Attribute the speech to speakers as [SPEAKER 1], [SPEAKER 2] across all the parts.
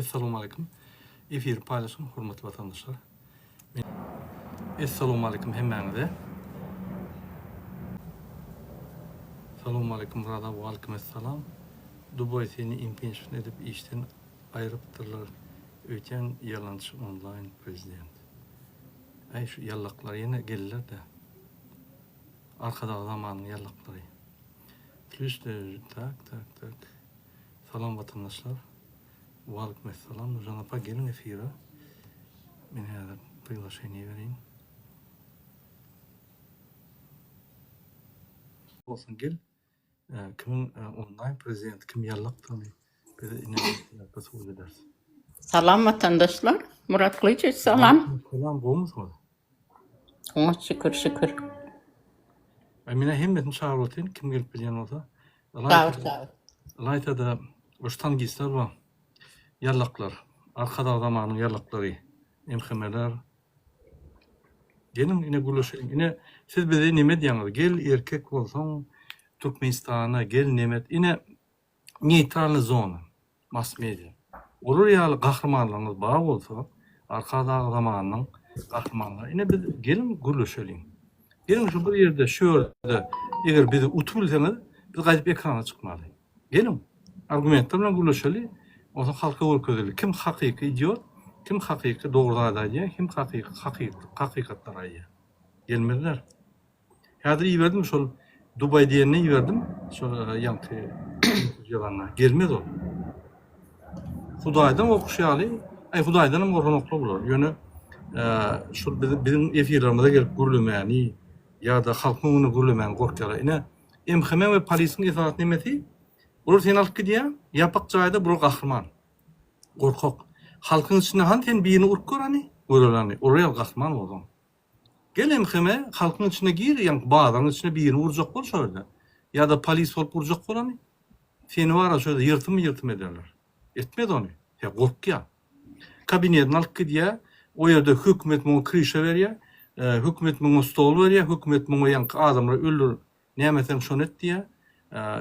[SPEAKER 1] Essalowmaleýkim. Efiri paýlaşyň hormatly watandaşlar. Essalowmaleýkim hemmäňize. Salowmaleýkim Murada waleýkim essalam. Dubaý seni impençment edip işden aýrypdyrlar öýtýän ýalançy onlaýn prezident. Äý şu ýallaklar ýene geldiler-dä. Arkadag zamanyň ýallaklary. Plýus tak tak tak. Salam watandaşlar. Waleýkim essalam. Nurjan apa geliň efire. Men häzir priglaşeniýe bereýin. Bolsun gel. Kimiň onlaýn prezident kim ýallakdygyny bize ine subut ederis.
[SPEAKER 2] Salam watandaşlar. Murat Gylyjowiç salam.
[SPEAKER 1] Salam gowumysyňyz?
[SPEAKER 2] Oňat şükür şükür.
[SPEAKER 1] Aý menä hemmesini çagyryp otyryn kim gelip bilýän bolsa.
[SPEAKER 2] Çagyr çagyr.
[SPEAKER 1] Ylaýta-da bu ştangistler bar. Ýallaklar. Arkadag zamanyň ýallaklary. MHM-ler. Geliň ine gürleşeliň. Ine siz bizi neme edýäňiz? Gel erkek bolsaň Türkmenistana gel neme et. Ine neýtralnyý zona. Mass media. Olar ýaly gahrymanlaryňyz bar bolsa, Arkadag zamanynyň gahrymanlary, ine biz geliň gürleşeliň. Geliň şu bir ýerde, şu ýerde eger bizi utup bilseňiz, biz gaýdyp ekrana çykmaly. Geliň, argumentler bilen gürleşeli, onsoň halka görkezeli. Kim hakyky idiot, kim hakyky dogry zady aýdýar, kim hakyky hakykatlary aýdýar. Gelmezler. Häzir iberdim şol Dubaý diýenine iberdim. Şol ýaňky ýazanyna. Gelmez ol. Hudaýdan gorkuş ýaly, aý Hudaýdan hem gorkanoklar bular. Ýöne şol bizi biziň efirlerimize gelip gürlemäni ýa-da halkyň öňünde gürlemäni gorkýarlar. Ine MHM we polisiň esasy nemesi bular seni alyp gidýär, ýapyk jaýda bular gahryman. Gorkak. Halkyň içinde hany sen birini urup gör hany, göreli hany. Olar ýaly gahryman bolsaň. Gel MHM halkyň içine gir ýaňky bazaryň içine birini urjak bol şo ýerde. Ýa-da polis bolup urjak bol ony. Seni bara şo ýerde ýyrtym ýyrtym ederler. Etmez ony. He gorkýa. Kabinetine alyp gidýä. O ýerde hökümet muňa kryşa berýä. Hökümet muňa stol berýä. Hökümet muňa ýaňky adamlary öldür Näme etseň şony et diýýär.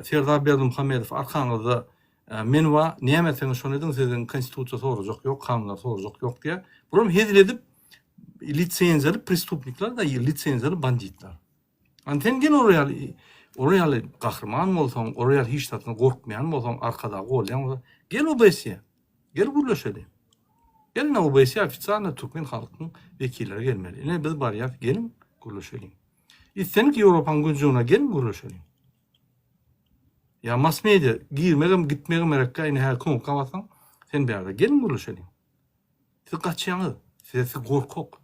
[SPEAKER 1] Serdar Berdimuhamedow arkaňyzda men bar, näme etseňiz şony ediň, sizden konstitusiýa sorajak ýok, kanunlar sorajak ýok diýýär. Bulam hezil edip lisenziýaly prestupnikler da, lisenziýaly banditler. Ani sen gel olar ýaly, olar ýaly gahryman bolsaň, olar ýaly hiç zatdan gorkmaýan bolsaň, Arkadagy goldaýan bolsaň, gel OBSE, gel gürleşeli. Gel ine OBSE ofitsialno türkmen halkynyň wekilleri gelmeli. Ine biz barýas, geliň gürleşeliň. Islendik Ýewropanyň günjügine geliň gürleşeliň. Ýa mass media girmegem gitmegem gerekkä ine häzir knopka bassaň sen bärde geliň gürleşeliň. Siz gaçýaňyz. Size siz gorkak.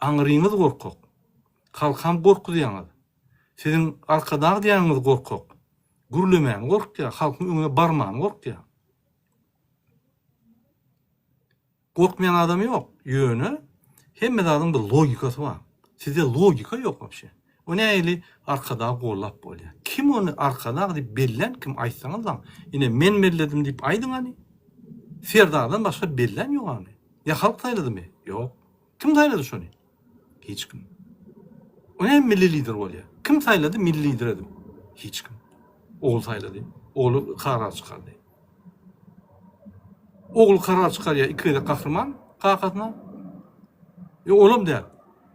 [SPEAKER 1] Aňryňyz gorkak. Halkam gorkuzýaňyz. Siziň arkadag diýýäniňiz gorkak. Gürlemäni gorkýar, halkyň öňüne barmany gorkýar. Gorkmaýan adam ýok. Ýöne hemme zadyň bir logikasy bar. Sizde logika ýok wapşe. O nähili Arkadag gollap bolýar. Kim ony Arkadag diýip bellän kim aýtsaňyzlaň. Ine men belledim diýip aýdyň hany. Serdardan başga bellän ýok hany. Ýa halk saýladymy? Ýok. Kim saýlady şony? Hiç kim. O näme milli lider bolýar? Kim saýlady milli lider edip? Hiç kim. Ogul saýlady. Ogly karar çykardy. Ogul karar çykarýar iki gezek gahryman kakasyna. E olam däl.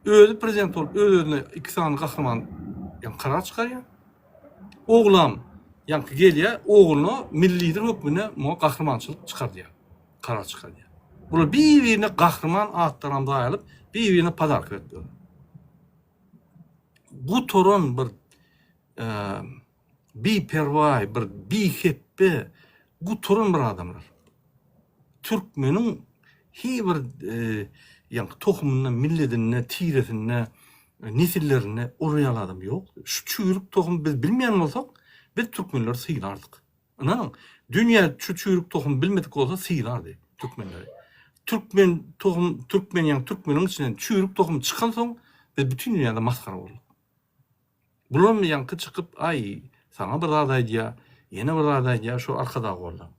[SPEAKER 1] Özi prezident bolup öz-özüne iki sany gahryman ýa karar çykarýar. Oglam ýaňky gelýär, ogluna milli lider hökmünde muňa gahrymançylyk çykardýar. Karar çykarýar. Bular bir-birine gahryman atlaram daýalyp, bir-birine podarka berip ýör. Gutaran bir biperwaý, bir bihepbe, gutaran bir adamlar. Türkmeniň hiç bir ýaňky tohumynda, milledinde, tiresinde, nesillerinde olar ýaly adam ýok. Şu çüýrük tohum biz bilmeýän bolsak, biz türkmenleri sylardyk. Ynanyň, dünýä şu çüýrük tohum bilmedik bolsa sylardy türkmenleri. Türkmen tohum, türkmen ýaňky türkmeniň içinden çüýrük tohum çykansoň, biz bütin dünýäde masgara bolduk. Bulam ýaňky çykyp aý saňa bir zat aýdýa, ýene bir zat aýdýa şu Arkadag golda.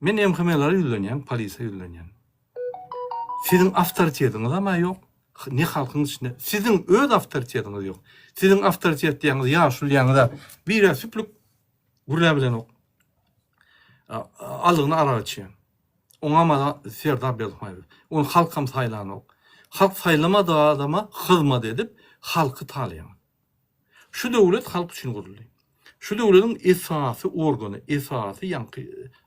[SPEAKER 1] Men MHM-lere ýüzlenýän, polise ýüzlenýän. Siziň awtoritetiňizam-a ýok, ne halkyň içinde. Siziň öz awtoritetiňiz ýok. Siziň awtoritet diýýäňiz ýaşuly diýýäňiz-ä bir-ä süplük gürläbilenok. Aldygyna arak içýän. Oňam Serdar Berdimuhamedow. Ony halkam saýlanok. Halk saýlamadyk adama hyzmat edip, halky talaýaňyz. Şu döwlet halk üçin guruldy. Şu döwletiň esasy organy, esasy ýaňky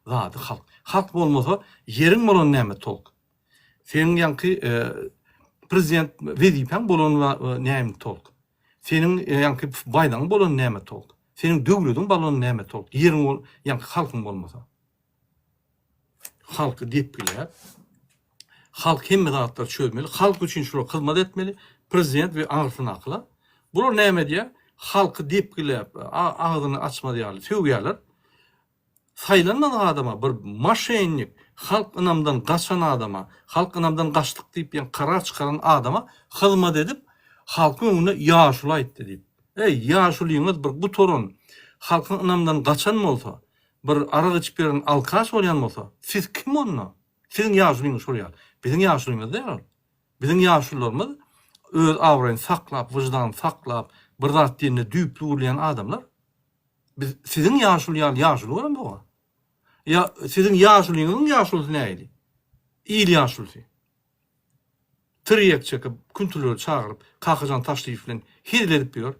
[SPEAKER 1] zady halk. Halk bolmasa ýeriň bolany näme tolk? Seniň ýaňky prezident wezipäň bolany näme tolk? Seniň ýaňky baýdagyň bolany näme tolk? Seniň döwletiň bolany näme tolk? Ýeriň bol, ýaňky halkyň bolmasa. Halky depgiläp, halk hemme zatlary çözmeli, halk üçin şular hyzmat etmeli, prezident we aňyrsyndakylar. Bular näme edýär? Halky depgiläp, agzyny açmaz ýaly sögýärler. Saýlanmadyk adama bir moşennik, halk ynamdan gaçan adama, halk ynamdan gaçdyk diýip ýa karar çykaran adama hyzmat edip, halkyň öňünde ýaşuly aýtdy diýip. Eý, ýaşulyňyz bir gutaran, halkyň ynamdan gaçan bolsa, bir arak içip ýören alkaş bolýan bolsa, siz kim onda? Siziň ýaşulyňyz şol ýaly. Biziň ýaşulymyz däl ol. Biziň ýaşulularymyz öz abraýyny saklap, wyždanyny saklap, bir zat diýende düýpli gürleýän adamlar. Biz siziň ýaşuly ýaly ýaşuly göremzok-a. Ýa siziň ýaşulyňyzyň ýaşulusy nähili? Il ýaşulusy. Tirýek çekip, küntüleri çagyryp, Kakajan Taşlyýew bilen hezil edip ýör.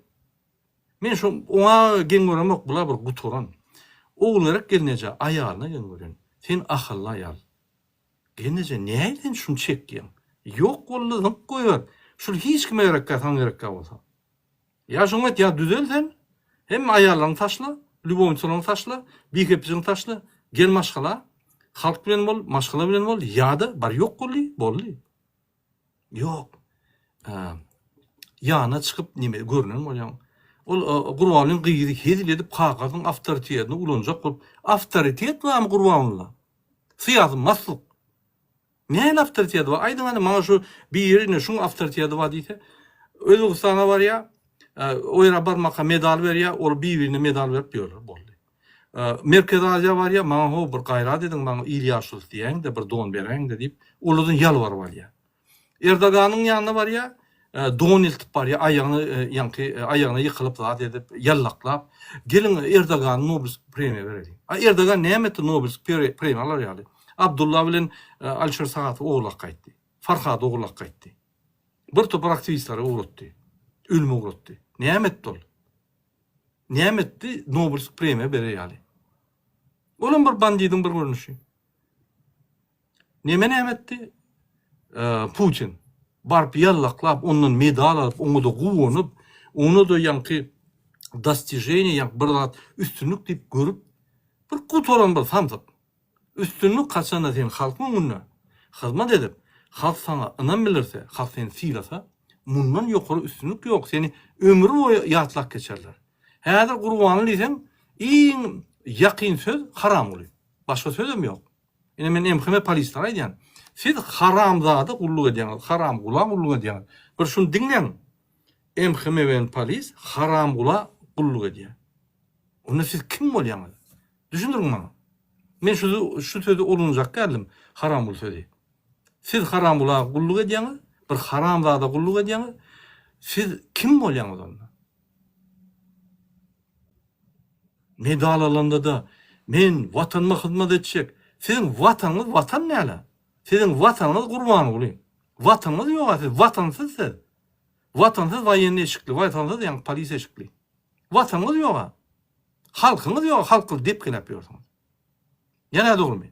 [SPEAKER 1] Men şo oňa geň göremok, bula bir gutaran. Ogulgerek gelneje aýalyna geň görýän. Sen ahylly aýal. Gelneje nähili sen şuny çekýäň? Ýok boldy zyňyp goýber. Şul hiç kime gerekkä saňa gerekkä bolsa. Ýa şoňa et ýa düzel sen. Hemme aýallaryňy taşla, lýubownicalaryňy taşla, bihepijiňi taşla, gel maşgala, halk bilen bol, maşgala bilen bol ýa-da bar ýok boldy, boldy. Ýok. Ýanyna çykyp neme görünen bolýaň. Ol Gurbangulyň gyzy hezil edip kakasynyň awtoritetini ulanjak bolup, awtoritet barmy Gurbangulyda? Syýasy maslyk. Nähili awtoriteti bar? Aýdyň hany maňa şu biri ine şuň awtoriteti bar diýse, Özbegistana barýar, o ýere barmaka medal berýär, ol bir-birine medal berip ýörler, boldy. Merkezi Aziýa barýar, maňa how bir gaýrat ediň, maňa il ýaşulusy diýäýiň-de, bir don beräýiň-de diýip, olardan ýalbaryp alýar. Erdoganyň ýanyna barýar, don eltip barýar, aýagyna ýaňky aýagyna ýykylyp zat edip, ýallaklap, geliň Erdogany Nobelsk premiýa bereliň. A Erdogan näme etdi Nobelsk premiýa alar ýaly? Abdulla bilen Alişer Sagatowy ogurlap gaýtdy. Farhady ogurlap gaýtdy. Bir topar aktiwistleri ugratdy. Ölüme ugratdy. Näme etdi ol? Näme etdi Nobelsk premiýa berer ýaly? Olam bir bandidiň bir görnüşi. Neme näme etdi? Putin baryp ýallaklap, ondan medal alyp, oňa-da guwanyp, ona-da ýaňky dostiženiýe, ýaňky bir zat üstünlik diýip görüp, bir gutaran bir samsyk. Üstünlik haçanda sen halkyň öňünde hyzmat edip, halk saňa ynam bildirse, halk seni sylasa, mundan ýokary üstünlik ýok, seni ömür boýy ýatlap geçerler. Häzir Gurbanly diýseň, iň ýakyn söz Haramguly. Başga sözem ýok. Ine men MHM polislere aýdýan. Siz haramzada gulluk edýäňiz, haramgula gulluk edýäňiz. Bir şuny diňläň. MHM bilen polis haramgula gulluk edýär. Onda siz kim bolýaňyz? Düşündiriň maňa. Men şu şu sözi ulanjak geldim, haramgul sözi. Siz haramgula gulluk edýäňiz, bir haramzada gulluk edýäňiz. Siz kim bolýaňyz onda? Medal alanda-da men Watanyma hyzmat etjek. Siziň Watanyňyz Watan däl-ä. Siziň Watanyňyz Gurbanguly. Watanyňyz ýog-a siz, Watansyz siz. Watansyz woýennyý eşikli, watansyz ýaňky polis eşikli. Watanyňyz ýog-a. Halkyňyz ýog, halky depgeläp ýörsüňiz. Ýa nädogrymy?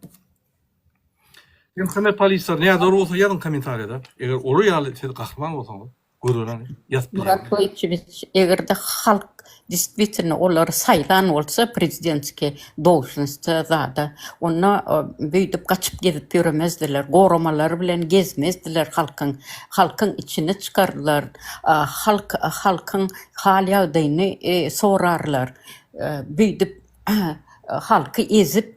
[SPEAKER 1] MHM polisler nädogry bolsa ýazyň kommentariýada. Eger olar ýaly siz gahryman bolsaňyz. Görülen ýazyp
[SPEAKER 2] Murat
[SPEAKER 1] bilýärmi?
[SPEAKER 2] Gylyçewiç eger-de halk distwitelno olary saýlan bolsa prezidentski dolžnostda zada onda beýdip gaçyp gezip ýöremezdiler goramalary bilen gezmezdiler halkyň halkyň içine çykardylar halk halkyň hal ýagdaýyny sorarlar beýdip halky ezip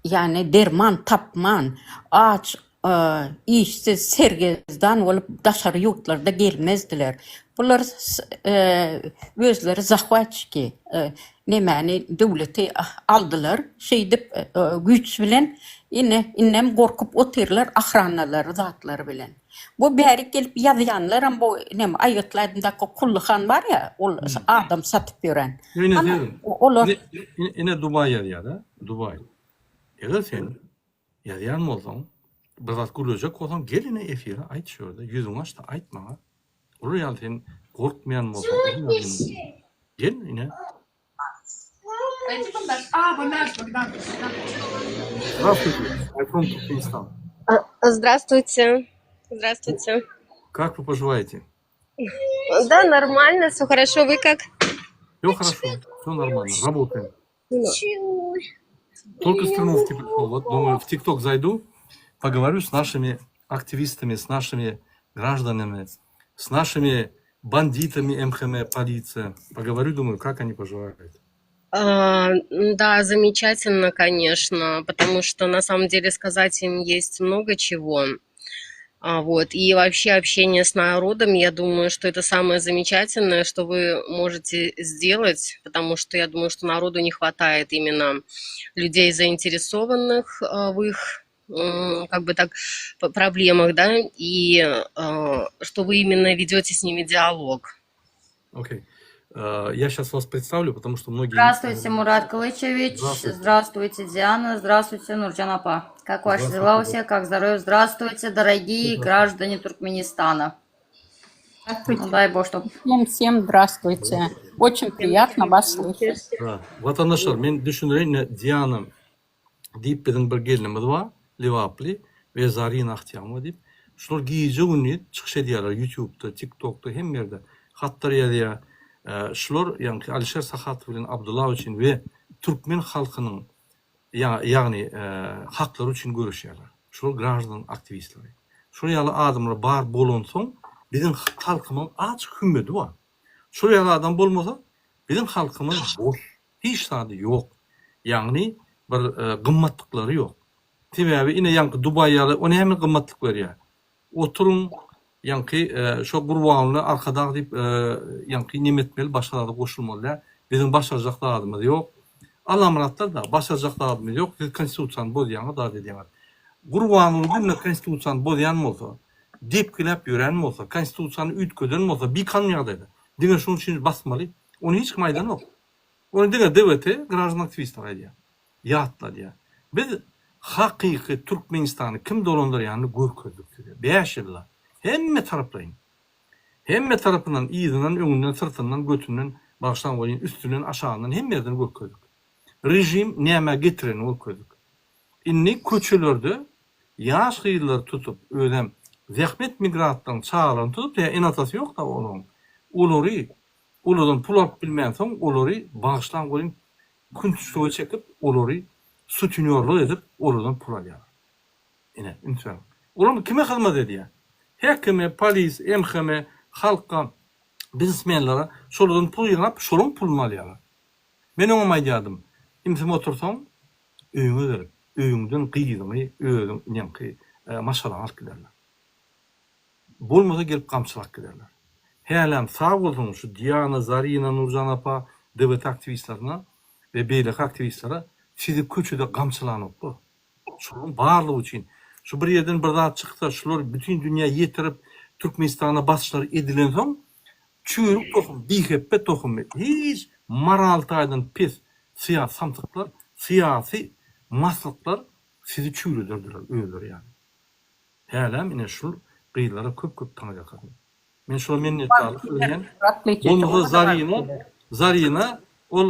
[SPEAKER 2] ýagny derman tapman aç işsiz, sergezdan bolup daşary ýurtlarda gelmezdiler. Bular özleri zahwatçiki nemäni döwleti aldylar. Şeýdip güýç bilen ine indem gorkup otyrlar ahranalary zatlary bilen. Bu bärik gelip ýazýanlaram bu neme aýgytly aýdymdaky Kully han bar ýa ol adam satyp ýören.
[SPEAKER 1] Ine
[SPEAKER 2] Olar
[SPEAKER 1] ine Dubaý ýazýar-da, Dubaý. Eger sen. Ýazýan bolsaň, bir zat gürlejek bolsaň gel ine efire aýt şu ýerde, ýüzüňi aç-da aýt maňa. Olar ýaly sen gorkmaýan bolsaň, gel ine. Здравствуйте, I'm from Turkmenistan.
[SPEAKER 3] Здравствуйте. Здравствуйте.
[SPEAKER 1] Как вы поживаете?
[SPEAKER 3] Да, нормально, все хорошо. Вы как?
[SPEAKER 1] Все хорошо, все нормально, работаем. Только с тренировки пришел. Вот думаю, в ТикТок зайду, поговорю с нашими активистами, с нашими гражданами, с нашими бандитами МХМ, полиция. Поговорю, думаю, как они поживают.
[SPEAKER 3] А, да, замечательно, конечно, потому что на самом деле сказать им есть много чего. А, вот. И вообще общение с народом, я думаю, что это самое замечательное, что вы можете сделать, потому что я думаю, что народу не хватает именно людей, заинтересованных а, в их как бы так проблемах, да, и а, что вы именно ведете с ними диалог.
[SPEAKER 1] Окей. Okay. Я сейчас вас представлю, потому что многие...
[SPEAKER 4] Здравствуйте, Мурат Кылычевич. Здравствуйте. Здравствуйте, Диана. Здравствуйте, Нурджан Апа. Как ваши дела у всех? Как здоровье? Здравствуйте, дорогие граждане Туркменистана.
[SPEAKER 2] Здравствуйте. Ну, дай бог, чтоб... Всем, всем здравствуйте. Очень приятно вас слышать.
[SPEAKER 1] Да. Watandaşlar, men düşündireýin, Diana diýip biziň bir gelnimiz bar, Lebaply we Zarina Ahtiýamowa diýip. Şular gije-gündiz çykyş edýärler YouTube'da, TikTok'da, hemme ýerde hatlar ýazýar. Şular, ýagny Alişer Sahatow bilen Abdulla üçin we türkmen halkynyň ýagny haklary üçin göreşýärler. Şular graždan aktiwistleri. Şol ýaly adamlar bar bolansoň biziň halkymyň azjyk hümmedi bar. Şol ýaly adam bolmasa biziň halkymyz boş, hiç zady ýok. Ýagny bir gymmatlyklary ýok. Sebäbi ine ýaňky Dubaý ýaly o näme gymmatlyk berýär? Oturyň ýaňky şo Gurbanguly Arkadag diýip ýaňky neme etmeli başga zada goşulmaly däl. Biziň başarjak zadymyz ýok. Allamyratlar da başarjak zadymyz ýok. Siz konstitusiýany bozýaňyz zat edýäňiz. Gurbanguly günde konstitusiýany bozýan bolsa, depgiläp ýörän bolsa, konstitusiýany üýtgeden bolsa bikanun ýagdaýda diňe şonuň üçin basmaly. Ony hiç kim aýdanok. Ony diňe DWT graždan aktiwistler aýdýar. Ýatladýar. Biz hakyky Türkmenistany kim dolandyrýanyny görkezdik size. Bäş ýylda. Hemme taraplaýyn. Hemme tarapyndan, yzyndan, öňünden, syrtyndan, götünden, bagyşlaň welin, üstünden, aşagyndan hemme ýerden görkezdik. Režim nämä getirenini görkezdik. Indi köçelerde ýaş gyzlary tutup, özem zähmet migrantlaryň çagalaryny tutup, ýa ene-atasy ýok-da olaryň, olary, olardan pul alyp bilmänsoň, olary, bagyşlaň welin, Künçlüge çekip, olary sutinýorlyk edip, olardan pul alýarlar. Ine, üns beriň. Olar kime hyzmat edýär? Häkime, polis, MHM, halka, biznesmenlere şolardan pul ýygnap, şolaryň puluny alýarlar. Men oňam aýdýardym, Imsim otursaň, öýüňe gelip, öýüňden gyzyňy, özüň, ýaňky maşgalaňy alyp giderler. Bolmasa gelip gamçylap giderler. Hälem sag bolsun şu Diana, Zarina, Nurjan apa, DWT aktiwistlerine we beýleki aktiwistlere sizi köçede gamçylanoklar. Şolaryň barlygy üçin şu bir ýerden bir zat çyksa şular bütin dünýä ýetirip Türkmenistana basyşlar edilensoň çüýrük tohum, bihepbe tohumy, hiç moral taýdan pes syýasy samsyklar, syýasy maslyklar sizi çüýrederdiler özleri ýaly. Hälem ine şul gyzlara köp köp taňryýalkasyn. Men şola minnetdarlyk bildirýän. Bolmasa Zarina Zarina ol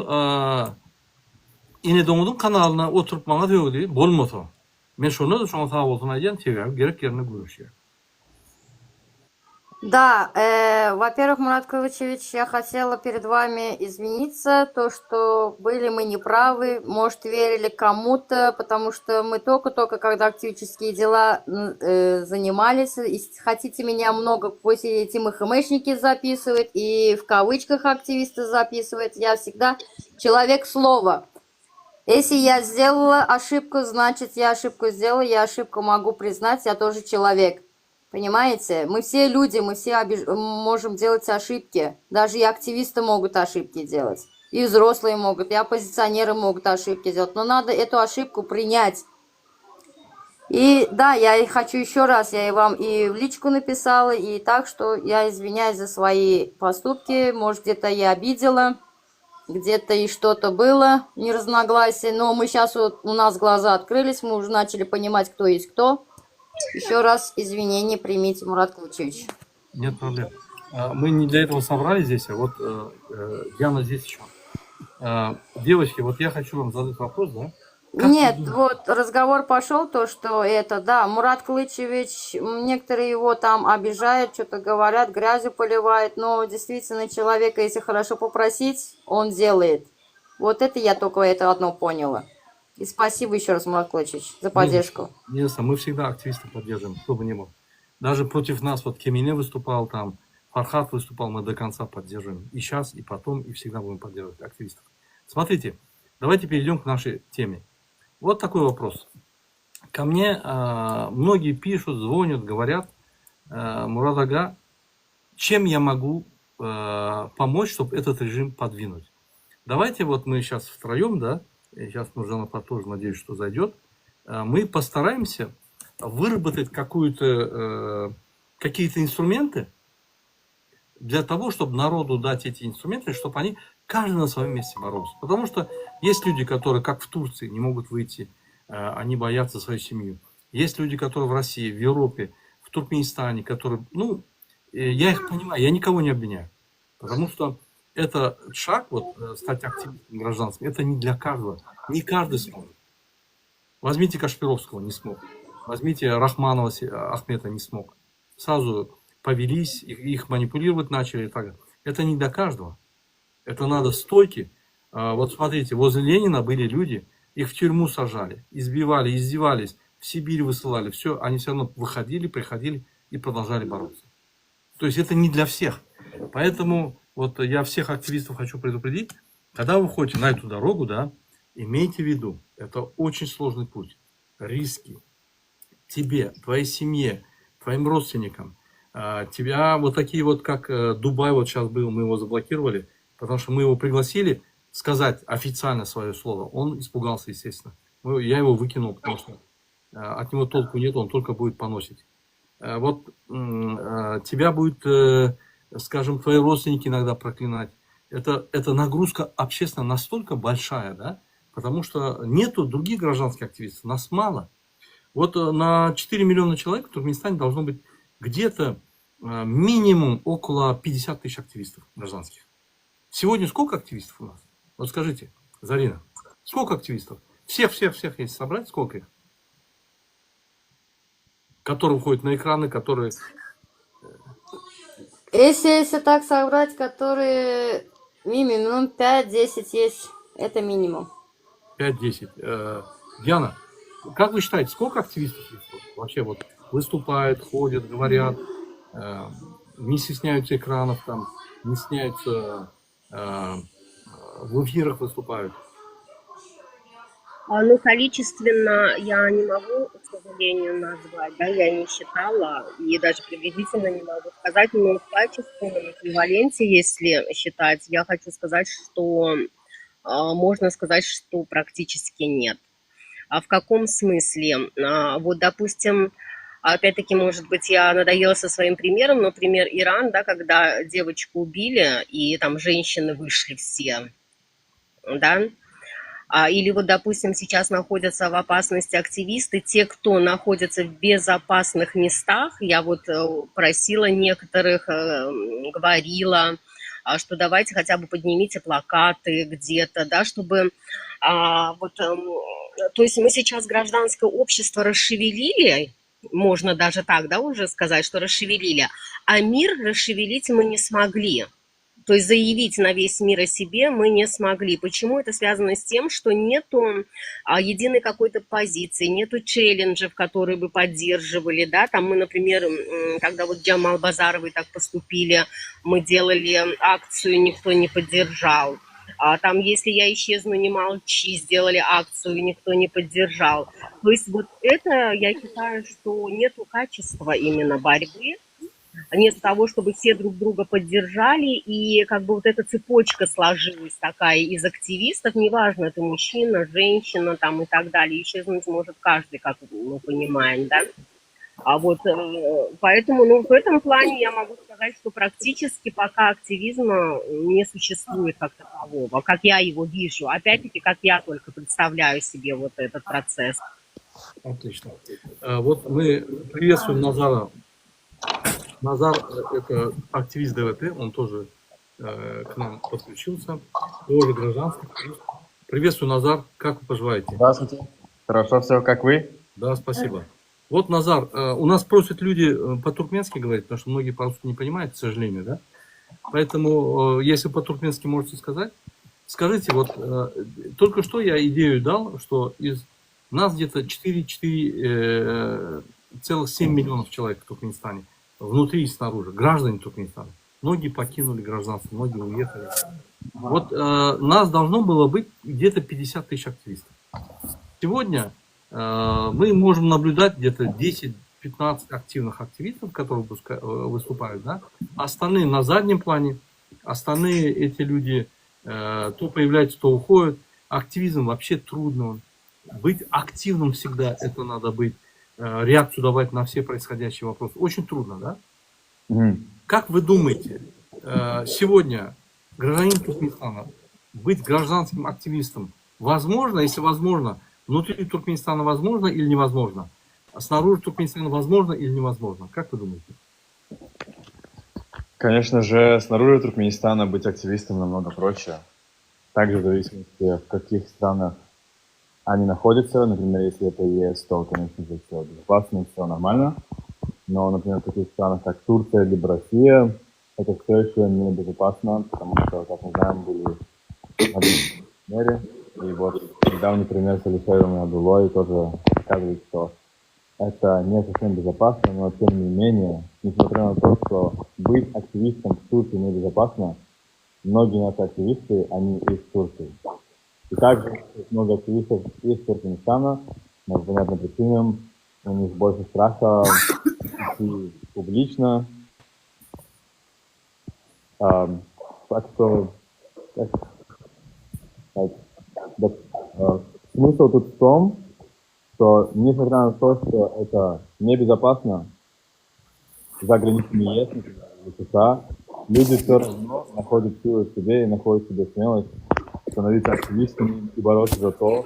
[SPEAKER 1] Ene doňuzyň kanalyna oturyp maňa sögdi bolmasa. Men şonda-da şoňa sag bolsun aýdýan sebäbi gerek ýerinde gürleşýär.
[SPEAKER 4] Да, э, во-первых, Мурат Кылычевич, я хотела перед вами извиниться, то, что были мы неправы, может, верили кому-то, потому что мы только-только, когда активические дела э, занимались, и хотите меня много, пусть эти МХМшники записывают, и в кавычках активисты записывают, я всегда человек слова. Если я сделала ошибку, значит, я ошибку сделала, я ошибку могу признать, я тоже человек. Понимаете? Мы все люди, мы все обиж... можем делать ошибки. Даже и активисты могут ошибки делать. И взрослые могут, и оппозиционеры могут ошибки делать. Но надо эту ошибку принять. И да, я и хочу еще раз, я и вам и в личку написала, и так, что я извиняюсь за свои поступки, может, где-то я обидела. Где-то и что-то было, неразногласие, но мы сейчас вот, у нас глаза открылись, мы уже начали понимать, кто есть кто. Еще раз извинения примите, Мурат Кулчевич.
[SPEAKER 1] Нет проблем. Мы не для этого собрались здесь, а вот Яна здесь еще. Девочки, вот я хочу вам задать вопрос, да? Как
[SPEAKER 4] Нет,
[SPEAKER 1] вы думаете?
[SPEAKER 4] вот разговор пошел, то, что это, да, Мурат Клычевич, некоторые его там обижают, что-то говорят, грязью поливают, но действительно человека, если хорошо попросить, он делает. Вот это я только это одно поняла. И спасибо еще раз, Мурат Клычевич, за
[SPEAKER 1] Не за
[SPEAKER 4] поддержку.
[SPEAKER 1] что. Не за что. Мы всегда активистов поддерживаем, кто бы ни был. Даже против нас, вот Кемине выступал там, Фархат выступал, мы до конца поддерживаем. И сейчас, и потом, и всегда будем поддерживать активистов. Смотрите, давайте перейдем к нашей теме. Вот такой вопрос. Ко мне многие пишут, звонят, говорят, Мурат Ага, чем я могу помочь, чтобы этот режим подвинуть? Давайте вот мы сейчас втроем, да, сейчас Нуржан тоже, надеюсь, что зайдет, мы постараемся выработать какие-то инструменты для того, чтобы народу дать эти инструменты, чтобы они каждый на своем месте боролся. Потому что есть люди, которые, как в Турции, не могут выйти, они боятся свою семью. Есть люди, которые в России, в Европе, в Туркменистане, которые, я их понимаю, я никого не обвиняю. Потому что это шаг, стать активистом гражданским, это не для каждого. Не каждый сможет. Возьмите Кашпировского, не смог. Возьмите Рахманова Ахмета, не смог. Сразу повелись, их манипулировать начали и так далее. Это не для каждого. Это надо стойки. Вот смотрите, возле Ленина были люди, их в тюрьму сажали, избивали, издевались, в Сибирь высылали. Все, они все равно выходили, приходили и продолжали бороться. То есть это не для всех. Поэтому я всех активистов хочу предупредить, когда вы ходите на эту дорогу, да, имейте в виду, это очень сложный путь. Риски тебе, твоей семье, твоим родственникам. Тебя вот такие вот, как Дубай вот щас был, мы его заблокировали, потому что мы его пригласили сказать официально свое слово. Он испугался, естественно. Я его выкинул, потому что от него толку нет, он только будет поносить. Тебя будет, скажем, твои родственники иногда проклинать. Это нагрузка общественная настолько большая, да, потому что нету других гражданских активистов, нас мало. Вот на 4 миллиона человек в Туркменистане должно быть где-то минимум около 50 тысяч активистов гражданских. Сегодня сколько активистов у нас? Вот скажите, Зарина, сколько активистов? Всех, если собрать, сколько их? Которые выходят на экраны, которые...
[SPEAKER 4] Если так собрать, которые минимум 5-10 есть, это минимум.
[SPEAKER 1] 5-10. Диана, как вы считаете, сколько активистов есть? Вообще выступают, ходят, говорят, не стесняются экранов, не стесняются, в эфирах выступают?
[SPEAKER 3] Количественно я не могу, к сожалению, назвать, да, я не считала и даже приблизительно не могу сказать, но в качественном эквиваленте, если считать, я хочу сказать, что можно сказать, что практически нет. А в каком смысле? Допустим, опять-таки, может быть, я надоела со своим примером, но пример Иран, да, когда девочку убили, и там женщины вышли все, да, или вот, допустим, сейчас находятся в опасности активисты, те, кто находится в безопасных местах, я просила некоторых, говорила, что давайте хотя бы поднимите плакаты где-то, да, чтобы, а, вот то есть мы сейчас гражданское общество расшевелили, можно даже так, да, уже сказать, что расшевелили, а мир расшевелить мы не смогли. То есть заявить на весь мир о себе мы не смогли. Почему это связано с тем, что нету единой какой-то позиции, нету челленджев, которые бы поддерживали, да, там мы, например, когда Джамал Базаровой так поступили, мы делали акцию, никто не поддержал. А там, если я исчезну, не молчи, сделали акцию, никто не поддержал. То есть это, я считаю, что нету качества именно борьбы, нет того, чтобы все друг друга поддержали, и вот эта цепочка сложилась такая из активистов, неважно, это мужчина, женщина и так далее, исчезнуть может каждый, как мы понимаем, да? А вот э, поэтому, ну, в этом плане я могу сказать, что практически пока активизма не существует как такового, как я его вижу. Опять-таки, как я только представляю себе вот этот процесс.
[SPEAKER 1] Отлично. Э, вот мы приветствуем Назара. Назар э, это активист ДВП, он тоже э, к нам подключился, тоже гражданский активист. Приветствую, Назар, как вы поживаете?
[SPEAKER 5] Здравствуйте. Хорошо все, как вы?
[SPEAKER 1] Да, спасибо. Вот, Назар, э, у нас просят люди э, по-туркменски говорить, потому что многие по-русски не понимают, к сожалению, да? Поэтому, э, если по-туркменски можете сказать, скажите, вот только что я идею дал, что из нас где-то 4,7 миллионов человек в Туркменистане, внутри и снаружи, граждане Туркменистана. Многие покинули гражданство, многие уехали. Вот э, нас должно было быть где-то 50 тысяч активистов. Сегодня э, мы можем наблюдать где-то 10-15 активных активистов, которые э, выступают, да? Остальные на заднем плане, остальные эти люди э, то появляются, то уходят. Активизм вообще трудно. Быть активным всегда, это надо быть, э, реакцию давать на все происходящие вопросы. Очень трудно, да? Mm. Как вы думаете, э, сегодня гражданин Туркменистана быть гражданским активистом возможно, если возможно, внутри Туркменистана возможно или невозможно? А снаружи Туркменистана возможно или невозможно? Как вы думаете?
[SPEAKER 5] Конечно же, снаружи Туркменистана быть активистом намного проще. Также в зависимости, в каких странах они находятся. Например, если это ЕС, то, конечно же, все безопасно, все нормально. Но, например, в таких странах, как Турция либо Россия, это все еще небезопасно, потому что, как мы знаем, были меры. И вот недавний пример с Алишером и Абдуллой тоже показывает, что это не совсем безопасно, но тем не менее, несмотря на то, что быть активистом в Турции небезопасно, многие наши активисты, они из Турции. И также много активистов из Туркменистана, но по понятным причинам у них больше страха идти публично. А, так что так, так, да, э, смысл тут в том, что несмотря на то, что это небезопасно за границами ЕС, например, или США, люди все равно находят силы в себе и находят в себе смелость становиться активистами и бороться за то,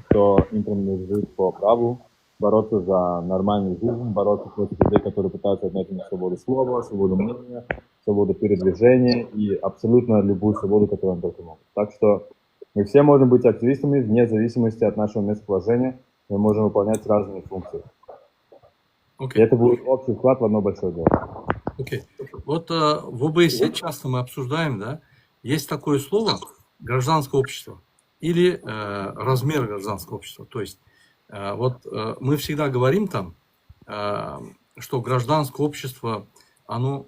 [SPEAKER 5] что им принадлежит по праву, бороться за нормальную жизнь, бороться против людей, которые пытаются отнять у них свободу слова, свободу мнения, свободу передвижения и абсолютно любую свободу, которую они только могут. Так что мы все можем быть активистами вне зависимости от нашего местоположения, мы можем выполнять разные функции.
[SPEAKER 1] Okay.
[SPEAKER 5] И это будет общий вклад в одно большое дело.
[SPEAKER 1] Окей. Okay. Вот э, в ОБСЕ часто мы обсуждаем, да, есть такое слово гражданское общество или э, размер гражданского общества. То есть э, вот э, мы всегда говорим там, э, что гражданское общество, оно,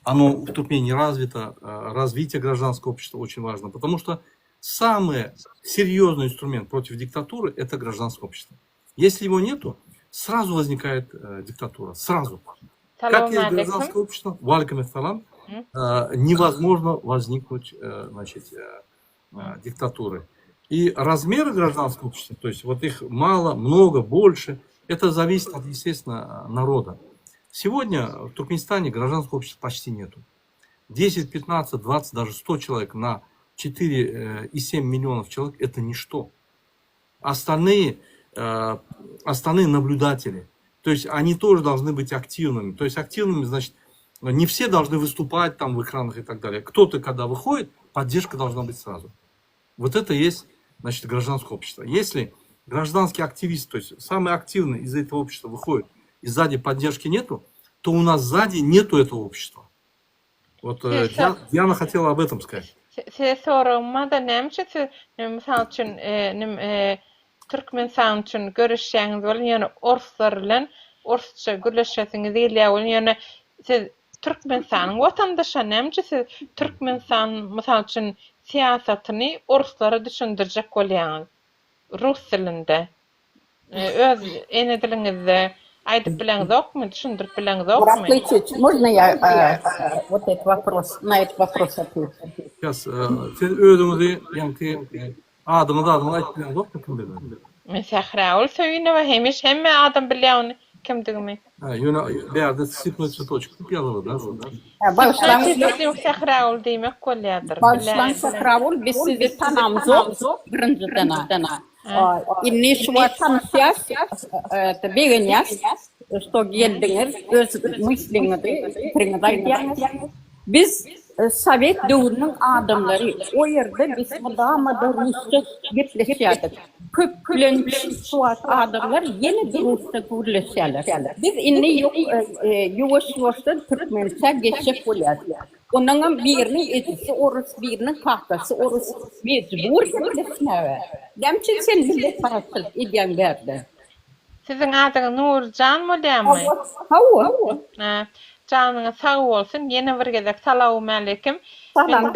[SPEAKER 1] оно в Туркмении не развито, э, развитие гражданского общества очень важно, потому что самый серьезный инструмент против диктатуры – это гражданское общество. Если его нету, сразу возникает э, диктатура, сразу. Как есть гражданское общество, валикам салам, э, невозможно возникнуть э, значит, э, э, диктатуры. И размеры гражданского общества, то есть вот их мало, много, больше, это зависит от, естественно, народа. Сегодня в Туркменистане гражданского общества почти нету. 10, 15, 20, даже 100 человек на 4,7 миллионов человек – это ничто. Остальные, э, остальные наблюдатели, то есть они тоже должны быть активными. То есть активными, значит, не все должны выступать там в экранах и так далее. Кто-то, когда выходит, поддержка должна быть сразу. Вот это есть, значит, гражданское общество. Если гражданский активист, то есть самый активный из этого общества выходит, и сзади поддержки нету, то у нас сзади нету этого общества. Вот э, Диана, Диана хотела об этом сказать.
[SPEAKER 6] Size soragym bar-da, näme üçin siz, mysal üçin, Türkmenistan üçin göreşýäňiz welin, ýöne orslar bilen orsça gürleşesiňiz gelýär welin, ýöne siz Türkmenistanyň watandaşy, näme üçin siz Türkmenistan, mysal üçin, syýasatyny orslara düşündirjek bolýaňyz rus dilinde? Öz ene diliňizde aýdyp bileňizokmy, düşündirip bileňizokmy?
[SPEAKER 2] Здравствуйте, можно я э, вот этот вопрос, на этот вопрос отвечу?
[SPEAKER 1] Сейчас, siz özüňizi ýaňky adyňyzy adyňyzy aýdyp bileňizokmy kim bilmez?
[SPEAKER 6] Men Sährägül Söýünowa, hemişe hemme adam bilýär ony. Kimdigimi.
[SPEAKER 1] Ha, ýöne bärde syply çytoçka diýip ýazylydy da.
[SPEAKER 2] Ha, Bagyşlaň,
[SPEAKER 6] Sähragül diýmek bolýardyr.
[SPEAKER 2] Bagyşlaň Sähragül, biz sizi tanamzok birinjiden. Indi şu wagt tanyşýas, begenýäs, što geldiňiz, öz mysliňizi, pikiriňizi aýdýaňyz. Biz sowet döwrüniň adamlary, o ýerde biz mydama-da rusça gepleşýärdik. Köplenç şu wagt adamlar ýene-de rusça gürleşýärler. Biz indi ýuwaş-ýuwaşdan türkmençä geçjek bolýarys. Onuňam biriniň ejesi orus, biriniň kakasy orus, mejbur gepleşmäge. Näme üçin sen milletparazçylyk edýäň bärde?
[SPEAKER 6] Siziň adyňyz Nurjan bolýamy?
[SPEAKER 2] Hawa.
[SPEAKER 6] Hä. Janyňyz sag bolsun. Ýene bir gezek salawmaleýkim.
[SPEAKER 2] Salam.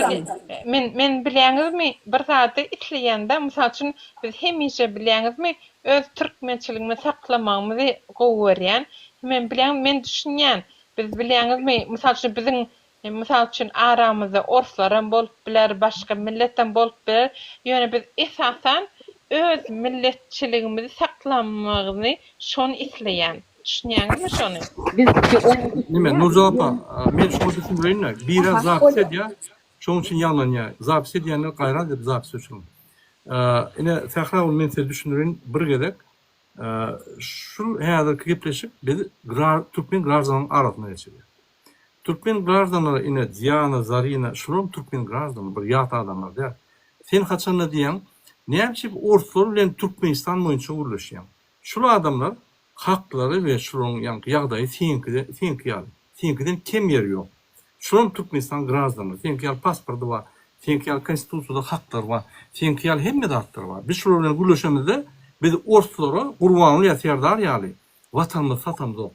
[SPEAKER 6] Men men bilýäňizmi bir zady isleýän-de, mysal üçin biz hemişe bilýäňizmi öz türkmençiligimizi saklamagymyzy gowy görýän. Hemem bilýäňizmi men düşünýän. Biz bilýäňizmi mysal üçin biziň Mysal üçin, aramyzda orslaram bolup biler, başga milletem bolup biler, ýöne biz esasan öz milletçiligimizi saklamagyny şony isleýän. Düşünýäňizmi şony?
[SPEAKER 1] Nime, Nurjan apa, men şuňa düşündireýin-le, birä zapis edýär, şonuň üçin ýaňlanýar. Zapis edýänler gaýrat edip zapis öçüriň. Ine, Sähragül men size düşündireýin bir gezek. Şul häzirki gepleşik biz türkmen graždanyň arasynda geçirýär. Türkmen graždanlary ine Diana, Zarina şularam türkmen graždany bir ýat adamlar däl. Sen haçanda diýýäň näme üçin orslar bilen Türkmenistan boýunça gürleşýäň. Şul adamlar haklary we şularyň ýaňky ýagdaýy seňkide seňki ýaly. Seňkiden kem ýeri ýok. Şularam Türkmenistan graždanlary. Seňki ýaly pasporty bar. Seňki ýaly konstitusiýada haklary bar. Seňki ýaly hemme zatlary bar. Biz şular bilen gürleşemizde biz orslara Gurbanguly ýa Serdar ýaly watanymyzy satamzok.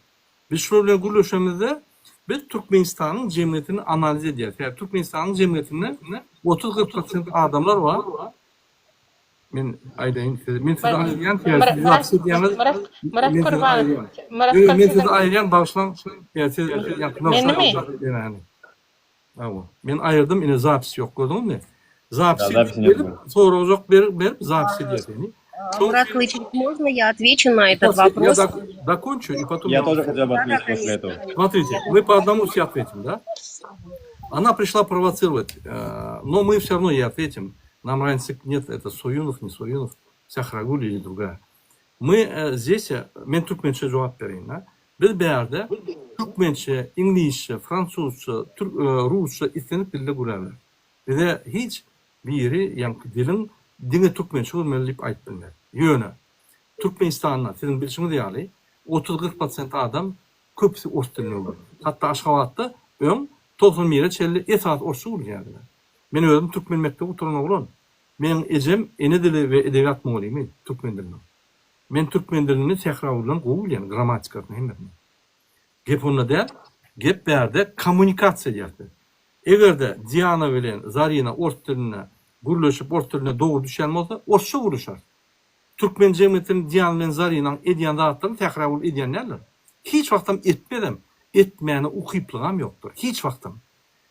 [SPEAKER 1] Biz şular bilen gürleşemizde, biz Türkmenistanyň jemgyýetini analiz edýäris. Sebäbi Türkmenistanyň jemgyýetinde 30-40 prosent adamlar bar. Men aýdaýyn size. Men sizi aýyrýan, sebäbi siz zapis edýäňiz.
[SPEAKER 6] Myrat
[SPEAKER 1] Men sizi
[SPEAKER 6] Kurbanow,
[SPEAKER 1] aýyrýan.
[SPEAKER 6] Myrat
[SPEAKER 1] Ýok, men sizi
[SPEAKER 6] Kurbanow.
[SPEAKER 1] aýyrýan, bagyşlaň. Sebäbi siz ýaňky
[SPEAKER 6] Menimi?
[SPEAKER 1] Hawa. Men aýyrdym, ine zapis ýok, gördüňizmi? Zapis
[SPEAKER 5] Da, zapisi нет
[SPEAKER 1] edip, sorajak berip, berip zapis edýär seni.
[SPEAKER 3] Мурат Клычевич, можно я отвечу на этот
[SPEAKER 1] Сейчас я
[SPEAKER 3] вопрос?
[SPEAKER 1] док- докончу, и потом
[SPEAKER 5] Я
[SPEAKER 1] я
[SPEAKER 5] тоже
[SPEAKER 1] вам
[SPEAKER 5] хотел бы
[SPEAKER 3] Да, да,
[SPEAKER 5] ответить после
[SPEAKER 3] конечно,
[SPEAKER 5] этого.
[SPEAKER 3] конечно.
[SPEAKER 1] Смотрите, мы по одному все ответим, да? Она пришла провоцировать, э, но мы все равно ей ответим. Нам разницы нет, это Суюнов, не Суюнов, Сахрагуль или другая. Мы э, здесь, э, men türkmençe jogap bereýin, da. Biz bärde türkmençe, iňlisçe, fransuzça, türk, rusça islendik dilde gürlärler. Bize hiç biri ýaňky diliň diňe türkmençe gürmeli diýip aýdyp bilmez. Ýöne Türkmenistanda siziň bilşiňiz ýaly 30-40 prosent adam köpüsi ors dilini öwrendi. Hatda Aşgabatda öň 91-e çenli esasy orsça gürleýärdiler. Men özüm türkmen mekdebi gutaran oglan. Meniň ejem ene dili we edebiýat mugallymy türkmen diliniň. Men türkmen dilini Sähragülden gowy bilýän, grammatikasyny hemmesini. Gep onda däl, gep bärde kommunikasiýa edýäs biz. Eger-de Diana bilen Zarina ors dilinde gürleşip, ors diline dogry düşýän bolsa, orsça gürleşeris. Türkmen jemgyýetiniň Diana bilen Zarinaň edýän zatlaryny Sähragül edýän däldir. Hiç wagtam etmezem, etmäne ukyplygam ýokdur. Hiç wagtam.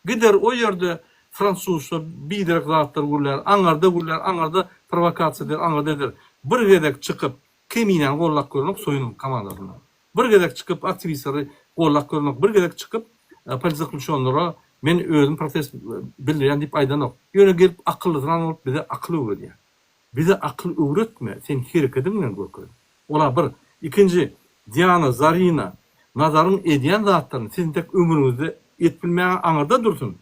[SPEAKER 1] Gider o ýerde fransuzça biderek zatlar gürlär, aňarda gürlär, aňarda prowokasiýa eder, aňarda eder. Bir gezek çykyp Keminäni gollap görmek Soýunyň komandasynda. Bir gezek çykyp aktiwistleri gollap görmek, bir gezek çykyp politzaklýuçonlara men özüm protest bildirýän diýip aýdanok. Ýöne gelip akyllysyran bolup bize akyl öwredýär. Bize akyl öwretme, sen herekediň bilen görkez. Ola bir. Ikinji, Diana, Zarina, Nazaryň edýän zatlaryny siz intek ömrüňizde edip bilmäge aňyrda dursun.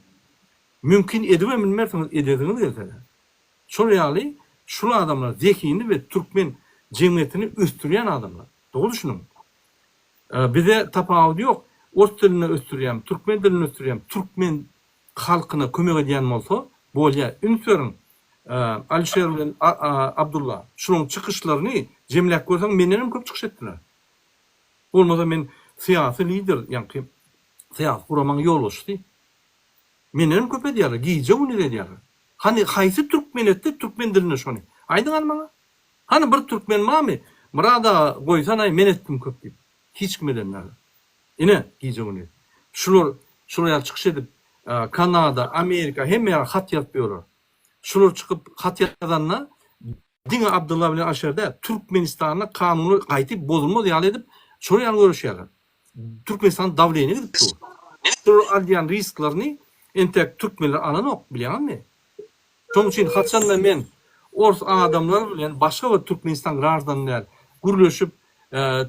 [SPEAKER 1] Mümkin edibem bilmersiňiz edesiňiz gelsede. Şol ýaly şul adamlar zehinli we türkmen jemgyýetini ösdürýän adamlar. Dogry düşüniň. Bize tapawudy ýok. Ors dilinde ösdürýämi, türkmen dilinde ösdürýämi, türkmen halkyna kömek edýän bolsa bolýa. Üns beriň Alişer bilen Abdulla şularyň çykyşlaryny jemläp görseň mendenem köp çykyş etdiler. Bolmasa men syýasy lider ýaňky syýasy guramaň ýolbaşçysy. Mendenem köp edýärler, gije gündiz edýärler. Hany haýsy türkmen etdi türkmen dilinde şony? Aýdyň hany maňa. Hany bir türkmen barmy Myrat aga goýsanaý men etdim köp diýip. Hiç kim eden däldir. Ine gije gündiz. Şular şular ýaly çykyş edip Kanada, Amerika hemme ýere hat ýazyp ýörler. Şular çykyp hat ýazanda diňe Abdylla bilen Aşer däl, Türkmenistanda kanuny gaýtyp bozulmaz ýaly edip Şol ýaly göreşýärler. Türkmenistan dawleniýe gidip dur. Şol alýan risklaryny entek türkmenler alanok, bilýäňizmi? Şonuň üçin haçanda men ors adamlar bilen başga bir Türkmenistan graždany däl gürleşip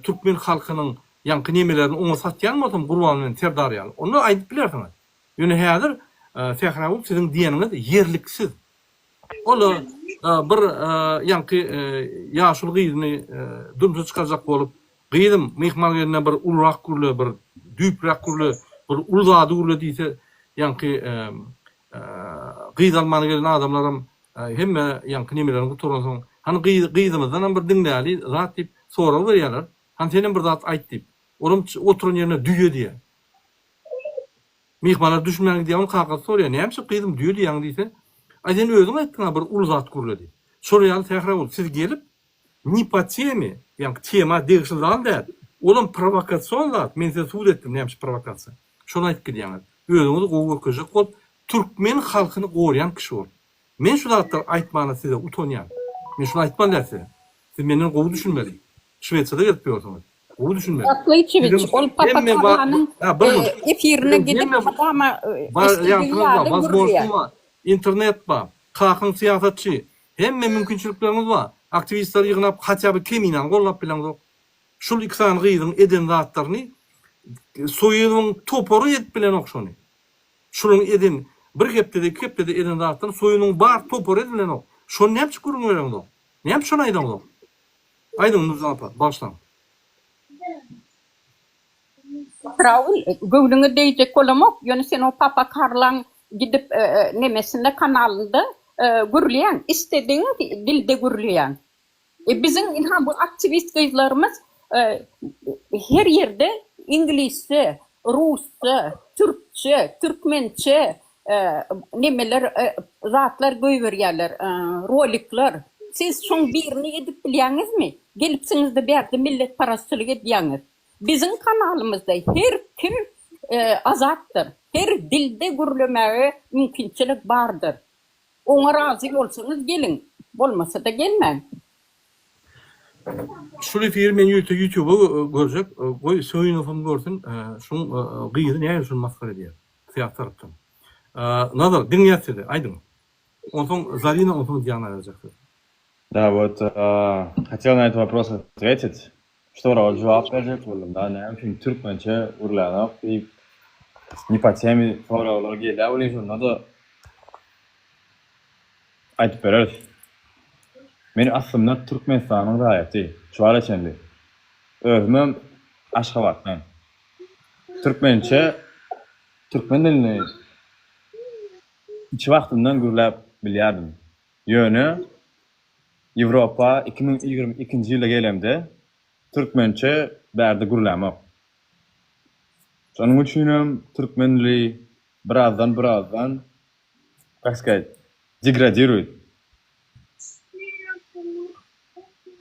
[SPEAKER 1] türkmen halkynyň ýaňky nemelerini oňa satýan bolsam Gurban bilen Serdar ýaly onda aýdyp bilersiňiz. Ýöne häzir Sähragül siziň diýeniňiz ýerliksiz. Ol bir ýaňky ýaşuly gyzyny durmuşa çykarjak bolup, Gyzym, myhman gelende bir ulurak gürle, bir düýpräk gürle, bir uly zady gürle diýse, ýaňky gyz almana gelen adamlaram hemme ýaňky nemelerini gutaransoň, Hany gyzymyzdanam bir diňläli zat diýip sorag berýärler. Hany senem bir zat aýt diýip. Olam oturan ýerinde düýe diýýär. Myhmanlar düşünmän gidýär, onuň kakasy soraýar, Näme üçin gyzym düýe diýýäň diýse, Aý sen özüň aýtdyň-a bir uly zat gürle diýip. Şol ýaly Sähragül siz gelip ne po teme, ýagny tema degişli zat däl, olam prowokasion zat, men size subut etdim näme üçin prowokasiýa. Şony aýdyp gidýäňiz. Özüňizi gowy görkezjek bolup, türkmen halkyny gorýan kişi bolup. Men şu zatlary aýtmana size utanýan. Men şuny aýtmaly däl size. Siz menden gowy düşünmeli. Şwesiýada gezip ýörsüňiz. Gowy düşünmeli.
[SPEAKER 2] Gylyçewiç ol Papa Karlanyň efirine gidip adama eşidildiği ýaly gürleýär.
[SPEAKER 1] Internet bar. Kakyň syýasatçy. Hemme mümkinçilikleriňiz bar. Aktiwistleri ýygnap hatýa bir Keminany gollap bileňzok. Şul iki sany gyzyň eden zatlaryny Soýuzowyň topary edip bilenok şony. Şularyň eden bir hepdede iki hepdede eden zatlaryny Soýuzowyň bar topary edip bilenok. Şony näme üçin gürrüň bereňzok? Näme üçin şony aýdaňzok? Aýdyň Nurjan apa, bagyşlaň.
[SPEAKER 2] Raul, göwnüňe degjek bolamok, ýöne sen o Papa Karlaň gidip nemesinde kanalynda gürleýäň, isledigiň dilde gürleýäň. E biziň ynha bu aktiwist gyzlarymyz her ýerde iňlisçe, rusça, türkçe, türkmençe nemeler zatlar goýberýärler, rolikler. Siz şoň birini edip bilýäňizmi? Gelipsiňizde bärde milletparazçylyk edýäňiz. Biziň kanalymyzda her kim azatdyr. Her dilde gürlemäge mümkinçilik bardyr. Oňa razy bolsaňyz geliň, bolmasa-da gelmäň.
[SPEAKER 1] Şul efiri men ýörite ýutuba görjek goý Söýünowam görsün şuň gyzy nähili şuny masgara edýär syýasy tarapdan. Nazar diňleýäs sizi aýdyň. Onsoň Zarina onsoň Diana berjek söz.
[SPEAKER 5] Da вот хотел на этот вопрос ответить. Şu soraga jogap berjek boldum da näme üçin türkmençe gürlänok diýip ne po teme soraglar gelýär welin şonda-da aýdyp bereris. Men aslynda Türkmenistanyň raýaty şu ara çenli. Özümem Aşgabatdan. Türkmençe türkmen dilini kiçi wagtymdan gürläp bilýärdim. Ýöne Ýewropa 2022-nji ýylda gelemde türkmençe bärde gürlämok. Şonuň üçinem türkmen dili birazdan birazdan как сказать degradiruет.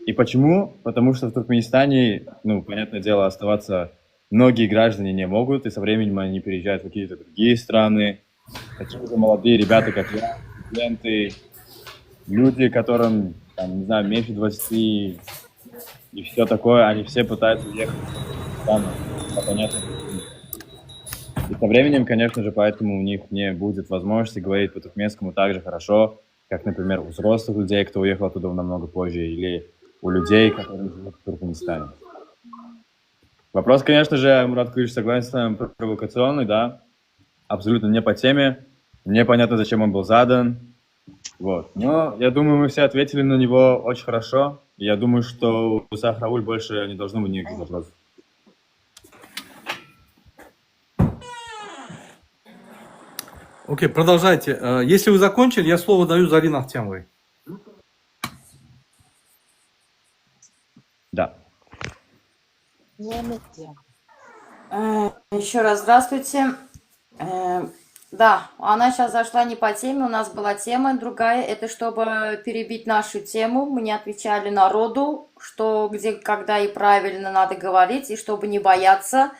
[SPEAKER 5] И почему? Потому что в Туркменистане, ну, понятное дело, оставаться многие граждане не могут, и со временем они переезжают в какие-то другие страны. Такие же молодые ребята, как я, студенты, люди, которым, там, не знаю, меньше 20 и все такое, они все пытаются уехать в страну, по понятным причинам. И со временем, конечно же, поэтому у них не будет возможности говорить по-туркменскому так же хорошо, как, например, у взрослых людей, кто уехал оттуда намного позже, или у людей, которые живут в Туркменистане. Вопрос, конечно же, Мурат Кулич, согласен с вами, провокационный, да, абсолютно не по теме, непонятно, зачем он был задан, вот. Но я думаю, мы все ответили на него очень хорошо. Я думаю, что у Сахрауль больше не должно быть никаких вопросов.
[SPEAKER 1] Окей, продолжайте. Э, если вы закончили, я слово даю Зарине Ахтямовой.
[SPEAKER 5] Да.
[SPEAKER 4] Э, Еще раз здравствуйте. Э, Да, она сейчас зашла не по теме, у нас была тема другая, это чтобы перебить нашу тему, мы не отвечали народу, что, где, когда и правильно надо говорить, и чтобы не бояться.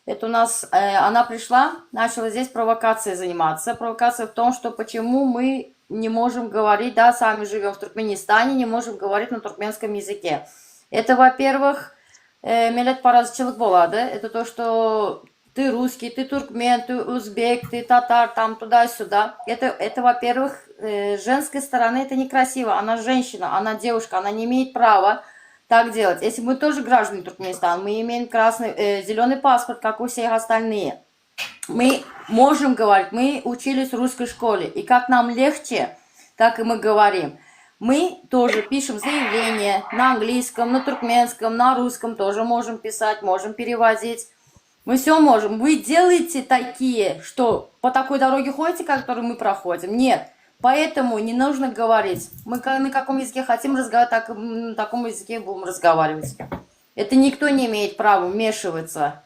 [SPEAKER 4] Это у нас, э, она пришла, начала здесь провокацией заниматься. Провокация в том, что почему мы не можем говорить, да, сами живем в Туркменистане, не можем говорить на туркменском языке. Это, во-первых. E, milletparazçylyk bolady. Это то, что ты русский, ты туркмен, ты узбек, ты татар, там туда-сюда. Это, это во-первых, э, с женской стороны это некрасиво. Она женщина, она девушка, она не имеет права так делать. Если мы тоже граждане Туркменистана, мы имеем красный, э, зеленый паспорт, как у всех остальные. Мы можем говорить, мы учились в русской школе, и как нам легче, так и мы говорим. Мы тоже пишем заявление на английском, на туркменском, на русском тоже можем писать, можем переводить. Мы все можем. Вы делаете такие, что по такой дороге ходите, которую мы проходим? Нет. Поэтому не нужно говорить. Мы на каком языке хотим разговаривать, так на таком языке будем разговаривать. Это никто не имеет права вмешиваться.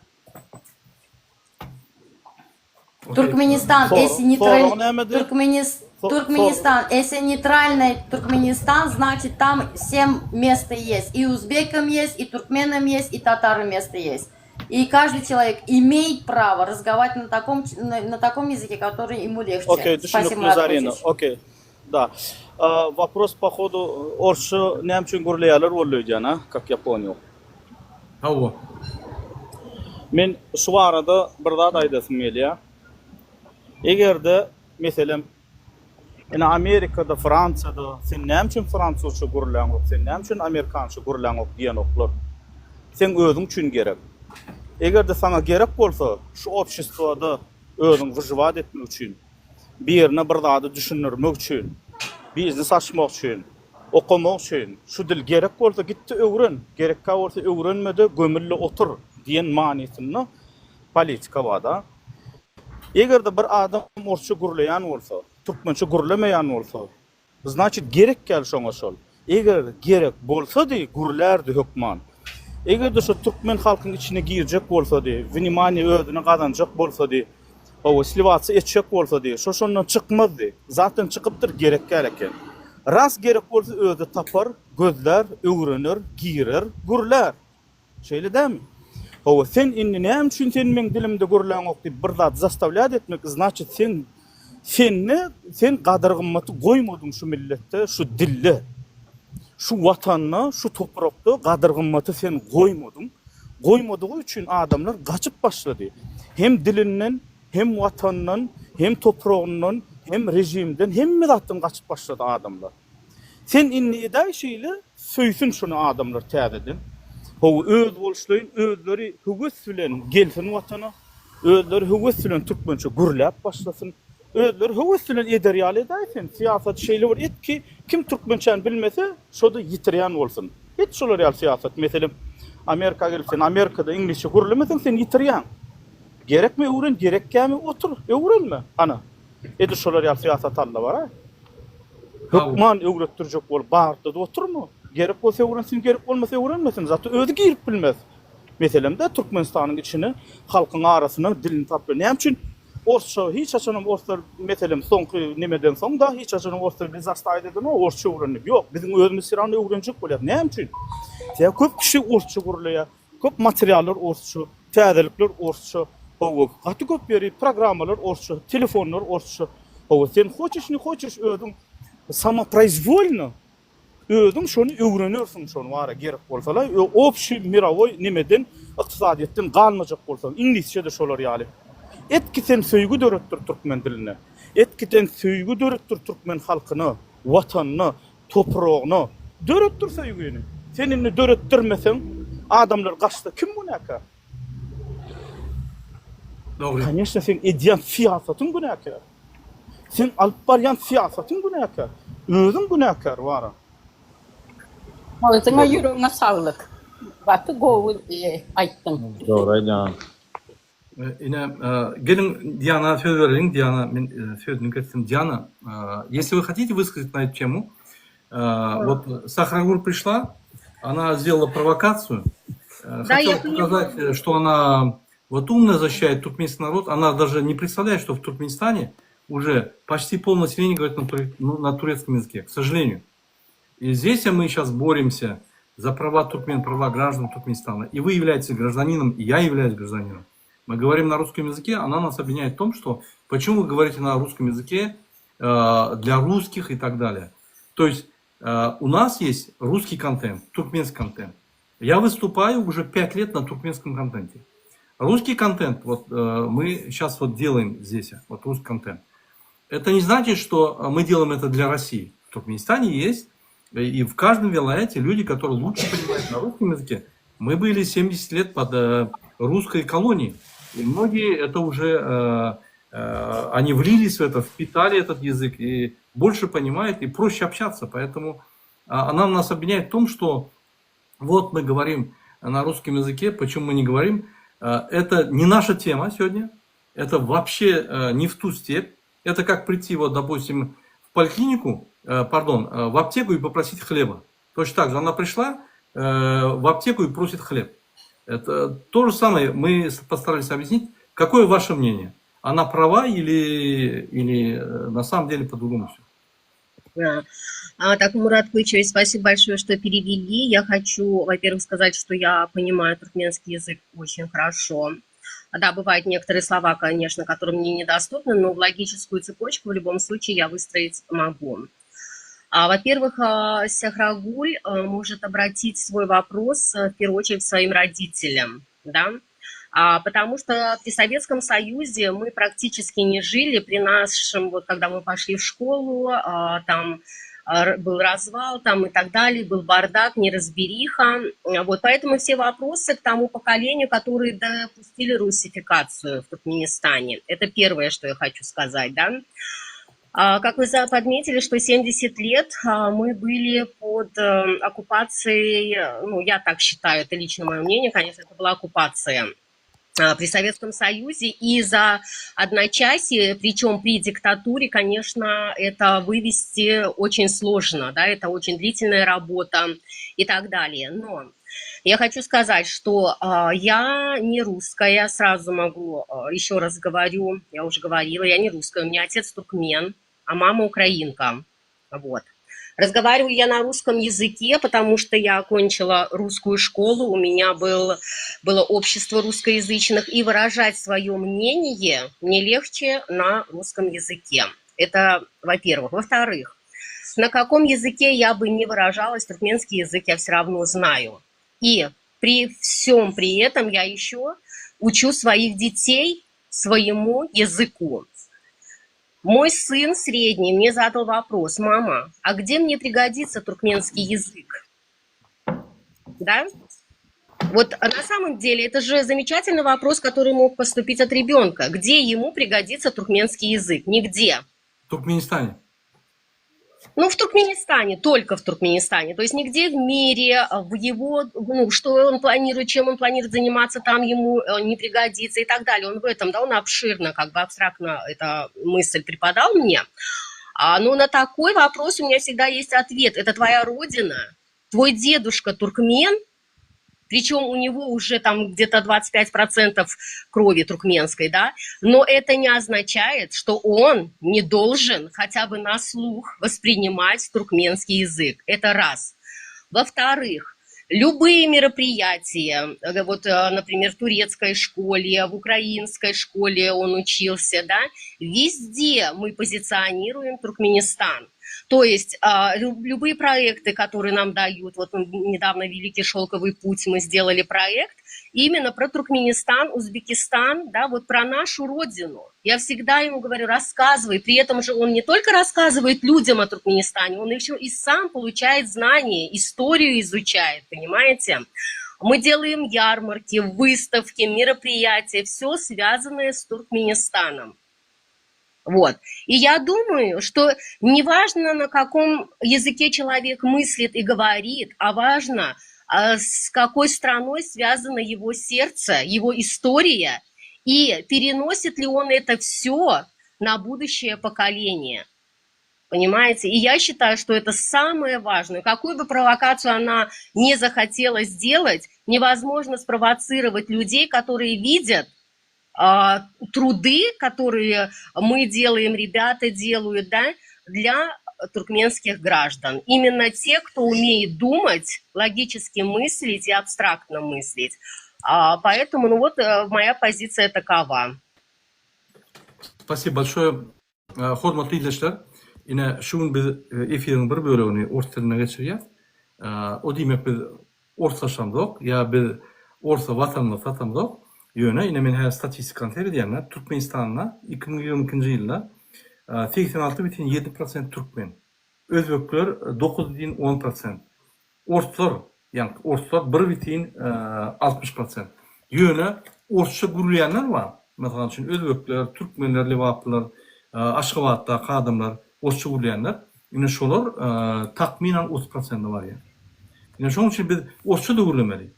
[SPEAKER 4] Туркменистан, если нейтраль... Туркменис... Туркменистан, если нейтральный Туркменистан, значит там всем место есть. И узбекам есть, и туркменам есть, и татарам место есть. И каждый человек имеет право разговаривать на таком, на, на таком языке, который ему легче.
[SPEAKER 7] Okey,
[SPEAKER 4] Спасибо,
[SPEAKER 7] düşünükli
[SPEAKER 4] Мурат
[SPEAKER 7] Zarina.
[SPEAKER 4] Кучич.
[SPEAKER 7] Okey. Da. A, Вопрос по ходу orsça näme üçin gürleýärler boldy öýdýän, a? Как я понял.
[SPEAKER 1] Hawa.
[SPEAKER 7] Men şu barada bir zat aýdasym gelýär. Eger-de, meselem, ine Amerikada, Fransiýada sen näme üçin fransuzça gürläňok, sen näme üçin amerikança gürläňok diýenoklar. Seň özüň üçin gerek. Eger-de saňa gerek bolsa, şu obşestwoda özüň wyžiwat etmek üçin, birine bir zady düşündirmek üçin, biznes açmak üçin, okamak üçin şu dil gerek bolsa git-de öwren, gerekkä bolsa öwrenme-de gömül-de otur diýen manysynda politika bar-da. Eger-de bir adam orsça gürleýän bolsa, türkmençe gürlemeýän bolsa, Znaçit gerek däl şoňa şol. Eger gerek bolsady gürlärdi hökman. Egerde şo türkmen halkyň içine girjek bolsady, wnimaniýe özüne gazanjak bolsady, hawa sliwatsiýa etjek bolsady, şo şondan çykmazdy. Zatdan çykypdyr gerek däl eken. Ras gerek bolsa özi tapar, gözlär, öwrener, girer, gürlär. Şeýle dälmi? Hawa, sen indi näme üçin sen meň dilimde gürläňok diýip bir zat zastawlýat etmek, znaçit sen sende sen gadyr-gymmaty goýmadyň şu milletde, şu dilde. Şu watanda, şu toprakda gadyr-gymmaty sen goýmadyň. Goýmadygy üçin adamlar gaçyp başlady. Hem dilinden, hem watandan, hem topragyndan, hem režimden, hemme zatdan gaçyp başlady adamlar. Sen indi edäý şeýle söýsün şuny adamlar täzeden. Hawa özboluşlaýyn özleri höwes bilen gelsin watana, özleri höwes bilen türkmençe gürläp başlasyn. Özleri höwes bilen eder ýaly edäý sen. Syýasaty şeýle bir et ki, kim türkmençäni bilmese, şo-da ýitirýän bolsun. Et şolar ýaly syýasat. Meselem, Amerika gelip sen Amerikada iňlisçe gürlemeseň sen ýitirýäň. Gerekmi öwren, gerekkämi otur, öwrenme. Ana. Edil şolar ýaly syýasat alda bar-a. Hökman öwretdirjek bolup bagyrtda-da oturma. Gerek bolsa öwrensin, gerek bolmasa öwrenmesin. Zato özi girip bilmez. Meselem-de Türkmenistanyň içine, halkyň arasyna dilini tapyp. Näme üçin orsça hiç haçanam orslar meselem soňky nemeden soň-da hiç haçanam orslar bizi zastaýt edenok orsça öwren diýip. Ýok, biziň özümiz все равno öwrenjek bolýas. Näme üçin? Sebäbi köp kişi orsça gürleýär. Köp materiallar orsça, täzelikler orsça, hawa, gaty köp ýeri programmalar orsça, telefonlar orsça. Hawa, sen hoçeş ne hoçeş özüň samoproizwolno özüň şony öwrenersiň şony wara gerek bolsala, obşi mirowoý nemeden ykdysadyýetden galmajak bolsaň, iňlisçe-de şolar ýaly. Et ki sen söýgi döretdir türkmen diline. Et ki sen söýgi döretdir türkmen halkyna, watanyna, Topragyna döretdir söýgini. Sen indi döretdirmeseň, adamlar gaçsa kim günäkär?
[SPEAKER 1] Dogry.
[SPEAKER 7] Koneçne seň edýän syýasatyň günäkär. Seň alyp barýan syýasatyň günäkär. Özüň günäkär wara.
[SPEAKER 2] Agzyňa ýüregiňe saglyk. Gaty gowy aýtdyň.
[SPEAKER 5] Dogry aýdýaň.
[SPEAKER 1] Ine, geliň Diana söz bereliň. Diana, men sözüni kesdim. Diana, если вы хотите высказать на эту тему, вот Сахарагур пришла, она сделала провокацию,
[SPEAKER 3] Да,
[SPEAKER 1] хотела
[SPEAKER 3] я поняла.
[SPEAKER 1] показать, что она вот умно защищает туркменский народ. Она даже не представляет, что в Туркменистане уже почти полнаселения говорит на, ну, на турецком языке, к сожалению. И здесь мы сейчас боремся за права туркмен, права граждан Туркменистана. И вы являетесь гражданином, и я являюсь гражданином. Мы говорим на русском языке, она нас обвиняет в том, что почему вы говорите на русском языке э, для русских и так далее. То есть э, у нас есть русский контент, туркменский контент. Я выступаю уже 5 лет на туркменском контенте. Русский контент, вот э, мы сейчас вот делаем здесь, вот русский контент. Это не значит, что мы делаем это для России. В Туркменистане есть, и в каждом вилаяте люди, которые лучше понимают на русском языке. Мы были 70 лет под э, русской колонией. И многие это уже, э, э, они влились в это, впитали этот язык и больше понимают и проще общаться. Поэтому а, она нас обвиняет в том, что вот мы говорим на русском языке, почему мы не говорим. Э, это не наша тема сегодня, это вообще э, не в ту степь. Это как прийти, вот, допустим, в поликлинику, э, пардон, в аптеку и попросить хлеба. Точно так же она пришла в аптеку и просит хлеб. Это то же самое мы постарались объяснить. Какое ваше мнение? Она права или, или на самом деле по-другому все?
[SPEAKER 3] Да. А, так, Мурат Кылычевич, спасибо большое, что перевели. Я хочу, во-первых, сказать, что я понимаю туркменский язык очень хорошо. Да, бывают некоторые слова, конечно, которые мне недоступны, но в логическую цепочку в любом случае я выстроить могу. А, во-первых, а, Сахрагуль а, может обратить свой вопрос в первую очередь к своим родителям, да, а, потому что при Советском Союзе мы практически не жили, при нашем, вот когда мы пошли в школу, а, там а, был развал там и так далее, был бардак, неразбериха. Вот, поэтому все вопросы к тому поколению, которые допустили русификацию в Туркменистане. Это первое, что я хочу сказать, да. А, как вы подметили, что 70 лет а, мы были под э, оккупацией, ну, я так считаю, это лично мое мнение, конечно, это была оккупация а, при Советском Союзе, и за одночасье, причем при диктатуре, конечно, это вывести очень сложно, да, это очень длительная работа и так далее. Но я хочу сказать, что э, я не русская, сразу могу, э, еще раз говорю, я уже говорила, я не русская, у меня отец туркмен, а мама украинка, вот. Разговариваю я на русском языке, потому что я окончила русскую школу, у меня был, было общество русскоязычных, и выражать свое мнение мне легче на русском языке. Это, во-первых. Во-вторых, на каком языке я бы не выражалась, туркменский язык я все равно знаю. И при всем при этом я еще учу своих детей своему языку. Мой сын средний мне задал вопрос, мама, а где мне пригодится туркменский язык? Да? Вот на самом деле это же замечательный вопрос, который мог поступить от ребенка. Где ему пригодится туркменский язык? Нигде.
[SPEAKER 1] В Туркменистане.
[SPEAKER 3] Ну, в Туркменистане, только в Туркменистане. То есть нигде в мире, в его, ну, что он планирует, чем он планирует заниматься, там ему э, не пригодится и так далее. Он в этом, да, он обширно, как бы абстрактно эта мысль преподал мне. А, но на такой вопрос у меня всегда есть ответ. Это твоя родина, твой дедушка туркмен, причем у него уже там где-то 25% крови туркменской, да, но это не означает, что он не должен хотя бы на слух воспринимать туркменский язык. Это раз. Во-вторых, любые мероприятия, э, вот, э, например, в турецкой школе, в украинской школе он учился, да, везде мы позиционируем Туркменистан. То есть а, любые проекты, которые нам дают, вот недавно Великий Шелковый путь мы сделали проект именно про Туркменистан, Узбекистан, да, вот про нашу родину. Я всегда ему говорю, рассказывай. При этом же он не только рассказывает людям о Туркменистане, он еще и сам получает знания, историю изучает, понимаете? Мы делаем ярмарки, выставки, мероприятия, все связанное с Туркменистаном. Вот. И я думаю, что неважно, на каком языке человек мыслит и говорит, а важно, а, с какой страной связано его сердце, его история, и переносит ли он это все на будущее поколение. Понимаете? И я считаю, что это самое важное. Какую бы провокацию она не захотела сделать, невозможно спровоцировать людей, которые видят, а, труды, которые мы делаем, ребята делают, да, для туркменских граждан. Именно те, кто умеет думать, логически мыслить и абстрактно мыслить. А, поэтому, ну вот, э, моя позиция такова.
[SPEAKER 1] Спасибо большое. Э, hormatly ildeşler, ine şu gün biz e, efiriň bir bölegini ors diline geçirýäs. O diýmek biz. orslaşamzok ýa biz orsa watanymyzy satamzok. Ýöne ine men häzir statistikany seredýän-de, Türkmenistanda 2022-nji ýylda 86,7 prosent türkmen, özbekler 9,10 prosent, Orslar, ýaňky orslar bir bitin 60 prosent. Ýöne orsça gürleýänler bar. Mysal üçin özbekler, türkmenler, lebaplylar, Aşgabatdaky adamlar orsça gürleýänler. Ine şolar takmynan 30 prosente barýar. Ine şonuň üçin biz orsça-da gürlemeli.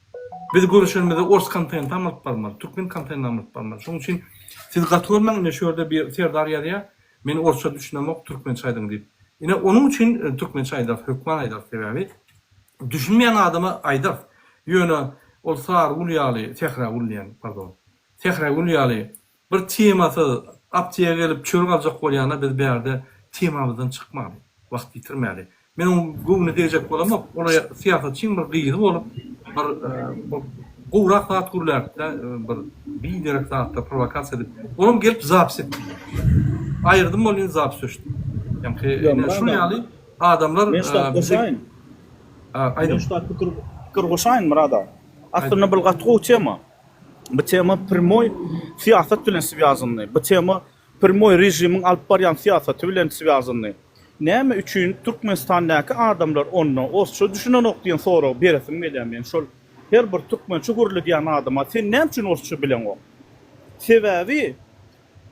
[SPEAKER 1] Biz görüşenimizde ors kontentam alyp barmaly, türkmen kontentam alyp barmaly. Şonuň üçin siz gaty görmäň ine şu ýerde bir Serdar ýazýar, Men orsça düşünemok türkmençe aýdyň diýip. Ine onuň üçin türkmençe aýdarys, hökman aýdarys sebäbi düşünmeýän adama aýdarys. Ýöne ol Sarygül ýaly, Sähragül diýýän, pardon. Sähragül ýaly bir temasyz apteka gelip çörek aljak bolýana biz bärde temamyzdan çykmaly, wagt ýitirmäli. Men oň göwnüne degjek bolamok. Ol syýasatçyň bir gyzy bolup, bir bir gowrak zat gürläpdi-de, bir biderek zatlar, prowokasiýa edip. Olam gelip zapis etdi. Aýyrdym ol indi zapis öçdi. Ýaňky ine şul ýaly adamlar
[SPEAKER 7] Men şu zat goşaýyn.
[SPEAKER 1] Aýdyň.
[SPEAKER 7] Men şu zat pikir pikir goşaýyn Myrat aga. Aslynda bul gaty gowy tema. Bu tema primoý syýasat bilen swýazanly. Bu tema Primoý režimiň alyp barýan syýasaty bilen swýazanly. Näme üçin Türkmenistandaky adamlar onda orsça düşünenok diýen soragy beresim gelýär men şol her bir türkmençe gürledýän adama sen näme üçin orsça bileňok? Sebäbi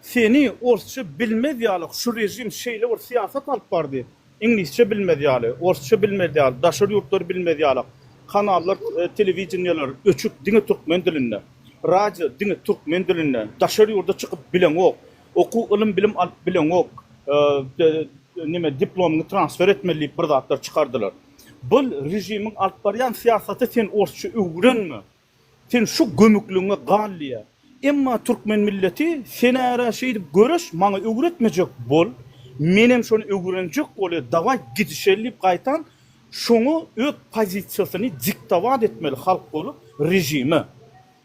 [SPEAKER 7] seni orsça bilmez ýaly şu režim şeýle bir syýasat alyp bardy Iňlisçe bilmez ýaly, orsça bilmez ýaly, daşary ýurtlary bilmez ýaly kanallar, telewideniýeler öçük diňe türkmen dilinde. Radio diňe türkmen dilinde. Daşary ýurda çykyp bileňok. Okuw, ylym-bilim alyp bileňok. Neme diplomyňy transfer etmeli diýip bir zatlar çykardylar. Bul režimiň alyp barýan syýasaty sen orsça öwrenme. Sen şu gömükligiňe gal diýýär. Emma türkmen milleti sen ära şeýdip göreş maňa öwretmejek bol, menem şony öwrenjek bolýa dawaý gidişeli diýip gaýtam şoňa öz pozisiýasyny diktowat etmeli halk bolup režime.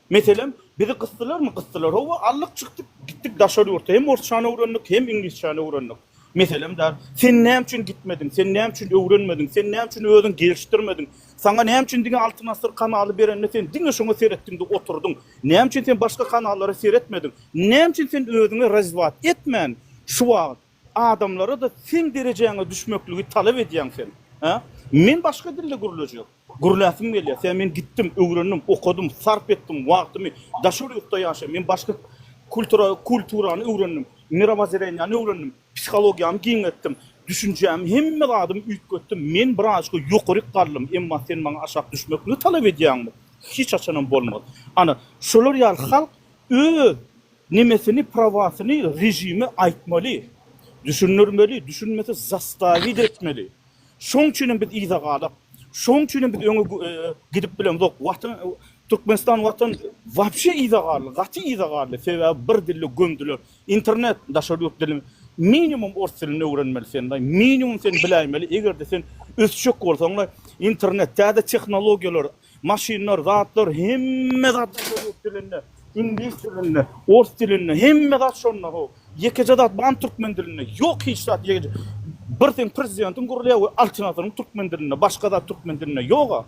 [SPEAKER 7] Meselem bizi gysdylarmy gysdylar hawa aldyk çykdyk gitdik daşary ýurta hem orsçany öwrendik hem iňlisçäni öwrendik. Meselem däl. Sen näme üçin gitmediň? Sen näme üçin öwrenmediň? Sen näme üçin özüň gelişdirmediň? Saňa näme üçin diňe Altyn asyr kanaly berende sen diňe şoňa seretdiňde oturdyň? Näme üçin sen başga kanallara seretmediň? Näme üçin sen özüňi razwat etmän şu wagt adamlara-da seň derejäňe düşmekligi talap edýäň sen? Hä? Men başga dilde gürlejek. Gürläsim gelýär. Sebäbi men gitdim, öwrendim, okadym, sarp etdim wagtymy. Daşary ýurtda ýaşaýan. Men başga kultura kulturany öwrendim. Mirowozreniýany öwrendim. Psihologiýamy giňeltdim. Düşünjämi, hemme zadymy üýtgetdim. Men birazajyk ýokaryk galdym. Emma sen maňa aşak düşmekligi talap edýäňmi? Hiç haçanam bolmaz. Ana, şolar ýaly halk öz nemesini, prawasyny režime aýtmaly. Düşündirmeli, düşünmese zastavit etmeli. Şoň üçinem biz yza galyp, şoň üçinem biz öňe gidip bilemzok. Watan, Türkmenistan watan wapşe yza galdy, gaty yza galdy. Sebäbi bir dilde gömdüler. Internet daşary ýurt dilini minimum ors dilini öwrenmeli sen. Minimum sen biläýmeli. Eger-de sen ösjek bolsaň, internet, täze tehnologiýalar, Maşynlar, zatlar, hemme zat daşary ýurt dilinde, iňlis dilinde, ors dilinde, hemme zat şonda how. Ýekeje zat barmy türkmen dilinde? Ýok hiç zat ýekeje. Bir seň prezidentiň gürleýär we Altyn asyryň türkmen dilinde, başga zat türkmen dilinde ýoga.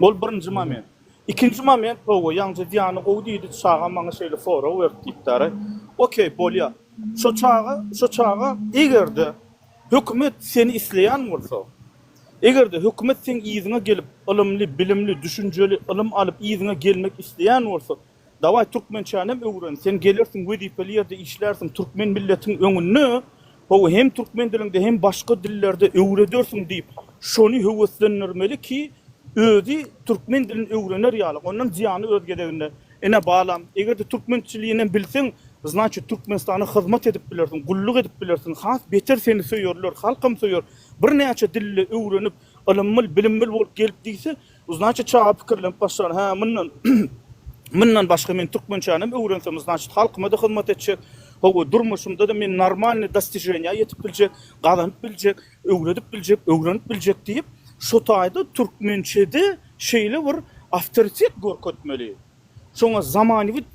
[SPEAKER 7] Ol birinji moment. Ikinji moment hawa, ýaňja Diana gowy diýdi, çagam maňa şeýle sorag berdi diýipdara. Okey, bolýa. Şo çaga, şo çaga eger-de hökümet seni isleýän bolsa, Eger-de hökümet seň yzyňa gelip, ylymly, bilimli, düşünjeli, ylym alyp yzyňa gelmek isleýän bolsa, dawaý türkmençänem öwren, sen gelersiň wezipeli ýerde işlärsiň, türkmen milletiň öňünde, hawa hem türkmen diliňde hem başga dillerde öwredersiň diýip, şony höweslendirmeli ki, özi türkmen dilini öwrener ýaly, ondan zyýany öz gezeginde, ine balam, eger-de türkmençilinem bilseň, znaçit Türkmenistana hyzmat edip bilersiň, gulluk edip bilersiň, has beter seni söýerler, halkam söýer, Birnäçe dilli öwrenip, ylymly, bilimli bolup gelip diýse, znaçit çaga pikirlenip başlar, hä, mundan mundan başga men türkmençänem öwrensem, znaçit halkyma-da hyzmat etjek, hawa, durmuşymda-da men normalnyý dostiženiýa ýetip biljek, gazanyp biljek, öwredip biljek, öwrenip biljek diýip, şo taýda türkmençede şeýle bir awtoritet görkezmeli. Şoňa zamanewit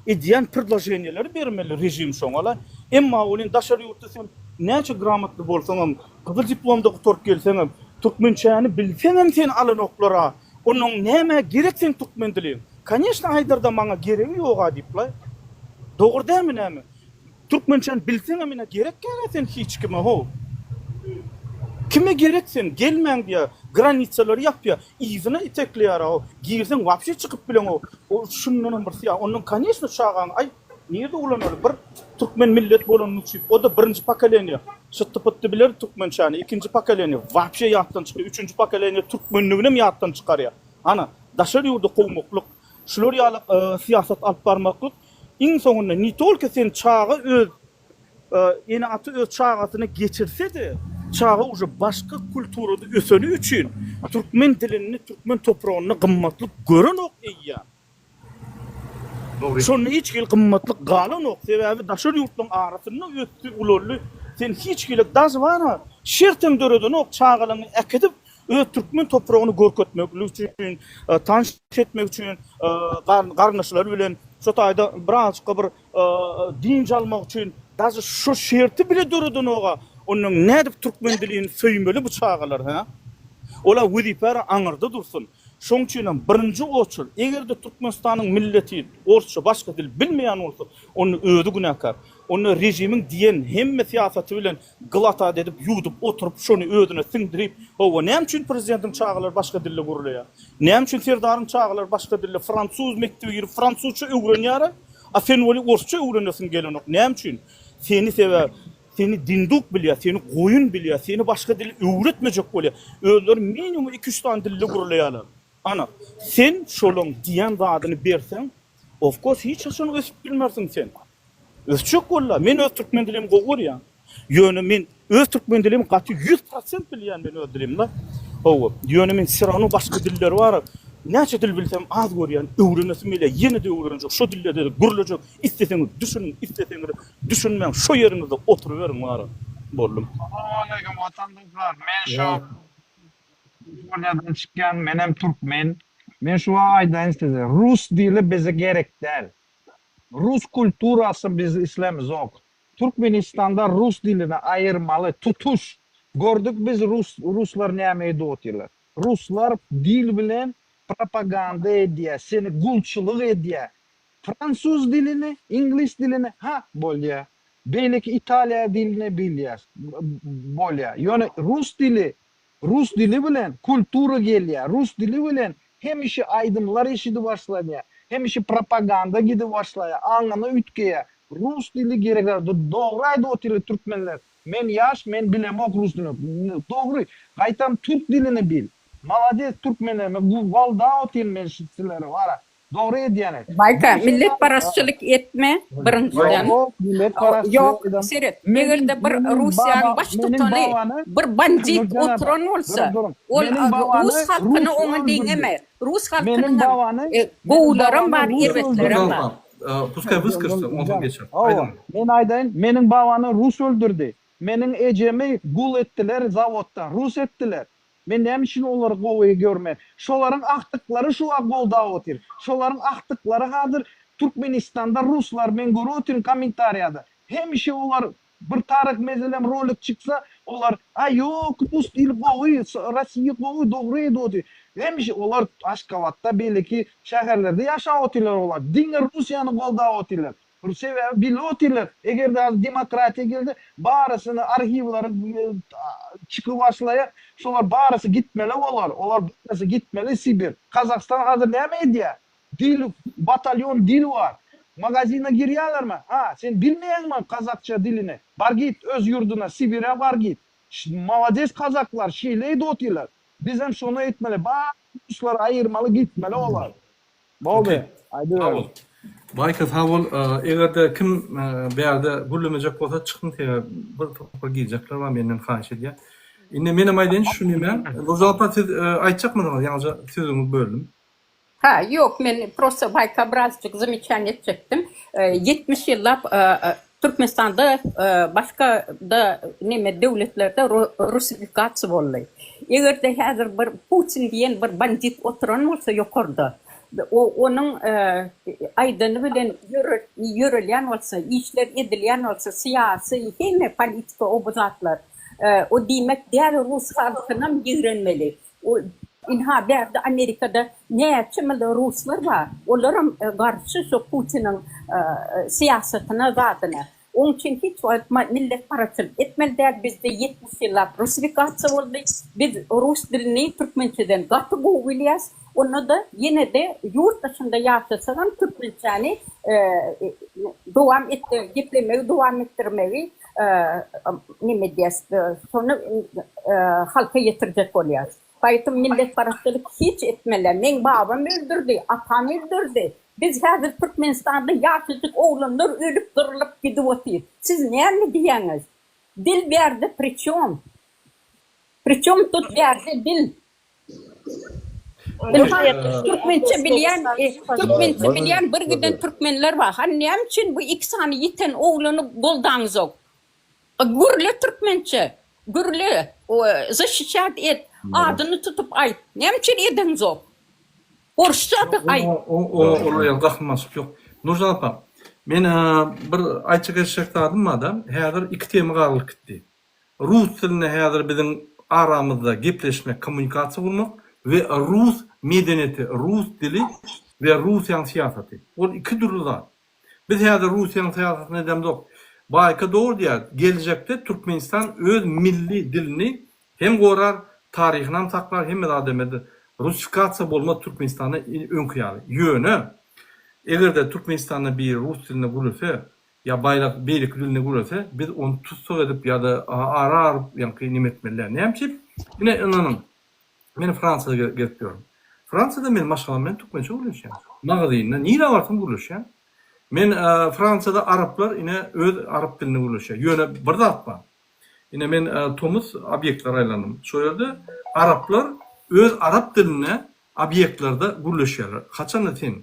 [SPEAKER 7] edýän predloženiýeleri bermeli režim şoňa-la. Emma welin daşary ýurtda sen näçe gramotly bolsaňam, gyzyl diplomda gutaryp gelseňem, türkmençäni bilseňem seni alanoklar-a. Onuň nämä gerek seň türkmen diliň? Koneçno aýdarda maňa geregi ýoga diýiplaý. Dogry dälmi näme? Türkmençäni bilseňem ine gerek dälä sen hiç kime how. Kime gerek sen gelmäň diýýär, granitsalary ýapýar, yzyna itekleýär how. Girseň wapşe çykyp bileňok. O şundanam bir syýa. Ondan koneçno çagaňy aý nirde ulanaly bir türkmen millet bolany üçin o-da birinji pokoleniýa şytdy-pytdy biler türkmençäni, ikinji pokoleniýa wapşe ýatdan çykýar, üçünji pokoleniýa türkmenliginem ýatdan çykarýar. Ana, daşary ýurda kowmaklyk, şular ýaly syýasat alyp barmaklyk Iň soňunda ne tolko sen çaga öz ene ata öz çagasyna geçirsede çaga uje başga kulturada öseni üçin türkmen dilini türkmen topragynda gymmatlyk görenok eýýäm.
[SPEAKER 1] Dogry.
[SPEAKER 7] Şonda hiç hili gymmatlyk galanok sebäbi daşary ýurtlaryň arasynda ösdi ulaldy sen hiç hili daže bara şertem döredenok çagalaňy äkidip öz türkmen topragyny görkezmeklik üçin, tanyş etmek üçin, garyndaşlary bilen şo taýda birazajyk bir dynç almak üçin daže şo şerti bile döredenok-a. Ondan nädip türkmen dilini söýmeli bu çagalar, hä? Ola wezipäre aňyrda dursun. Şoň üçinem birinji oçur, eger-de Türkmenistanyň milleti orsça başga dil bilmeýän bolsa, onda özi günäkär. Onda režimiň diýen hemme syýasaty bilen Glatat edip ýuwdup oturyp şony özüne siňdirip howwa näme üçin prezidentiň çagalary başga dilde gürleýär? Näme üçin Serdaryň çagalary başga dilde fransuz mekdebe girip fransuzça öwrenýärä a sen weli orsça öwrenesiň gelenok näme üçin? Seni sebäbi seni dinduk bilýär seni goýun bilýär seni başga dil öwretmejek bolýar özleri minimum iki üç sany dilde gürleýärler ana sen şolaň diýen zadyny berseň of course hiç haçan ösüp bilmersiň sen. Ösjek walla. Men öz türkmen dilimi gowy görýän. Ýöne men öz türkmen dilimi gaty 100% bilýän men öz dilimde. Hawa. Ýöne men sirano başga dilleri bar. Näçe dil bilsem az görýän. Öwrenesim gelýär. Ýene-de öwrenjek. Şo dillerde-de gürlejek. Isleseňiz düşüniň, isleseňiz düşünmäň. Şo ýeriňizde oturyberiň bara. Boldum.
[SPEAKER 8] Salowmaleýkim watandaşlar men şu Kaliforniýadan çykýan menem türkmen men şu wagt aýdaýyn size rus dili bize gerek däl Rus kulturasy biz islämizok. Türkmenistanda rus dilini aýyrmaly tutuş. Gördük biz rus ruslar näme edip otyrlar. Ruslar dil bilen propaganda edýä seni gulçulyk edýä. Fransuz dilini iňlis dilini ha bolýa. Beýleki italiýa dilini bilýäs bolýa. Ýöne rus dili Rus dili bilen kultura gelýär, rus dili bilen hemişe aýdymlar eşidip başlanýar, hemişe propaganda gidip başlaýar, aňyny üýtgeýär. Rus dili gerek zat. Dogry aýdyp otyrlar türkmenler. Men ýaş, men bilemok rus dilini. Dogry. Gaýtam türk dilini bil. Malades türkmenler. Men goldap otyryn men sizleri wara. Dogry edýäňiz.
[SPEAKER 2] Baýka, milletparazçylyk etme, birinjiden.
[SPEAKER 8] Ýok, milletparazçylyk
[SPEAKER 2] Ýok,
[SPEAKER 8] edem.
[SPEAKER 2] seret,
[SPEAKER 8] Meniň
[SPEAKER 2] eger-de bir
[SPEAKER 8] meniň
[SPEAKER 2] Russiýanyň
[SPEAKER 8] baba meniň
[SPEAKER 2] baştutany
[SPEAKER 8] babany
[SPEAKER 2] bir bandit
[SPEAKER 8] Nurjan apa,
[SPEAKER 2] oturan bolsa,
[SPEAKER 8] duruň duruň.
[SPEAKER 2] ol
[SPEAKER 8] Meniň babany
[SPEAKER 2] rus halkyny
[SPEAKER 8] rus
[SPEAKER 2] oňa
[SPEAKER 8] öldürdi.
[SPEAKER 2] deňemez. Rus
[SPEAKER 8] Meniň
[SPEAKER 2] halkynyňam
[SPEAKER 8] babany
[SPEAKER 2] e,
[SPEAKER 8] meniň
[SPEAKER 2] gowularam
[SPEAKER 8] babany
[SPEAKER 2] bar,
[SPEAKER 8] rus
[SPEAKER 2] erbetlerem
[SPEAKER 8] öldürdi.
[SPEAKER 2] bar.
[SPEAKER 1] Nurjan apa, puskay wyskaşsa, onsoň geçer.
[SPEAKER 8] Hawa,
[SPEAKER 1] Aýdyň.
[SPEAKER 8] men aýdaýyn, meniň babany rus öldürdi. Meniň ejemi gul etdiler zawodda, rus etdiler. Men näme üçin olary gowy görmen. Şolaryň agtyklary şu wagt goldap otyr. Şolaryň agtyklary hazir Türkmenistanda ruslar men görüp otyryn kommentariýada. Hemişe olar bir taryh meselem rolik çyksa olar a ýok rus dili gowy Rossiýa gowy dogry edip otyr. Hemişe olar Aşgabatda beýleki şäherlerde ýaşap otyrlar olar diňe Russiýany goldap otyrlar. Sebäbi bilip otyrlar, eger-de hazir demokratiýa gelse, barysyny arhiwlary çykyp başlaýar, şolar barysy gitmeli bolar, olar barysy gitmeli Sibir. Kazahstan hazir näme edýär? Dil, batalýon dil bar. Magazine girýärlermi? Ha, sen bilmeýäňmi kazakça dilini? Bar git öz ýurduna, Sibire bar git. Malades kazaklar, şeýle edip otyrlar. Bizem şony etmeli, bar ruslary aýyrmaly gitmeli olar. Boldy.
[SPEAKER 1] Sag bol. Baýka sag bol. Eger-de kim bärde gürlemejek bolsa çykyň sebäbi bir topar girjekler bar menden haýyş edýär. Indi menem aýdaýyn şu neme. Nurjan apa siz aýtjakmydyňyz ýaňyja sözüňizi böldüm.
[SPEAKER 2] Ha ýok men prosta Baýka birazjyk zamечание etjekdim. 70 ýyllap Türkmenistanda başga-da neme döwletlerde russifikasiýa boldy. Eger-de häzir bir Putin diýen bir bandit oturan bolsa ýokarda, onuň aýdany bilen ýörelýän bolsa, işler edilýän bolsa, syýasy, hemme politika o bu zatlar, o diýmek däl rus halkynam ýigrenmeli. Ynha bärde Amerikada näçe mylly ruslar bar, olaram garşy şo Putiniň syýasatyna zadyna. Oň üçin hiç wagt milletparazçylyk etmeli däl, bizde 70 ýyllap russifikasiýa boldy, biz rus dilini türkmençeden gaty gowy bilýäs, onda-da ýene-de ýurt daşynda ýaşasagam türkmençäni dowam geplemegi dowam etdirmegi neme edýäs, şony halka ýetirjek bolýas. Gaýtam milletparazçylyk hiç etmeli. Meň babam öldürdi, atam öldürdi. Biz häzir Türkmenistanda ýaşajyk oglanlar ölüp gyrylyp gidip otyr. Siz näme diýýäňiz? Dil bärde priçom? Priçom tut bärde dil? Türkmençe bilýän, türkmençe bilýän bir giden türkmenler bar. Hany näme üçin bu iki sany ýiten oglany goldaňyzok? Gürle türkmençe, gürle, zaşişat et, adyny tutup aýt. Näme üçin edeňzok? Orsça-da aýt.
[SPEAKER 1] Olar ýaly gahrymançylyk ýok. Nurjan apa, men bir aýtjak etjek zadym bar-da, häzir iki tema garylyp gitdi. Rus dilinde häzir biziň aramyzda gepleşmek, kommunikasiýa gurmak we rus medeniýeti, rus dili we Russiýanyň syýasaty. Ol iki dürli zat. Biz häzir Russiýanyň syýasatyny edemzok. Baýka dogry diýýär. Geljekde Türkmenistan öz milli dilini hem gorar, taryhynam saklar, hemme zady hem eder. Russifikasiýa bolmaz Türkmenistanda öňki ýaly. Ýöne, eger-de Türkmenistanda biri rus dilinde gürlese ýa baýrak beýleki dilinde gürlese, biz ony tussag edip ýa-da ara alyp ýaňky neme etmeli däl. Näme üçin? Ine ynanyň, Men Fransiýada gezip ýörün. Fransiýada men maşgalam bilen türkmençe gürleşýän. Magazynda nirä barsam gürleşýän. Men Fransiýada araplar ine öz arap dilinde gürleşýär. Ýöne bir zat bar. Ine men tomus obýektlere aýlandym. Şo ýerde araplar öz arap dilinde obýektlerde gürleşýärler. Haçanda sen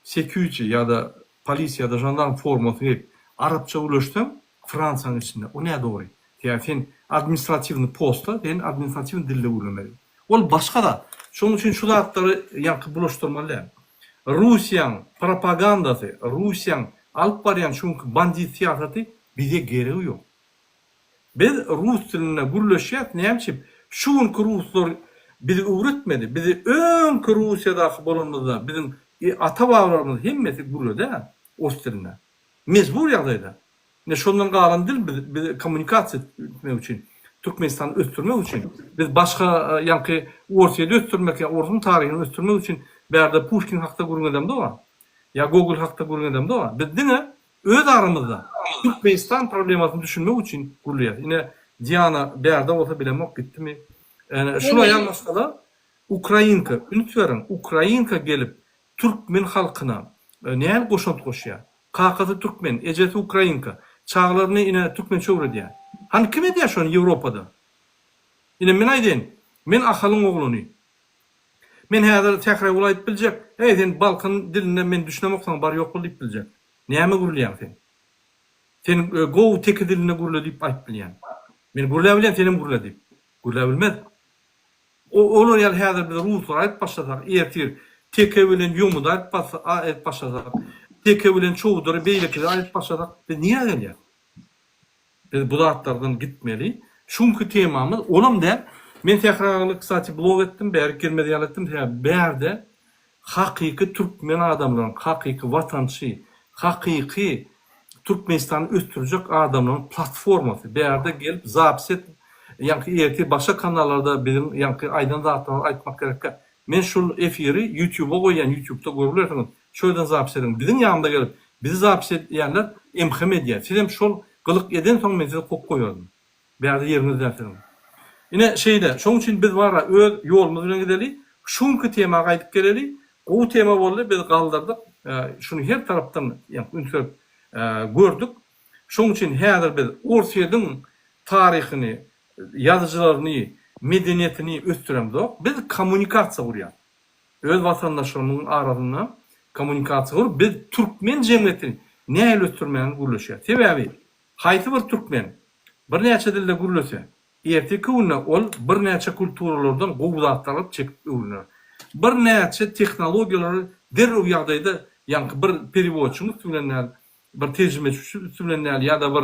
[SPEAKER 1] security ýa-da polisiýa ýa-da žandarm formasyny geýip arapça gürleşseň Fransiýanyň içinde o nädogry. Sebäbi sen administratiwnyý postda sen administratiwnyý dilde gürlemeli. Ol başga zat. Şonuň üçin şu zatlary ýaňky bulaşdyrmaly däl. Russiýaň propagandasy, Russiýaň alyp barýan şu günki bandit syýasaty bize geregi ýok. Biz rus dilinde gürleşýäs näme üçin? Şu günki ruslar bizi öwretmedi. Bizi öňki Russiýadaky bolanymyzda biziň ata-babalarymyz hemmesi gürledi-ä ors dilinde. Mejbur ýagdaýda. Ine şondan galan dil biz biz kommunikasiýa etmek üçin, Türkmenistany ösdürmek üçin, biz başga ýaňky Orsýeti ösdürmek ýa orsuň taryhyny ösdürmek üçin bärde Puşkin hakda gürrüň edemzok-a. Ýa Gogol hakda gürrüň edemzok-a. Biz diňe öz aramyzda Türkmenistan problemasyny düşünmek üçin gürleýäs. Ine Diana bärde bolsa bilemok gitdimi. Ine şul aýal maşgala ukrainka, üns beriň, ukrainka gelip türkmen halkyna nähili goşant goşýar? Kakasy türkmen, ejesi ukrainka. Çagalaryny ine türkmençe öwredýär. Hany kim edýär şony Ýewropada? Ine men aýdaýyn, men Ahalyň oglany. Men häzir Sähragül aýdyp biljek, Eý sen Balkan dilinde men düşünemok saňa bar ýok bol diýip biljek. Näme gürleýäň sen? Sen gowy teke dilinde gürle diýip aýdyp bilýän. Men gürläbilýän senem gürle diýip. Gürläbilmez. Olar ýaly häzir biz ruslary aýyp başlasak, ertir teke bilen ýomudy aýyp aýyp başlasak, teke bilen çowdury beýlekileri aýyp başlasak, biz nirä gelýäs? Biz bu zatlardan gitmeli. Şu günki temamyz olam däl. Men Sähra agaly kstati blok etdim, bärik gelmez ýaly etdim, sebäbi bärde hakyky türkmen adamlaryň, hakyky watançy, hakyky Türkmenistany ösdürjek adamlaryň platformasy. Bärde gelip zapis et, ýaňky ertir başga kanallarda biziň ýaňky aýdan zatlarymyzy aýtmak gerekkä. Men şul efiri ýutýuba goýýan, ýutýubda görübilersiňiz. Şo ýerden zapis ediň. Biziň ýanymyza gelip bizi zapis edýänler MHM edýär. Sizem şol gylyk edensoň men sizi kowup goýardym. Bärde ýeriňiz däl siziň. Ine şeýle. Şoň üçin biz bara öz ýolumyz bilen gideli. Şu günki tema gaýdyp geleli. Gowy tema boldy, biz galdyrdyk. Şuny her tarapdan ýaňky üns berip gördük. Şoň üçin häzir biz Orsýetiň taryhyny, ýazyjylaryny, medeniýetini ösdüremzok. Biz kommunikasiýa gurýas. Öz watandaşlarymyzyň arasynda kommunikasiýa gurup, biz türkmen jemgyýetini nähili ösdürmäni gürleşýäs. Sebäbi haýsy bir türkmen birnäçe dilde gürlese, Erteki günde ol birnäçe kulturalardan gowy zatlar alyp çekip öwrener. Birnäçe tehnologiýalary derrew ýagdaýda ýaňky bir perewodçyň üsti bilen däl, bir terjimeçi üsti bilen däl ýa-da bir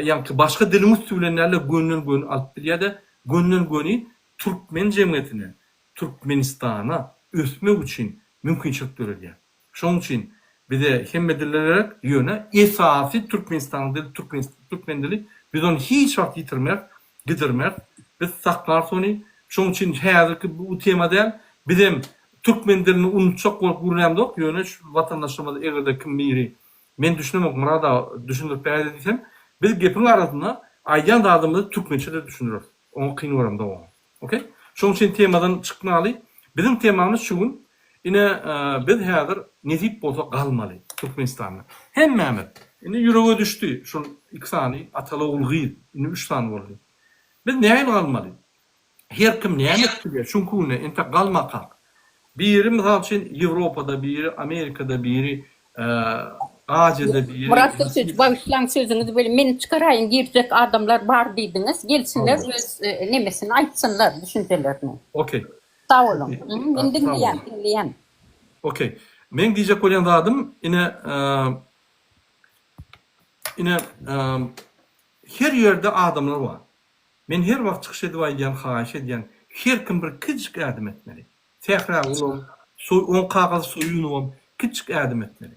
[SPEAKER 1] ýaňky başga diliň üsti bilen däl-de gönden-göni alyp bilýär-de, gönden-göni türkmen jemgyýetine, Türkmenistana ösmek üçin mümkinçilik döredýär. Şonuň üçin bize hemme diller gerek, ýöne esasy Türkmenistanyň dili türkmen türkmen dili. Biz ony hiç wagt ýitirmeris, gidirmeris. Biz saklarys ony. Şonuň üçin häzirki bu tema däl. Bizem türkmen dilini unutjak bolup gürlämzok, ýöne şu watandaşlarymyz eger-de kim biri men düşünemok Myrat aga düşündirip beräýdä diýsem, biz gepiň arasynda aýdýan zadymyzy türkmençe-de düşündireris. Oňa kyn göremzok oňa. Ok. Şonuň üçin temadan çykmaly. Biziň temamyz şu gün ine biz häzir nesip bolsa galmaly Türkmenistanda. Hemmämiz. Indi ýürege düşdi şol iki sany ataly ogul gyz. Indi üç sany boldy. Biz nähili galmaly? Her kim näme edip bilýär şuňki günde entek galmakak. Biri mysal üçin Ýewropada biri Amerikada biri Aziýada biri
[SPEAKER 2] Myrat Köseç bagyşlaň sözüňizi bölüm men çykaraýyn girjek adamlar bar diýdiňiz gelsinler öz nemesini aýtsynlar düşünjelerini.
[SPEAKER 1] Okey.
[SPEAKER 2] Sag boluň. Men diňleýän diňleýän.
[SPEAKER 1] Okey. Meň diýjek bolýan zadym ine ine her ýerde adamlar bar. Men her wagt çykyş edip aýdýan haýyş edýän her kim bir kiçijik ädim etmeli. Sähragulam, soý oň kakasy Soýunowam kiçijik ädim etmeli.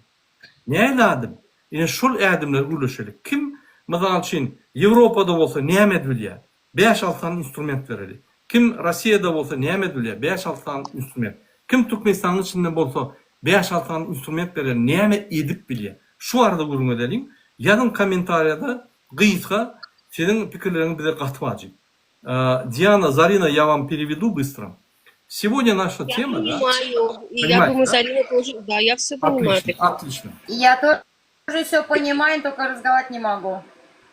[SPEAKER 1] Nähili ädim? Ine şol ädimleri gürleşeli. Kim, mysal üçin, Ýewropada bolsa näme edibilýär? Bäş-alty sany instrument bereli. Kim Rossiýada bolsa näme edibilýär? Bäş-alty sany instrument. Kim Türkmenistanyň içinde bolsa bäş-alty sany instrument bereli, näme edip bilýär? Şu barada gürrüň edeliň. Ýazyň kommentariýada gysga siziň pikirleriňiz bize gaty wajyp. Diana, Zarina, я вам переведу быстро. Сегодня наша
[SPEAKER 3] Я
[SPEAKER 1] тема, да?
[SPEAKER 3] понимаю. И я
[SPEAKER 1] Понимаете,
[SPEAKER 3] думаю,
[SPEAKER 1] да?
[SPEAKER 3] Зарина тоже. Да, я все понимаю
[SPEAKER 1] Отлично,
[SPEAKER 3] прекрасно.
[SPEAKER 1] отлично.
[SPEAKER 4] Я тоже все понимаю, только разговаривать не могу.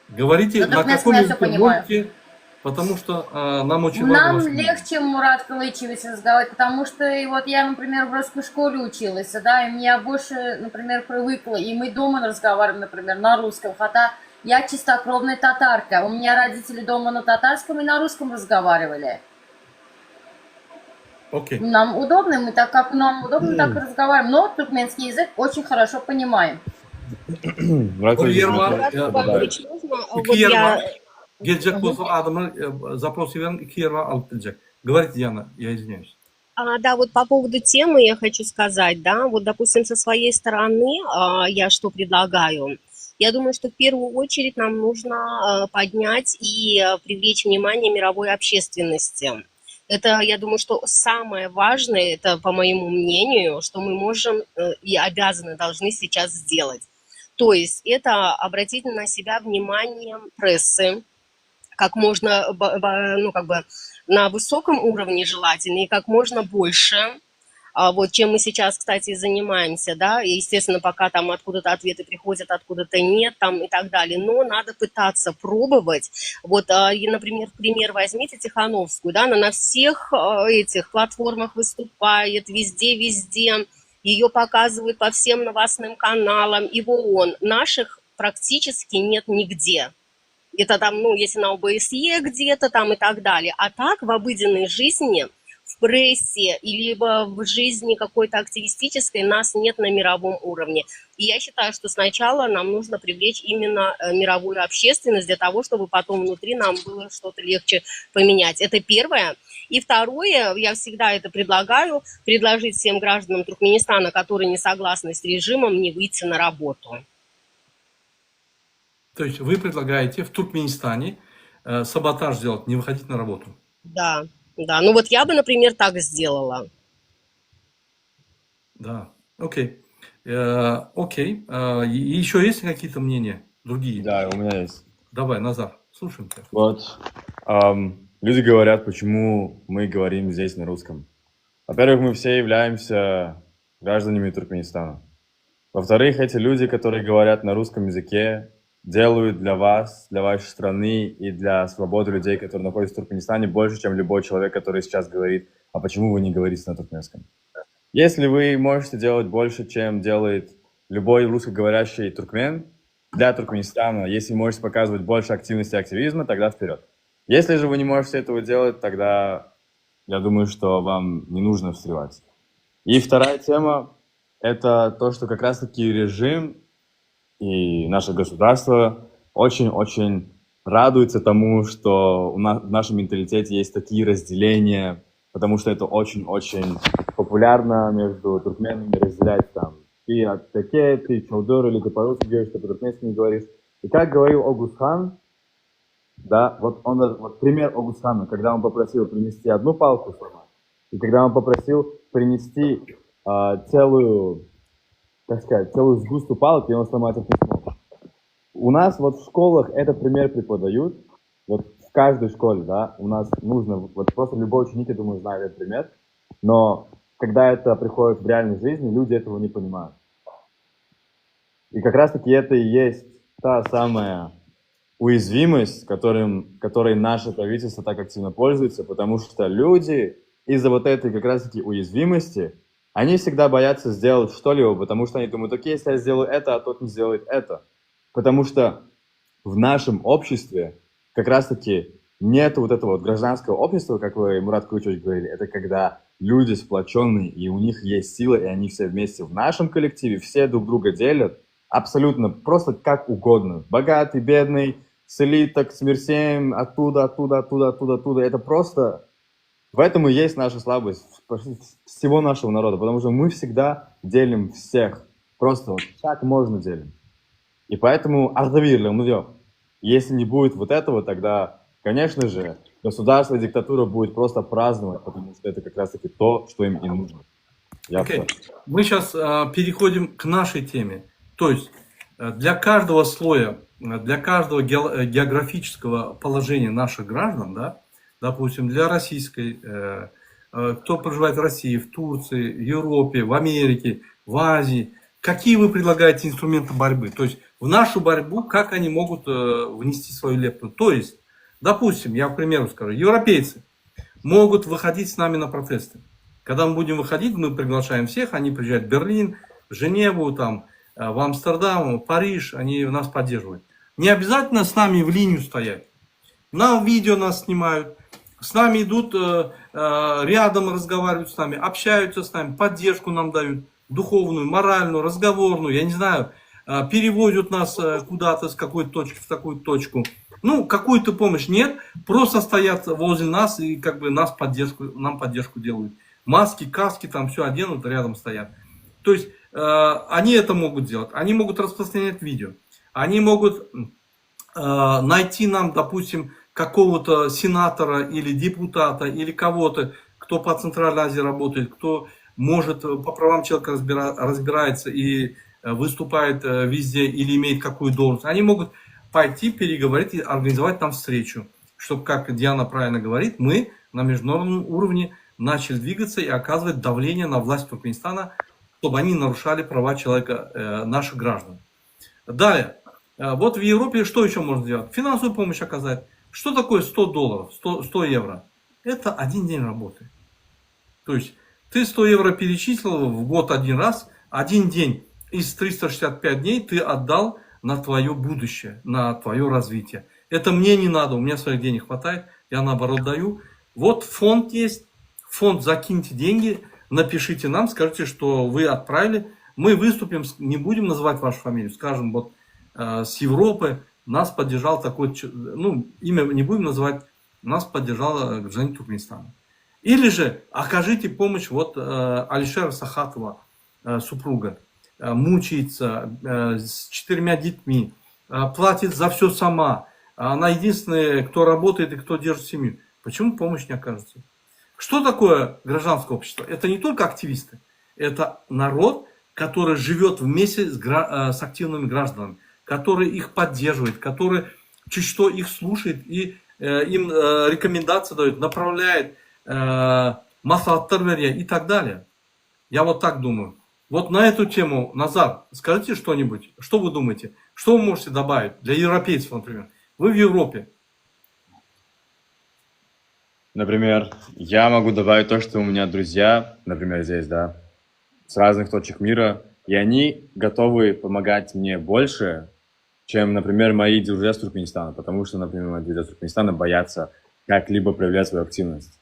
[SPEAKER 1] Говорите,
[SPEAKER 4] На
[SPEAKER 1] на
[SPEAKER 4] туркменском
[SPEAKER 1] каком
[SPEAKER 4] я все
[SPEAKER 1] языке
[SPEAKER 4] понимаю.
[SPEAKER 1] можете, потому что а, нам очень важно
[SPEAKER 4] Нам
[SPEAKER 1] ваше мнение.
[SPEAKER 4] легче, Мурат Калычевич, разговаривать, потому что и вот я, например, в русской школе училась, да, и я больше, например, привыкла, и мы дома разговариваем, например, на русском, хотя я чистокровная татарка, у меня родители дома на татарском и на русском разговаривали.
[SPEAKER 1] Окей.
[SPEAKER 4] Нам удобно, мы так как нам удобно, так и разговариваем, но туркменский язык очень хорошо понимаем.
[SPEAKER 5] Murat
[SPEAKER 1] Bir
[SPEAKER 5] Kılıç,
[SPEAKER 1] ýer bar,
[SPEAKER 3] Murat
[SPEAKER 1] ýa-
[SPEAKER 3] Кубатович, можно? А,
[SPEAKER 1] Iki
[SPEAKER 3] Вот
[SPEAKER 1] ýer
[SPEAKER 3] я...
[SPEAKER 1] bar. Geljek bolsa adamlar e, запрос beriň, iki ýer bar alyp biljek. Говорите, Диана, я извиняюсь.
[SPEAKER 3] А, да, вот по поводу темы я хочу сказать, да, вот, допустим, со своей стороны а, я что предлагаю? Я думаю, что в первую очередь нам нужно а, поднять и а, привлечь внимание мировой общественности. Это, я думаю, что самое важное, это, по моему мнению, что мы можем э, и обязаны должны сейчас сделать. То есть это обратить на себя внимание прессы, как можно, ну, как бы на высоком уровне желательно и как можно больше. А вот чем мы сейчас, кстати, занимаемся, да, и, естественно, пока там откуда-то ответы приходят, откуда-то нет, там и так далее, но надо пытаться пробовать. Вот, а, и, например, пример возьмите Тихановскую, да, она на всех а, этих платформах выступает, везде-везде, ее показывают по всем новостным каналам, и в ООН. Наших практически нет нигде. Это там, ну, если на ОБСЕ где-то там и так далее. А так в обыденной жизни, в прессе, либо в жизни какой-то активистической нас нет на мировом уровне. И я считаю, что сначала нам нужно привлечь именно э, мировую общественность для того, чтобы потом внутри нам было что-то легче поменять. Это первое. И второе, я всегда это предлагаю, предложить всем гражданам Туркменистана, которые не согласны с режимом, не выйти на работу.
[SPEAKER 1] То есть вы предлагаете в Туркменистане э, саботаж сделать, не выходить на работу?
[SPEAKER 3] Да, да. Ну вот я бы, например, так сделала.
[SPEAKER 1] Да, окей. Э, окей. Э, и еще есть какие-то мнения другие?
[SPEAKER 5] Да, у меня есть.
[SPEAKER 1] Давай, Назар, слушаем тебя.
[SPEAKER 5] Вот. Ам, люди говорят, почему мы говорим здесь на русском. Во-первых, мы все являемся гражданами Туркменистана. Во-вторых, эти люди, которые говорят на русском языке, делают для вас, для вашей страны и для свободы людей, которые находятся в Туркменистане, больше, чем любой человек, который сейчас говорит, а почему вы не говорите на туркменском? Если вы можете делать больше, чем делает любой русскоговорящий туркмен для Туркменистана, если можете показывать больше активности и активизма, тогда вперед. Если же вы не можете этого делать, тогда я думаю, что вам не нужно встревать. И вторая тема – это то, что как раз-таки режим и наше государство очень-очень радуется тому, что у нас, в нашем менталитете есть такие разделения. Потому что это очень-очень популярно между туркменами разделять там ты от таке, ты чалдыр, или ты по-русски говоришь, ты по-туркменски не говоришь. И как говорил Огузхан, да, вот он, вот пример Огузхана, когда он попросил принести одну палку сломать, и когда он попросил принести а, целую, как сказать, целую сгусту палок, и он сломать их не смог. У нас вот в школах этот пример преподают, вот в каждой школе, да, у нас нужно, вот просто любой ученик, я думаю, знает этот пример, но когда это приходит в реальной жизни, люди этого не понимают. И как раз-таки это и есть та самая уязвимость, которым, которой наше правительство так активно пользуется, потому что люди из-за вот этой как раз-таки уязвимости, они всегда боятся сделать что-либо, потому что они думают, окей, если я сделаю это, а тот не сделает это. Потому что в нашем обществе как раз-таки нет вот этого вот гражданского общества, как вы, Мурат Кылычевич, говорили, это когда люди сплоченные, и у них есть сила, и они все вместе в нашем коллективе, все друг друга делят, абсолютно просто как угодно. Богатый, бедный, с элиток, с Мерсеем, оттуда, оттуда, оттуда, оттуда, оттуда. Это просто... В этом и есть наша слабость всего нашего народа, потому что мы всегда делим всех. Просто вот как можно делим. И поэтому если не будет вот этого, тогда, конечно же, государство и диктатура будет просто праздновать, потому что это как раз-таки то, что им и нужно.
[SPEAKER 1] Я okay. Мы сейчас э, переходим к нашей теме. То есть э, для каждого слоя, для каждого географического положения наших граждан, да, допустим, для российской, э, э, кто проживает в России, в Турции, в Европе, в Америке, в Азии, какие вы предлагаете инструменты борьбы? То есть в нашу борьбу, как они могут э, внести свою лепту? То есть, допустим, я к примеру скажу, европейцы могут выходить с нами на протесты. Когда мы будем выходить, мы приглашаем всех, они приезжают в Берлин, в Женеву, там, в Амстердам, в Париж, они нас поддерживают. Не обязательно с нами в линию стоять. На видео нас снимают, с нами идут, э, э, рядом разговаривают с нами, общаются с нами, поддержку нам дают, духовную, моральную, разговорную, я не знаю, э, переводят нас куда-то с какой-то точки в такую точку. Ну, какую-то помощь нет, просто стоят возле нас и как бы нас поддержку, нам поддержку делают. Маски, каски там все оденут, рядом стоят. То есть э, они это могут делать, они могут распространять видео, они могут э, найти нам, допустим, какого-то сенатора или депутата или кого-то, кто по Центральной Азии работает, кто может по правам человека разбира, разбирается и э, выступает э, везде или имеет какую должность. Они могут пойти переговорить и организовать там встречу, чтобы, как Диана правильно говорит, мы на международном уровне начали двигаться и оказывать давление на власть Туркменистана, чтобы они нарушали права человека, э, наших граждан. Далее. Вот в Европе что еще можно сделать? Финансовую помощь оказать. Что такое 100 долларов, 100, 100 евро? Это один день работы. То есть ты 100 евро перечислил в год один раз, один день из 365 дней ты отдал на твое будущее, на твое развитие. Это мне не надо, у меня своих денег хватает, я наоборот даю. Вот фонд есть, фонд закиньте деньги, напишите нам, скажите, что вы отправили. Мы выступим, не будем называть вашу фамилию, скажем, вот э, с Европы нас поддержал такой, ну, имя не будем называть, нас поддержал э, гражданин Туркменистана. Или же окажите помощь вот э, Алишера Сахатова, э, супруга, э, мучается э, с четырьмя детьми, э, платит за все сама. Она единственная, кто работает и кто держит семью. Почему помощь не окажется? Что такое гражданское общество? Это не только активисты, это народ, который живет вместе с, э, с активными гражданами, который их поддерживает, который чуть что их слушает и э, им э, рекомендации дает, направляет, э, maslahatlar berýär и так далее. Я вот так думаю. Вот на эту тему, Назар, скажите что-нибудь. Что вы думаете? Что вы можете добавить для европейцев, например? Вы в Европе.
[SPEAKER 5] Например, я могу добавить то, что у меня друзья, например, здесь, да, с разных точек мира, и они готовы помогать мне больше, чем, например, мои друзья с Туркменистана, потому что, например, мои друзья с Туркменистана боятся как-либо проявлять свою активность.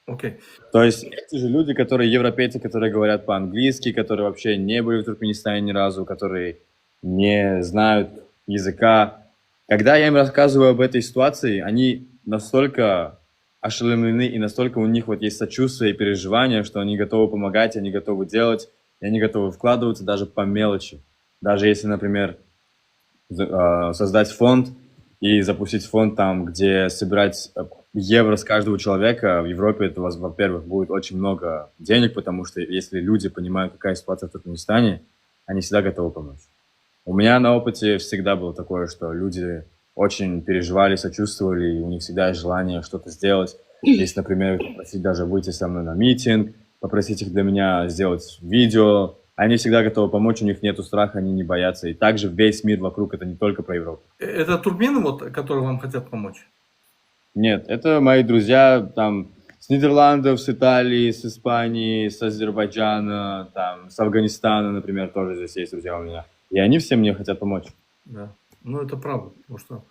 [SPEAKER 1] Окей. Okay.
[SPEAKER 5] То есть эти же люди, которые европейцы, которые говорят по-английски, которые вообще не были в Туркменистане ни разу, которые не знают языка. Когда я им рассказываю об этой ситуации, они настолько... ошеломлены, и настолько у них вот есть сочувствие и переживания, что они готовы помогать, они готовы делать, и они готовы вкладываться даже по мелочи. Даже если, например, а, создать фонд и запустить фонд там, где собирать э, евро с каждого человека, в Европе это у вас, во-первых, будет очень много денег, потому что если люди понимают, какая ситуация в Туркменистане, они всегда готовы помочь. У меня на опыте всегда было такое, что люди очень переживали, сочувствовали, и у них всегда есть желание что-то сделать. Если, например, попросить даже выйти со мной на митинг, попросить их для меня сделать видео, они всегда готовы помочь, у них нету страха, они не боятся. И также весь мир вокруг, это не только про Европу.
[SPEAKER 1] Э, это туркмены, вот, которые вам хотят помочь?
[SPEAKER 5] Нет, это мои друзья там с Нидерландов, с Италии, с Испании, с Азербайджана, там, с Афганистана, например, тоже здесь есть друзья у меня. И они все мне хотят помочь.
[SPEAKER 1] Да, ну это правда, потому что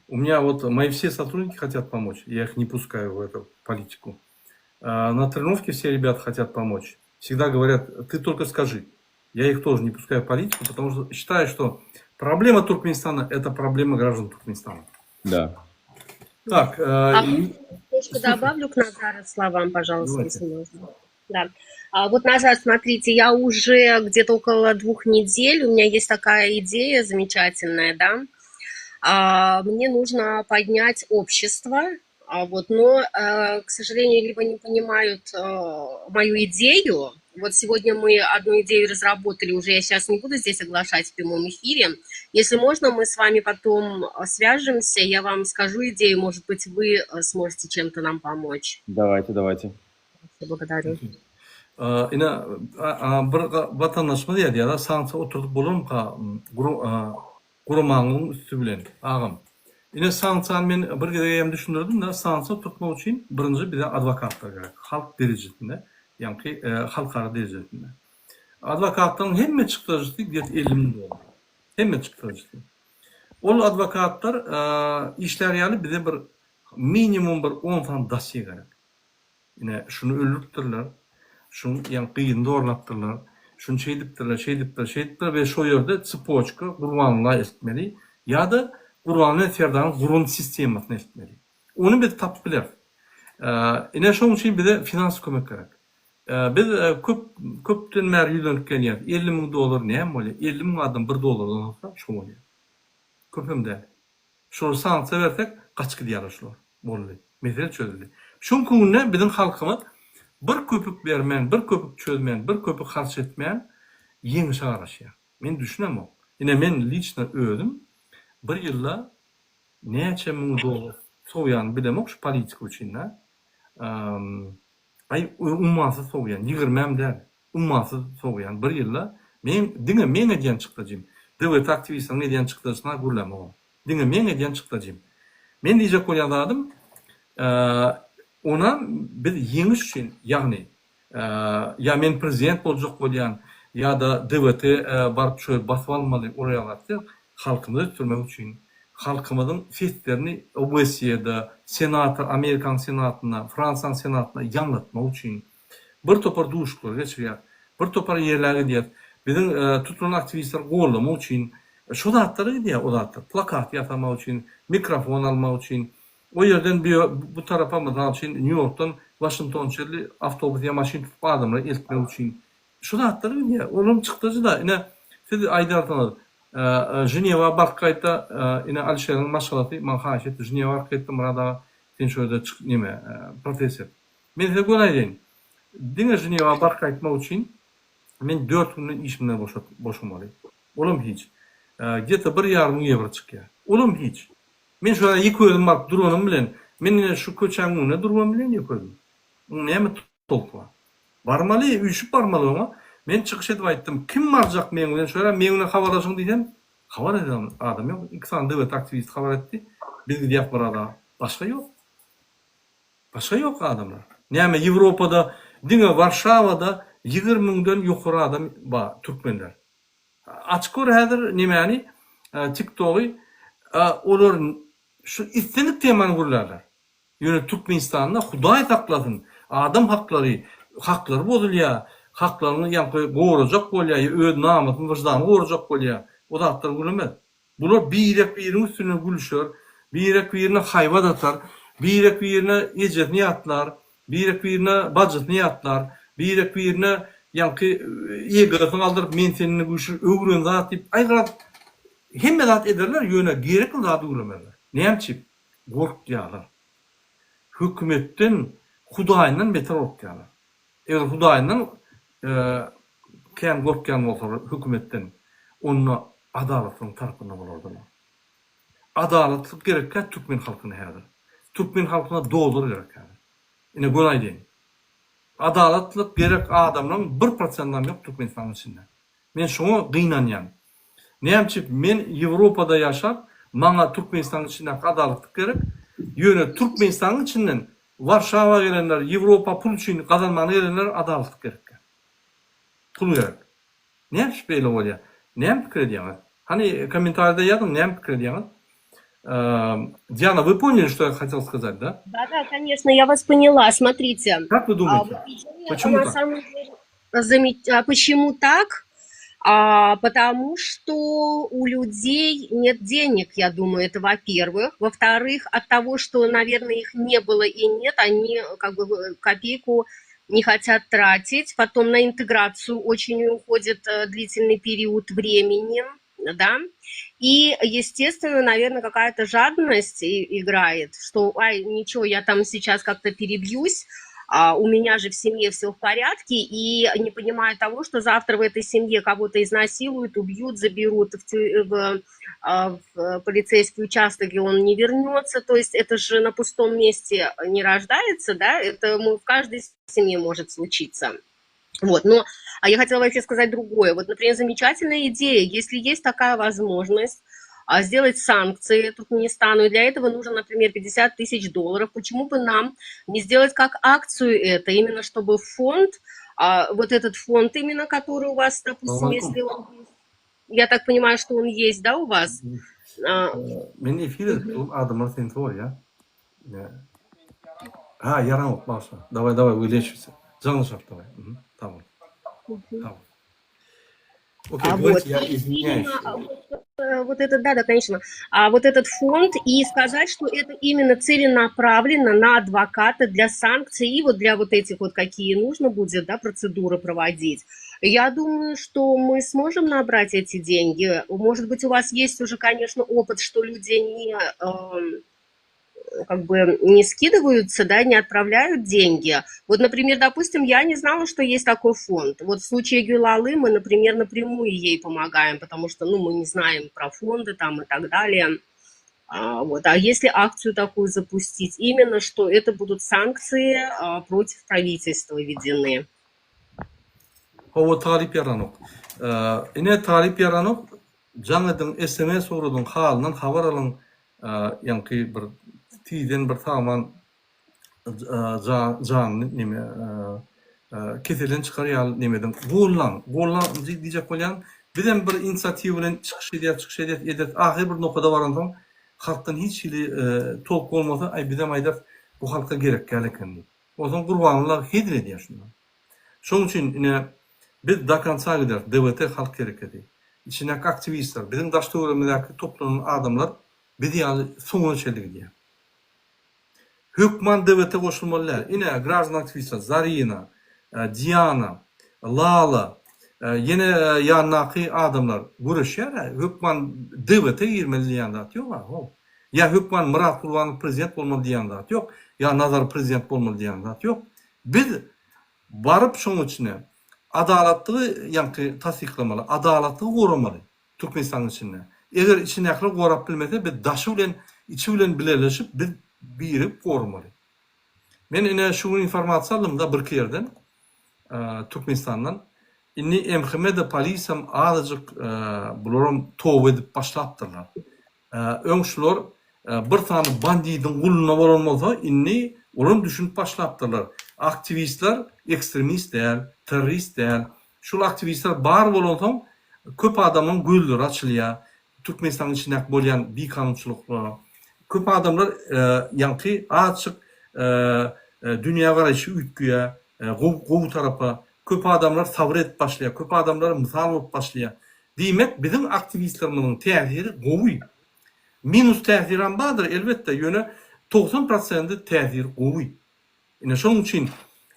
[SPEAKER 1] у меня вот мои все сотрудники хотят помочь, я их не пускаю в эту политику. А на тренировке все ребята хотят помочь. Всегда говорят, ты только скажи. Я их тоже не пускаю в политику, потому что считаю, что проблема Туркменистана – это проблема граждан Туркменистана.
[SPEAKER 5] Да.
[SPEAKER 1] Так, э,
[SPEAKER 3] а немножко добавлю к Назара словам, пожалуйста, Давайте. если можно. Да. А вот назад, смотрите, я уже где-то около двух недель, у меня есть такая идея замечательная, да, а, мне нужно поднять общество, а вот, но, э, к сожалению, либо не понимают э, мою идею, вот сегодня мы одну идею разработали, уже я сейчас не буду здесь оглашать в прямом эфире. Если можно, мы с вами потом э, свяжемся, я вам скажу идею, может быть, вы сможете чем-то нам помочь.
[SPEAKER 5] Давайте, давайте.
[SPEAKER 3] Благодарю.
[SPEAKER 1] Ine, bir watandaşymyz ýazýar, sanksiýa oturdyp bolarmyka guramagyň üsti bilen, agam. Ine, sanksiýany men bir gezek hem düşündirdim-de, sanksiýa oturtmak üçin birinji bize adwokatlar gerek, halk derejesinde, ýaňky halkara derejesinde. Adwokatlaryň hemme çykdajysy gde-to 50 müň dollar. Hemme çykdajysy. Ol adwokatlar işlär ýaly bize bir minimum bir on sany dosýe gerek. Ine, şuny öldüripdirler, şuň ýaňky gyzyny zorlapdyrlar, şuny şeýdipdirler, şeýdipdirler, şeýdipdirler we şo ýerde tsepoçka Gurbanguly eltmeli ýa-da Gurbanguly Serdaryň guran sistemasyny eltmeli. Ony biz tapyp bileris. Ine, şonuň üçin bize finans kömek gerek. Biz köp, köpden bäri ýüzlenip gelýäris. 50 müň dollar näme bolýar? 50 müň adam bir dollardan alsa, şo bolýar. Köpem däl. Şolar sanksiýa bersek gaçyp gidýärler şular. Boldy. Mesele çözüldi. Şu günki günde biziň halkymyz bir köpük bermän, bir köpük çözmän, bir köpük harç etmän ýeňişe garaşýar. Men düşünemok. Ine men liçno özüm bir ýylda näçe müň dollar sowýanymy bilemok şu politika üçin-dä. Aý ummasyz sowýan, ýigirmäm däl. Ummasyz sowýan bir ýylda meň diňe meň edýän çykdajym. DWT aktiwistleriniň edýän çykdajysyna gürlämogam. Diňe meň edýän çykdajym. Men diýjek bolýan zadym onam biz ýeňiş üçin ýagny ýa men prezident boljak bolýan ýa-da DWT baryp şo ýeri basyp almaly ol ýaly zat däl. Halkymyzy ösdürmek üçin halkymyzyň seslerini OBSE-de, Senata, Amerikanyň Senatynda, Fransiýanyň Senatynda ýaňlatmak üçin Bir topar duşuşyklar geçirýär. Bir topar ýerlere gidýär. Biziň tutulan aktiwistleri goldamak üçin şo zatlara gidýär o zatlar. Plakat ýasamak üçin, mikrofon almak üçin. O ýerden bu tarapa mysal üçin Nýu-Ýorkdan Waşingtona çenli awtobus ýa maşyn tutup adamlary eltmek üçin. Şo zatlara gidýär. Olaryň çykdajy-da ine siz aýdarsyňyz Ženewa baryp gaýtda ine Alişeriň maşgalasy maňa haýyş etdi Ženewa baryp gaýtda Myrat aga sen şo ýerde çyk neme protest et. Men size göni aýdaýyn. Diňe Ženewa baryp gaýtmak üçin men dört günden işimden boşamaly. Olam hiç. Gde-to bir ýarym müň ýewro çykýar. Olam hiç. Men şu ýerde ýeke özüm baryp duranym bilen, men ine şu köçäň öňünde durubam bilen ýeke özüm. Oň näme tolky bar? Barmaly, üýşüp barmaly oňa. Men çykyş edip aýtdym, kim barjak meň bilen şu ýere, meň bilen habarlaşyň diýsem, habar eden adam ýok. Iki sany döwlet aktiwisti habar etdi. Biz gidýäs Myrat aga. Başga ýok. Başga ýok adamlar. Näme Ýewropada diňe Warşawada 20 müňden ýokary adam bar türkmenler. Açyp gör häzir nemäni TikTogy olar şu islendik temany gürlärler. Ýöne Türkmenistanda Hudaý saklasyn adam haklary haklary bozulýar, haklaryny ýaňky gorajak bolýar ýa öz namysyny wyždanyny gorajak bolýar. O zatlar gürlemez. Bular birek-biriň üstünden gülüşer, birek-birine haýbat atar. Birek birine ejesini ýatlar, birek birine bajysyny ýatlar, birek birine ýaňky egosyny galdyryp men senden güýçli öwren zat diýip aý garaz hemme zat ederler ýöne gerekli zady gürlemezler. Näme üçin? Gorkýarlar. Hökümetden Hudaýyndan beter gorkýarlar. Eger Hudaýyndan kän gorkýan bolsalar hökümetden onda adalatlygyň tarapynda bolardylar. Adalatlyk gerekkä türkmen halkyna häzir. Türkmen halkyna dollar gerek häzir. Ine göni aýdaýyn. Adalatlyk gerek adamlaryň bir prosendam ýok Türkmenistanyň içinde. Men şoňa gynanýan. Näme üçin men Ýewropada ýaşap maňa Türkmenistanyň içindäki adalatlyk gerek. Ýöne Türkmenistanyň içinden Warşawa gelenler, Ýewropa pul üçin gazanmana gelenler adalatlyk gerekkä. Pul gerek. Näme üçin beýle bolýar? Näme pikir edýäňiz? Hany kommentariýada ýazyň näme pikir edýäňiz? Diana, вы поняли, что я хотел сказать, да?
[SPEAKER 3] Да, да, конечно, я вас поняла. Смотрите.
[SPEAKER 1] Как вы думаете?
[SPEAKER 3] А, вот идея,
[SPEAKER 1] Почему
[SPEAKER 3] на
[SPEAKER 1] так?
[SPEAKER 3] самом деле, замет- а почему так? А, потому что у людей нет денег, я думаю, это во-первых. Во-вторых, от того, что, наверное, их не было и нет, они как бы э, копейку не хотят тратить. Потом на интеграцию очень уходит э, длительный период времени, да. И, естественно, наверное, какая-то жадность играет, что, ай, ничего, я там сейчас как-то перебьюсь, а у меня же в семье все в порядке, и не понимая того, что завтра в этой семье кого-то изнасилуют, убьют, заберут в, в, а, в полицейский участок, и он не вернется. То есть это же на пустом месте не рождается, да, это в каждой семье может случиться. Вот, но а я хотела вообще сказать другое. Вот, например, замечательная идея, если есть такая возможность, а, сделать санкции Туркменистану, и для этого нужно, например, 50 тысяч долларов, почему бы нам не сделать как акцию это, именно чтобы фонд, а, вот этот фонд именно, который у вас, допустим, если он есть, я так понимаю, что он есть, да, у вас? А,
[SPEAKER 1] Men efir edip durun, adamlar seni sorýar. Ha, ýaranok, bagyşla. Daway, daway, wylечимся. Jaňlaşak daway. Tamam. Tamam. Окей,
[SPEAKER 3] А
[SPEAKER 1] давайте
[SPEAKER 3] вот,
[SPEAKER 1] я извиняюсь.
[SPEAKER 3] именно, а, вот, э, вот это, да, да, конечно. А вот этот фонд, и сказать, что это именно целенаправленно на адвоката для санкций и вот для вот этих вот, какие нужно будет, да, процедуры проводить. Я думаю, что мы сможем набрать эти деньги. Может быть, у вас есть уже, конечно, опыт, что люди не, эм, как бы не скидываются, да, не отправляют деньги. Вот, например, допустим, я не знала, что есть такой фонд. Вот в случае Гюлалы мы, например, напрямую ей помогаем, потому что, ну, мы не знаем про фонды там и так далее. А, вот. А если акцию такую запустить, именно что это будут санкции а, против правительства введены.
[SPEAKER 1] Hawa Talyp ýaranok. Ine Talyp ýaranok jaň ediň sms ugradyň halyndan habar alyň ýaňky bir tizden bir sagman janyny neme keselden çykar ýaly neme ediň gollaň gollaň diýjek bolýan bizem bir inisiatiwa bilen çykyş edýäs çykyş edýäs edýäs ahyry bir nokada baransoň halkdan hiç hili tolk bolmasa aý bizem aýdarys bu halka gerek däl eken diýip onsoň Gurbanguly aga hezil edýär şundan şoň üçin ine biz do konca gideris DWT halk hereketi içindäki aktiwistler biziň daş töweregimizdäki toplanan adamlar biz ýaly soňuna çenli gidýär. Hökman DWT goşulmaly däl. Ine, graždan aktiwistler Zarina, Diana, Lala, ýene ýanyndaky adamlar göreşýär-ä. Hökman DWT girmeli diýýän zat ýog-a, how. Ýa hökman Myrat Gurbanow prezident bolmaly diýýän zat ýok. Ýa Nazar prezident bolmaly diýýän zat ýok. Biz baryp şoň içine adalatlygy ýaňky tassyklamaly, adalatlygy goramaly. Türkmenistanyň içinde. Eger içindäkiler gorap bilmese biz daşy bilen içi bilen bileleşip biz birigip goramaly. Men ine şu gün informasiýa aldym-da birki ýerden Türkmenistandan. Indi MHM-de polisem azajyk bularam toba edip başlapdyrlar. Öň şular bir sany bandidiň gulunda bolan bolsa indi olam düşünip başlapdyrlar. Aktiwistler ekstremist däl, terrorist däl. Şul aktiwistler bar bolansoň köp adamyň gözleri açylýar Türkmenistanyň içindäki bolýan bikanunçylyklara. Köp adamlar ýaňky azjyk dünýä garaýşy üýtgeýär gowy tarapa. Köp adamlar sabyr edip başlaýar, köp adamlar mysal bolup başlaýar. Diýmek, biziň aktiwistlerimiziň täsiri gowy. Minus täsirem bardyr, elbetde, ýöne. 90 prosendi täsiri gowy. Ine şonuň üçin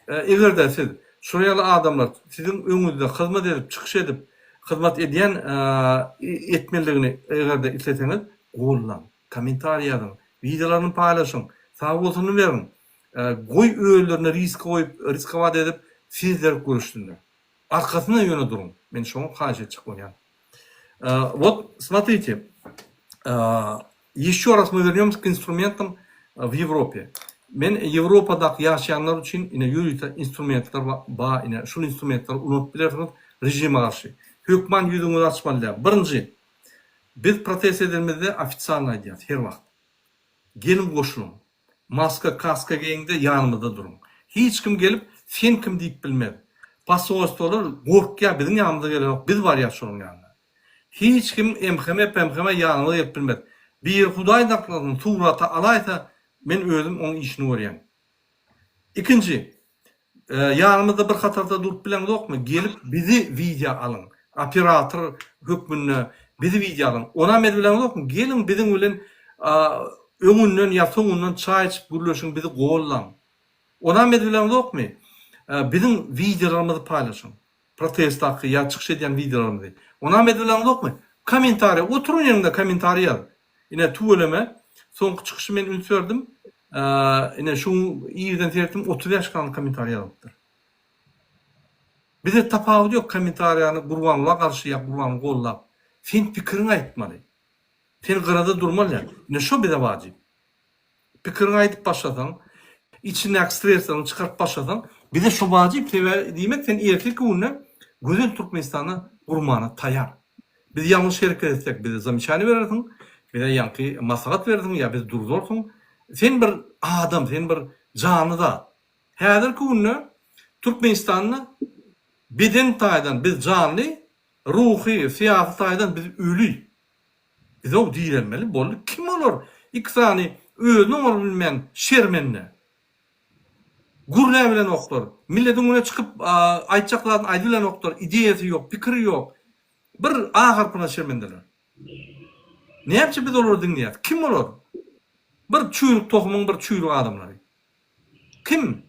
[SPEAKER 1] eger-de siz şular ýaly adamlar siziň öňüňizde hyzmat edip, çykyş edip, hyzmat edýän etmelidigini eger-de isleseňiz gollaň, kommentariý ýazyň, wideolaryny paýlaşyň, sagbolsunyny beriň. Goý özlerine risk goýup, riskowat edip sizler görüşsinler. Arkasynda ýöne duruň. Men şoňa haýyş etjek bolýan. Вот смотрите, Ýeşýo raz мы wernemsya k instrumentam w Ýewrope. Men Ýewropadaky ýaşaýanlar üçin ine ýörite instrumentler ba ine şul instrumentleri ulanyp bilersiňiz režime garşy. Hökman ýüzüňizi açmaly däl. Birinji, biz protest edenimizde ofitsialno aýdýas her wagt. Geliň goşulyň. Maska kaska geýiňde ýanymyzda duruň. Hiç kim gelip sen kim diýip bilmez. Posolstwolar gorkýar biziň ýanymyza gelenok biz barýas şolaryň ýanyna. Hiç kim MHM PMHM ýanyňyza gelip bilmez. Biri hudaý saklasyn surata alaýsa men özüm oň işini görýän. Ikinji, ýanymyzda bir hatarda durup bileňzokmy gelip bizi wideo alyň. Operator hökmünde bizi wideo alyň. Onam edibileňzokmy geliň biziň bilen öňünden ýa soňundan çaý içip gürleşiň bizi gollaň. Onam edibileňzokmy biziň wideolarymyzy paýlaşyň. Protestdaky ýa çykyş edýän wideolarymyzy. Onam edibileňzokmy? Kommentariýa, oturan ýeriňde kommentariý ýaz. Ine tüweleme, soňky çykyşy men üns berdim. Ine şu gün irden seretdim 35 sany kommentariý ýazylypdyr. Bize tapawudy ýok kommentariýany Gurbangula garşy ýa Gurbanguly gollap. Sen pikiriňi aýtmaly. Sen gyrada durmaly däl. Ine şo bize wajyp. Pikiriňi aýdyp başlasaň, içindäki stresleriňi çykaryp başlasaň, bize şo wajyp, sebäbi diýmek sen ertirki günde gözel Türkmenistany gurmana taýar. Biz ýalňyş hereket etsek bize zamечание berersiň, bize ýaňky maslahat berersiň ýa bizi durzarsyň. Sen bir adam, sen bir janly zat. Häzirki günde Türkmenistanda beden taýdan biz janly, ruhy, syýasy taýdan biz öli. Bizow direlmeli boldy kim olar iki sany özüni oňaryp bilmän şermende gürläbilenoklar milletiň öňüne çykyp aýtjak zadyny aýdybilenoklar ideýasy ýok pikiri ýok bir A harpyna şermendeler näme üçin biz olary diňleýäs kim olar bir çüýrük tohumyň bir çüýrük adamlary Kim?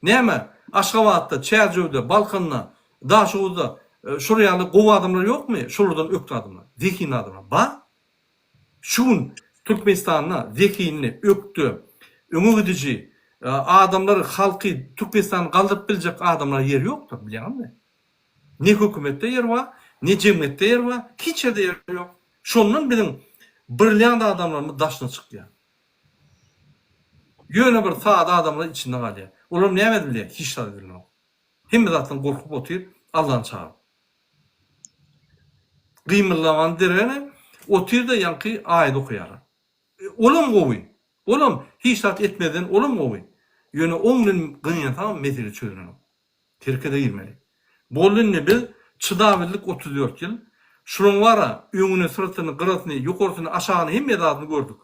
[SPEAKER 1] Näme, Aşgabatda, Çärjewde, Balkanda, Daşoguzda şol ýaly gowy adamlar ýokmy? Şolardan ökde adamlar, zehinli adamlar bar. Şu gün Türkmenistanda zehinli, ökde, öňe gidiji adamlar, halky, Türkmenistany galdyryp biljek adamlara ýer ýokdur, bilýäňizmi? Ne hökümetde ýer bar, ne jemgyýetde ýer bar, hiç ýerde ýer ýok. Şondan biziň brilliant adamlarymyz daşyna çykýar. Ýöne bir sada adamlar içinde galýar. Olar näme edip bilýär? Hiç zat edip bilenok. Hemme zatdan gorkup otyr, Allany çagyryp. Gymyldamany deregine otyr-da ýaňky aýat okaýarlar. Olam gowy. Olam hiç zat etmezden olam gowy. Ýöne oň bilen gynansaňam mesele çözülenok. Herkese girmeli. Boldy indi biz çydabildik 34 ýyl. Şulaň bara öňüni syrtyny gyrasyny ýokarsyny aşagyny hemme zadyny gördük.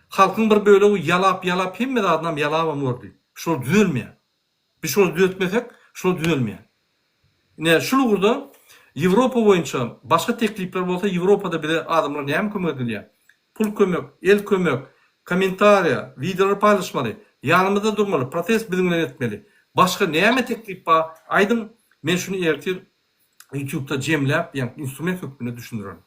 [SPEAKER 1] Halkyň bir bölegi ýalap ýalap hemme zadynam ýalabam gördi. Şular düzelmeýär. Biz şulary düzeltmesek şular düzelmeýär. Ine şul ugurda Ýewropa boýunça başga teklipler bolsa Ýewropada bize adamlar näme kömek edilýär? Pul kömek, el kömek, kommentariýa, wideolar paýlaşmaly, ýanymyzda durmaly, protest biziň bilen etmeli. Başga näme teklip bar aýdyň men şuny ertir ýutubda jemläp ýa instrument hökmünde düşündirerin.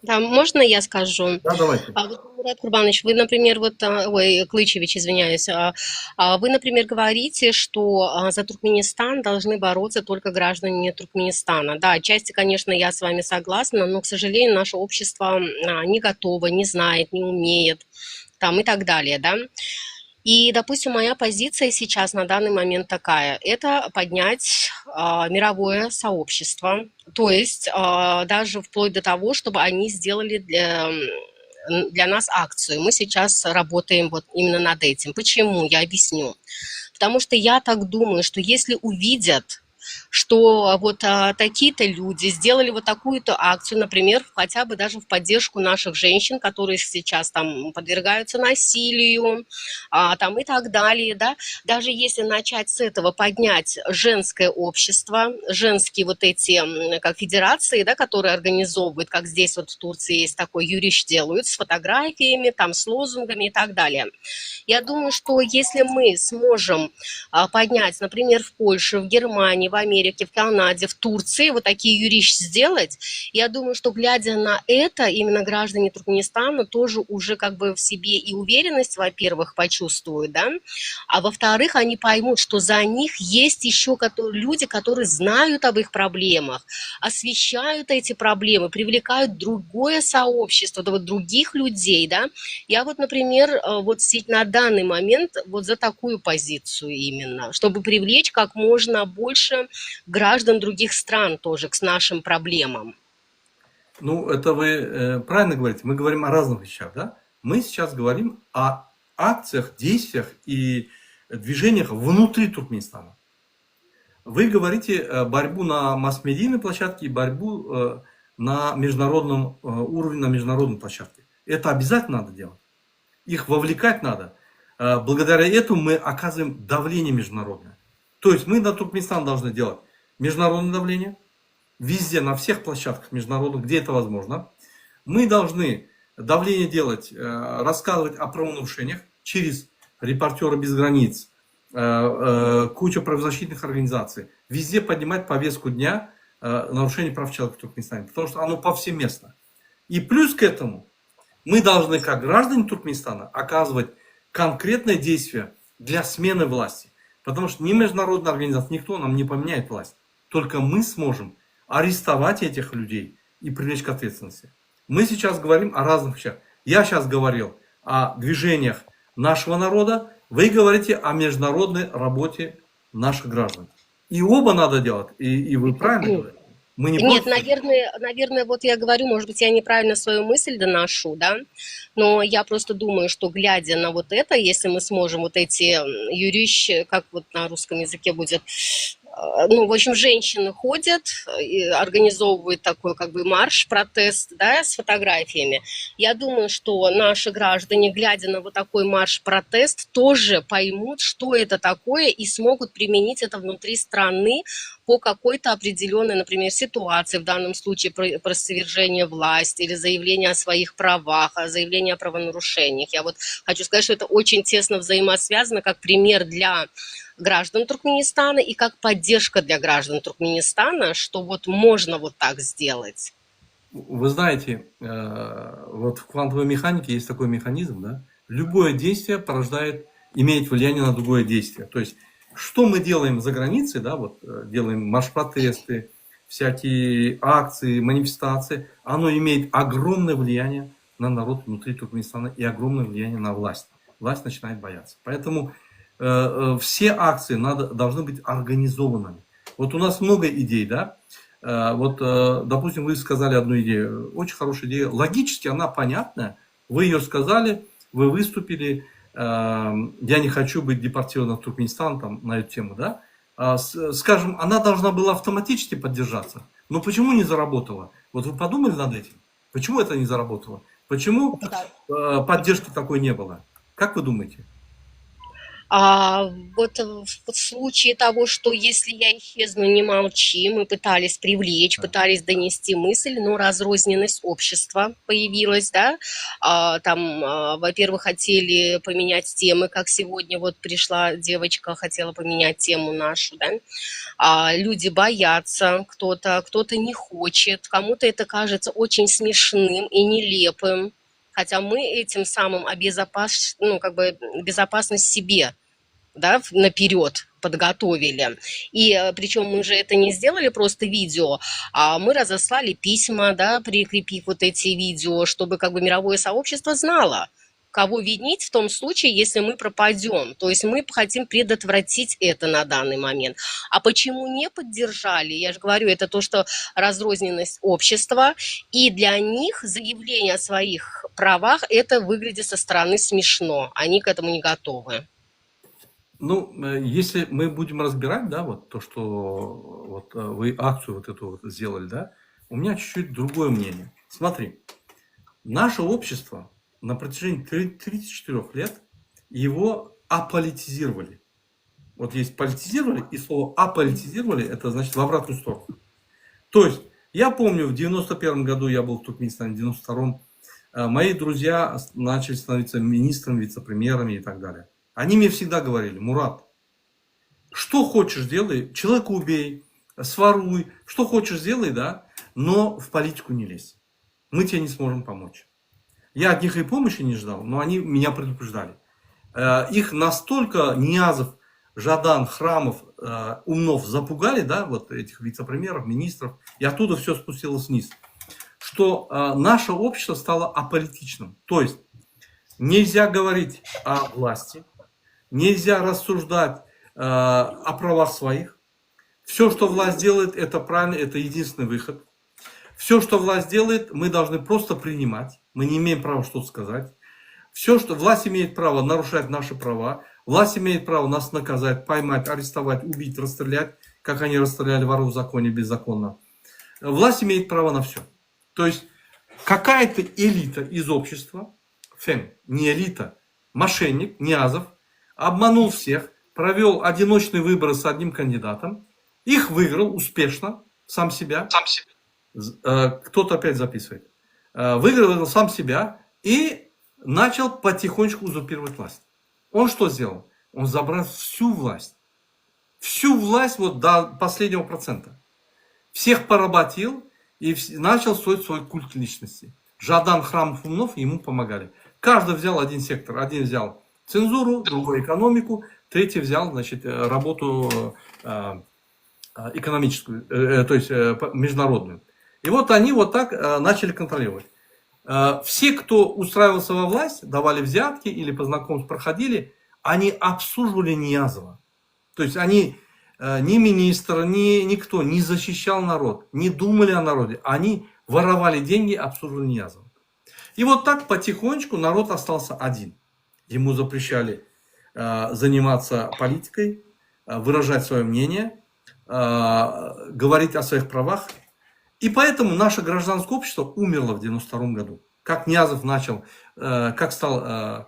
[SPEAKER 3] Да, можно я скажу?
[SPEAKER 1] Да, давайте.
[SPEAKER 3] А вот, Мурат Курбанович, вы, например, вот, а, ой, Клычевич, извиняюсь, а, а вы, например, говорите, что а, за Туркменистан должны бороться только граждане Туркменистана. Да, отчасти, конечно, я с вами согласна, но, к сожалению, наше общество а, не готово, не знает, не умеет, там и так далее, да. И, допустим, моя позиция сейчас на данный момент такая: это поднять а, мировое сообщество, то есть а, даже вплоть до того, чтобы они сделали для, для нас акцию. Мы сейчас работаем вот именно над этим. Почему? Я объясню. Потому что я так думаю, что если увидят, что вот а, такие-то люди сделали вот такую-то акцию, например, хотя бы даже в поддержку наших женщин, которые сейчас там подвергаются насилию, а, там и так далее, да, даже если начать с этого поднять женское общество, женские вот эти, как федерации, да, которые организовывают, как здесь вот в Турции есть такой ýöriş делают с фотографиями, там с лозунгами и так далее. Я думаю, что если мы сможем а, поднять, например, в Польше, в Германии, в Америке, в Канаде, в Турции вот такие ýöriş сделать, я думаю, что глядя на это, именно граждане Туркменистана тоже уже как бы в себе и уверенность, во-первых, почувствуют, да, а во-вторых, они поймут, что за них есть еще люди, которые знают об их проблемах, освещают эти проблемы, привлекают другое сообщество, вот других людей, да. Я вот, например, э, вот на данный момент вот за такую позицию именно, чтобы привлечь как можно больше граждан других стран тоже к нашим проблемам.
[SPEAKER 1] Ну, это вы э, правильно говорите. Мы говорим о разных вещах, да? Мы сейчас говорим о акциях, действиях и движениях внутри Туркменистана. Вы говорите э, борьбу на масс-медийной площадке и борьбу э, на международном э, уровне, на международной площадке. Это обязательно надо делать. Их вовлекать надо. Благодаря этому мы оказываем давление международное. То есть мы на Туркменистан должны делать международное давление, везде, на всех площадках международных, где это возможно. Мы должны давление делать, рассказывать о правонарушениях через репортеры без границ, э, куча правозащитных организаций. Везде поднимать повестку дня нарушение прав человека в Туркменистане, потому что оно повсеместно. И плюс к этому мы должны, как граждане Туркменистана, оказывать конкретное действие для смены власти. Потому что ни международная организация, никто нам не поменяет власть. Только мы сможем арестовать этих людей и привлечь к ответственности. Мы сейчас говорим о разных вещах. Я сейчас говорил о движениях нашего народа, вы говорите о международной работе наших граждан. И оба надо делать, и, и вы правильно говорите. Мы не
[SPEAKER 3] Нет,
[SPEAKER 1] против.
[SPEAKER 3] наверное, наверное, вот я говорю, может быть, я неправильно свою мысль доношу, да, но я просто думаю, что глядя на вот это, если мы сможем вот эти ýöriş, как вот на русском языке будет, э, ну, в общем, женщины ходят и организовывают такой как бы марш, протест, да, с фотографиями. Я думаю, что наши граждане, глядя на вот такой марш-протест, тоже поймут, что это такое, и смогут применить это внутри страны по какой-то определенной, например, ситуации, в данном случае про, про свержение власти или заявление о своих правах, о заявление о правонарушениях. Я вот хочу сказать, что это очень тесно взаимосвязано, как пример для граждан Туркменистана и как поддержка для граждан Туркменистана, что вот можно вот так сделать.
[SPEAKER 1] Вы знаете, э, вот в квантовой механике есть такой механизм, да? Любое действие порождает, имеет влияние на другое действие. То есть, что мы делаем за границей, да, вот э, делаем марш-протесты, всякие акции, манифестации, оно имеет огромное влияние на народ внутри Туркменистана и огромное влияние на власть. Власть начинает бояться. Поэтому э, э, все акции надо, должны быть организованными. Вот у нас много идей, да? Э, вот, э, допустим, вы сказали одну идею, очень хорошая идея, логически она понятная, вы ее сказали, вы выступили, э, я не хочу быть депортирован в Туркменистан там, на эту тему, да? А, скажем, она должна была автоматически поддержаться, но почему не заработала? Вот вы подумали над этим? Почему это не заработало? Почему поддержки такой не было? Как вы думаете?
[SPEAKER 3] А, вот в в случае того, что если я исчезну, не молчи, мы пытались привлечь, пытались донести мысль, но разрозненность общества появилась, да. А, там, а, во-первых, хотели поменять темы, как сегодня вот пришла девочка, хотела поменять тему нашу, да. А, люди боятся, кто-то, кто-то не хочет, кому-то это кажется очень смешным и нелепым. Хотя мы этим самым обезопас ну, как бы безопасность себе да, наперед подготовили. И э, причем мы же это не сделали просто видео, а мы разослали письма, да, прикрепив вот эти видео, чтобы как бы мировое сообщество знало, кого винить в том случае, если мы пропадем. То есть мы хотим предотвратить это на данный момент. А почему не поддержали? Я же говорю, это то, что разрозненность общества, и для них заявление о своих правах, это выглядит со стороны смешно. Они к этому не готовы.
[SPEAKER 1] Ну, э, если мы будем разбирать, да, вот то, что вот э, вы акцию вот эту вот сделали, да, у меня чуть-чуть другое мнение. Смотри, наше общество на протяжении 34 лет его аполитизировали. Вот есть политизировали, и слово аполитизировали, это значит в обратную сторону. То есть, я помню, в 91 году я был в Туркменистане, в 92-м, э, мои друзья начали становиться министрами, вице-премьерами и так далее. Они мне всегда говорили, Мурат, что хочешь делай, человека убей, своруй, что хочешь делай, да, но в политику не лезь. Мы тебе не сможем помочь. Я от них и помощи не ждал, но они меня предупреждали. Э, их настолько Ниязов, Жадан, Храмов, э, Умнов запугали, да, вот этих вице-премьеров, министров, и оттуда все спустилось вниз, что э, наше общество стало аполитичным. То есть нельзя говорить о власти, нельзя рассуждать о правах своих. Все, что власть делает, это правильно, это единственный выход. Все, что власть делает, мы должны просто принимать. Мы не имеем права что-то сказать. Все, что власть имеет право нарушать наши права, власть имеет право нас наказать, поймать, арестовать, убить, расстрелять, как они расстреляли воров в законе беззаконно. Власть имеет право на все. То есть какая-то элита из общества, фем, не элита, мошенник, Ниязов, обманул всех, провел одиночные выборы с одним кандидатом, их выиграл успешно, сам себя. Сам себя. Э, кто-то опять записывает. Э, выиграл сам себя и начал потихонечку узурпировать власть. Он что сделал? Он забрал всю власть. Всю власть вот до последнего процента. Всех поработил и начал строить свой культ личности. Жадан, Храмов, Умнов ему помогали. Каждый взял один сектор. Один взял цензуру, другой экономику, третий взял значит, э, работу э, экономическую, то есть международную. И вот они вот так начали контролировать. Э, все, кто устраивался во власть, давали взятки или по знакомству проходили, они обслуживали Ниязова. То есть они э, ни министр, ни никто не защищал народ, не думали о народе. Они воровали деньги, обслуживали Ниязова. И вот так потихонечку народ остался один. Ему запрещали э, заниматься политикой, выражать свое мнение, говорить о своих правах. И поэтому наше гражданское общество умерло в 92 году. Как Ниязов начал, э, как стал э,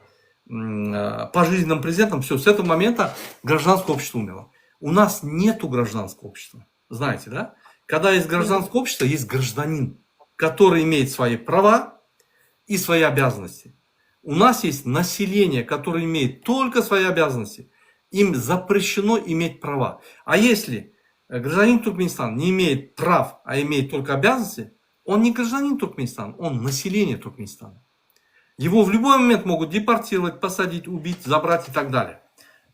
[SPEAKER 1] э, пожизненным президентом, все, с этого момента гражданское общество умерло. У нас нету гражданского общества. Знаете, да? Когда есть гражданское общество, есть гражданин, который имеет свои права и свои обязанности. У нас есть население, которое имеет только свои обязанности. Им запрещено иметь права. А если гражданин Туркменистана не имеет прав, а имеет только обязанности, он не гражданин Туркменистана, он население Туркменистана. Его в любой момент могут депортировать, посадить, убить, забрать и так далее.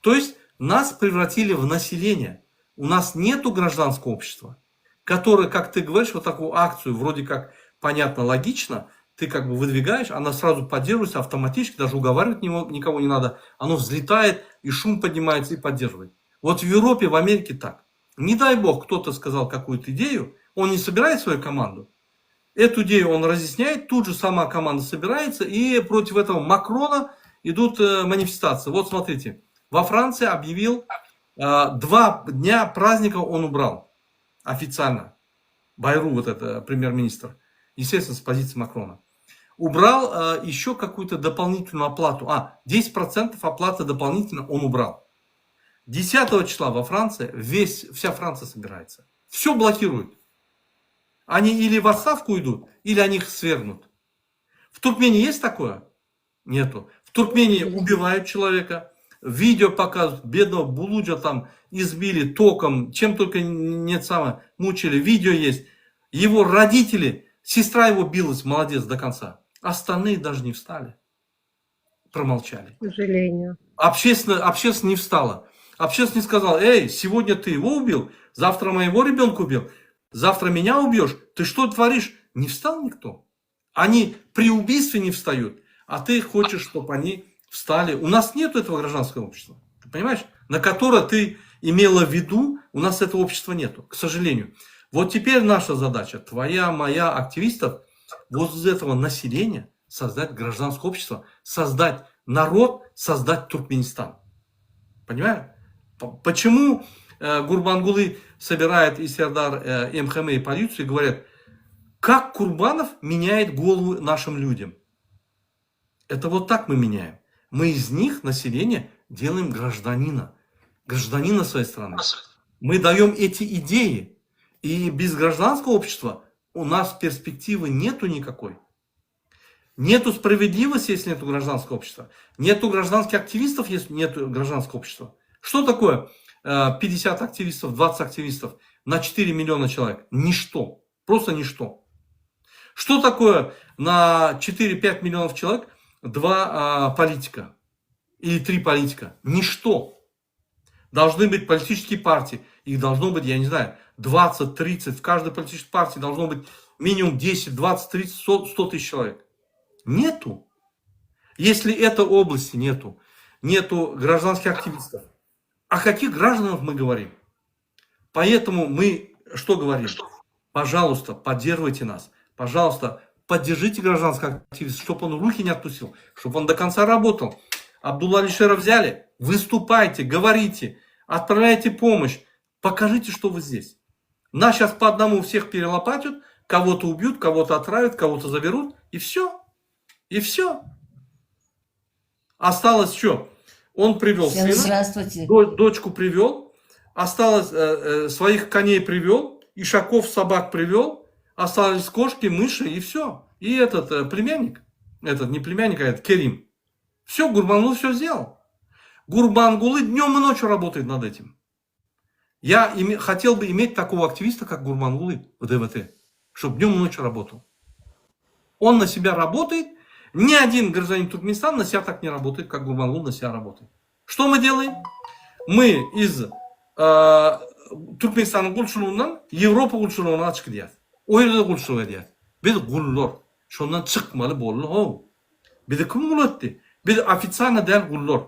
[SPEAKER 1] То есть нас превратили в население. У нас нету гражданского общества, которое, как ты говоришь, вот такую акцию, вроде как понятно, логично, ты как бы выдвигаешь, она сразу поддерживается автоматически, даже уговаривать никого не надо, оно взлетает, и шум поднимается, и поддерживает. Вот в Европе, в Америке так. Не дай бог, кто-то сказал какую-то идею, он не собирает свою команду, эту идею он разъясняет, тут же сама команда собирается, и против этого Макрона идут э, манифестации. Вот смотрите, во Франции объявил, э, два дня праздника он убрал официально. Байру, вот это премьер-министр, естественно, с позиции Макрона. Убрал э, еще какую-то дополнительную оплату. А, 10% оплаты дополнительно он убрал. 10 числа во Франции весь, вся Франция собирается. Все блокируют. Они или в отставку идут, или они их свергнут. В Туркмении есть такое? Нету. В Туркмении убивают человека, видео показывают, бедного Булуджа там избили током, чем только нет самое, мучили, видео есть. Его родители, сестра его билась, молодец до конца. Остальные даже не встали. Промолчали.
[SPEAKER 3] К сожалению.
[SPEAKER 1] Общественно, общественно не встала. Общественность сказала, эй, сегодня ты его убил, завтра моего ребенка убил, завтра меня убьешь, ты что творишь? Не встал никто. Они при убийстве не встают, а ты хочешь, чтобы они встали. У нас нет этого гражданского общества, ты понимаешь? На которое ты имела в виду, у нас этого общества нету, к сожалению. Вот теперь наша задача, твоя, моя, активистов, вот из этого населения создать гражданское общество, создать народ, создать Туркменистан. Понимаешь? Почему э, Гурбангулы собирает и Сердар э, МХМ и полицию и говорят, как Курбанов меняет голову нашим людям? Это вот так мы меняем. Мы из них, население, делаем гражданина. Гражданина своей страны. Мы даем эти идеи. И без гражданского общества у нас перспективы нету никакой. Нету справедливости, если нету гражданского общества. Нету гражданских активистов, если нету гражданского общества. Что такое 50 э, активистов, 20 активистов на 4 миллиона человек? Ничто. Просто ничто. Что такое на 4-5 миллионов человек два а, политика или три политика? Ничто. Должны быть политические партии. Их должно быть, я не знаю, 20, 30. В каждой политической партии должно быть минимум 10, 20, 30, 100, 100 тысяч человек. Нету. Если этой области нету, нету гражданских активистов, о каких гражданах мы говорим? Поэтому мы что говорим? Пожалуйста, поддерживайте нас. Пожалуйста, поддержите гражданского активиста, чтобы он руки не отпустил, чтобы он до конца работал. Абдулла Алишера взяли, выступайте, говорите, отправляйте помощь, покажите, что вы здесь. Нас сейчас по одному всех перелопатят, кого-то убьют, кого-то отравят, кого-то заберут, и все. И все. Осталось что? Он привел
[SPEAKER 9] Всем
[SPEAKER 1] сына,
[SPEAKER 9] здравствуйте.
[SPEAKER 1] дочку привел, осталось э, э, своих коней привел, ишаков собак привел, остались кошки, мыши и все. И этот э, племянник, этот не племянник, а этот Керим. Все, Гурбангулы все сделал. Гурбангулы днем и ночью работает над этим. Я име, хотел бы иметь такого активиста, как Гурбангулы в ДВТ, чтобы днем и ночью работал. Он на себя работает. Ни один гражданин Туркменистана на себя так не работает, как Гурбангулы на себя работает. Что мы делаем? Мы из э, Türkmenistanyň gulçulygyndan Ýewropa gulçulygyna çykýas. O ýerde gulçulyk edýäs. Biz gullar. Şondan çykmaly boldy how. Bizi kim gul etdi? Biz ofitsialno däl gullar.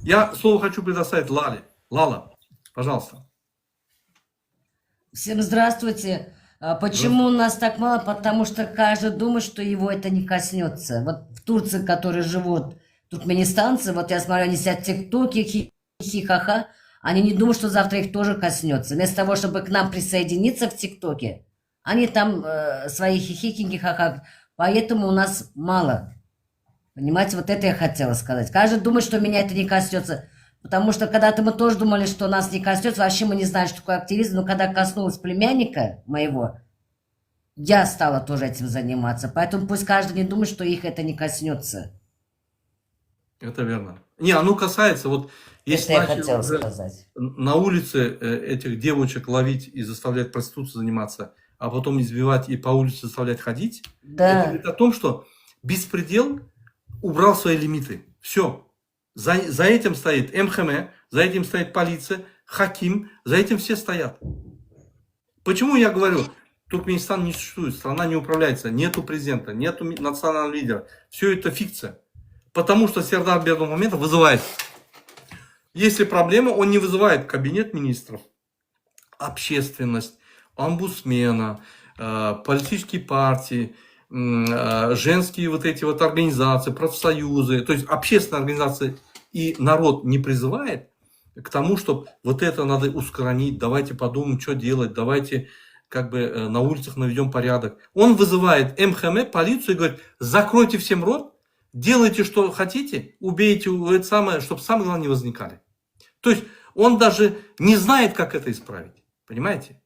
[SPEAKER 1] Я слово хочу предоставить Лале. Лала, пожалуйста.
[SPEAKER 9] Всем здравствуйте. А Почему у нас так мало? Потому что каждый думает, что его это не коснется. Вот в Турции, которые живут туркменистанцы, вот я смотрю, они сидят в ТикТоке, хи-хи-ха-ха, они не думают, что завтра их тоже коснется. Вместо того, чтобы к нам присоединиться в ТикТоке, они там э, свои хихикинги, ха-ха. Поэтому у нас мало. Понимаете, вот это я хотела сказать. Каждый думает, что меня это не коснется. Потому что когда-то мы тоже думали, что нас не коснется, вообще мы не знали, что такое активизм, но когда коснулось племянника моего, я стала тоже этим заниматься. Поэтому пусть каждый не думает, что их это не коснется.
[SPEAKER 1] Это верно. Не, оно касается, вот если
[SPEAKER 9] Это я
[SPEAKER 1] начали
[SPEAKER 9] хотела
[SPEAKER 1] уже
[SPEAKER 9] сказать.
[SPEAKER 1] на улице э, этих девочек ловить и заставлять проституцией заниматься, а потом избивать и по улице заставлять ходить, это
[SPEAKER 9] Да.
[SPEAKER 1] говорит о том, что беспредел убрал свои лимиты. Все. За, за этим стоит МХМ, за этим стоит полиция, Хаким, за этим все стоят. Почему я говорю, Туркменистан не существует, страна не управляется, нету президента, нету национального лидера. Все это фикция. Потому что Сердар Бердымухамедов вызывает. Если проблема, он не вызывает кабинет министров, общественность, омбудсмена, э, политические партии, э, женские вот эти вот организации, профсоюзы, то есть общественные организации и народ не призывает к тому, чтобы вот это надо ускорить, давайте подумаем, что делать, давайте как бы э, на улицах наведем порядок. Он вызывает МХМ, полицию и говорит, закройте всем рот, делайте, что хотите, убейте это самое, чтобы самое главное не возникали. То есть он даже не знает, как это исправить. Понимаете?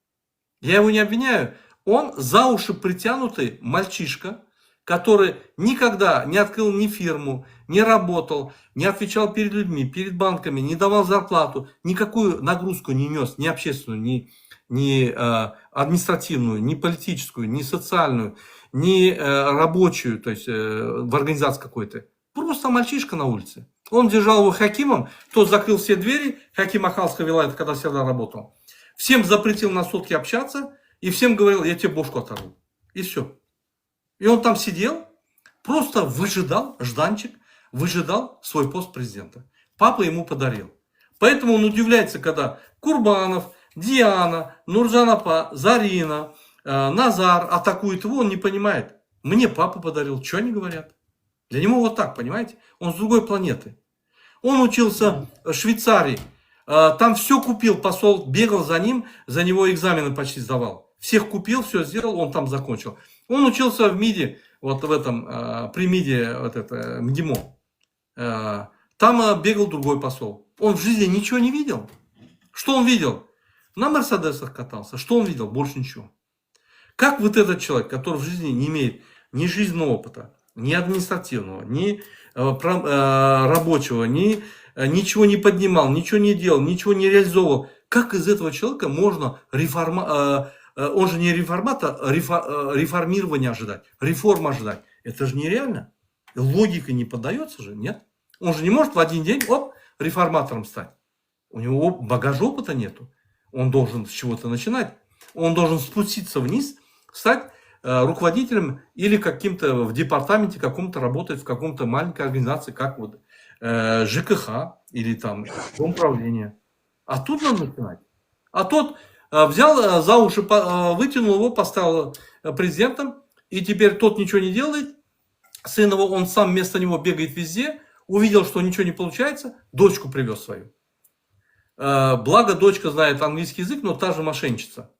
[SPEAKER 1] Я его не обвиняю. Он за уши притянутый мальчишка, который никогда не открыл ни фирму, не работал, не отвечал перед людьми, перед банками, не давал зарплату, никакую нагрузку не нес, ни общественную, ни, ни э, административную, ни политическую, ни социальную, ни э, рабочую, то есть э, в организации какой-то. Просто мальчишка на улице. Он держал его хакимом, тот закрыл все двери, хаким Ахалского вилаята, когда всегда работал. Всем запретил на сутки общаться и всем говорил, я тебе бошку оторву. И все. И он там сидел, просто выжидал, жданчик, выжидал свой пост президента. Папа ему подарил. Поэтому он удивляется, когда Курбанов, Диана, Нуржан-апа, Зарина, э, Назар атакуют его, он не понимает. Мне папа подарил, что они говорят? Для него вот так, понимаете? Он с другой планеты. Он учился в Швейцарии. Э, Там все купил, посол бегал за ним, за него экзамены почти сдавал. Всех купил, все сделал, он там закончил. Он учился в МИДе, вот в этом, э, при МИДе, вот это, МГИМО. Э, Там э, бегал другой посол. Он в жизни ничего не видел. Что он видел? На Мерседесах катался. Что он видел? Больше ничего. Как вот этот человек, который в жизни не имеет ни жизненного опыта, ни административного, ни э, про- э, рабочего, ни э, ничего не поднимал, ничего не делал, ничего не реализовывал, как из этого человека можно реформа, э, э, он же не реформатор, а рефо- э, реформирование ожидать, реформу ожидать. Это же нереально. Логика не поддается же, нет? Он же не может в один день, оп, реформатором стать. У него оп- багажа опыта нету. Он должен с чего-то начинать. Он должен спуститься вниз, стать э, руководителем или каким-то в департаменте каком-то работать в каком-то маленькой организации, как вот э, ЖКХ или там Дом правления. А тут надо начинать. А тот э, взял э, за уши, по- э, вытянул его, поставил э, президентом, и теперь тот ничего не делает. Сын его, он сам вместо него бегает везде, увидел, что ничего не получается, дочку привез свою. Э, Благо, дочка знает английский язык, но та же мошенничица.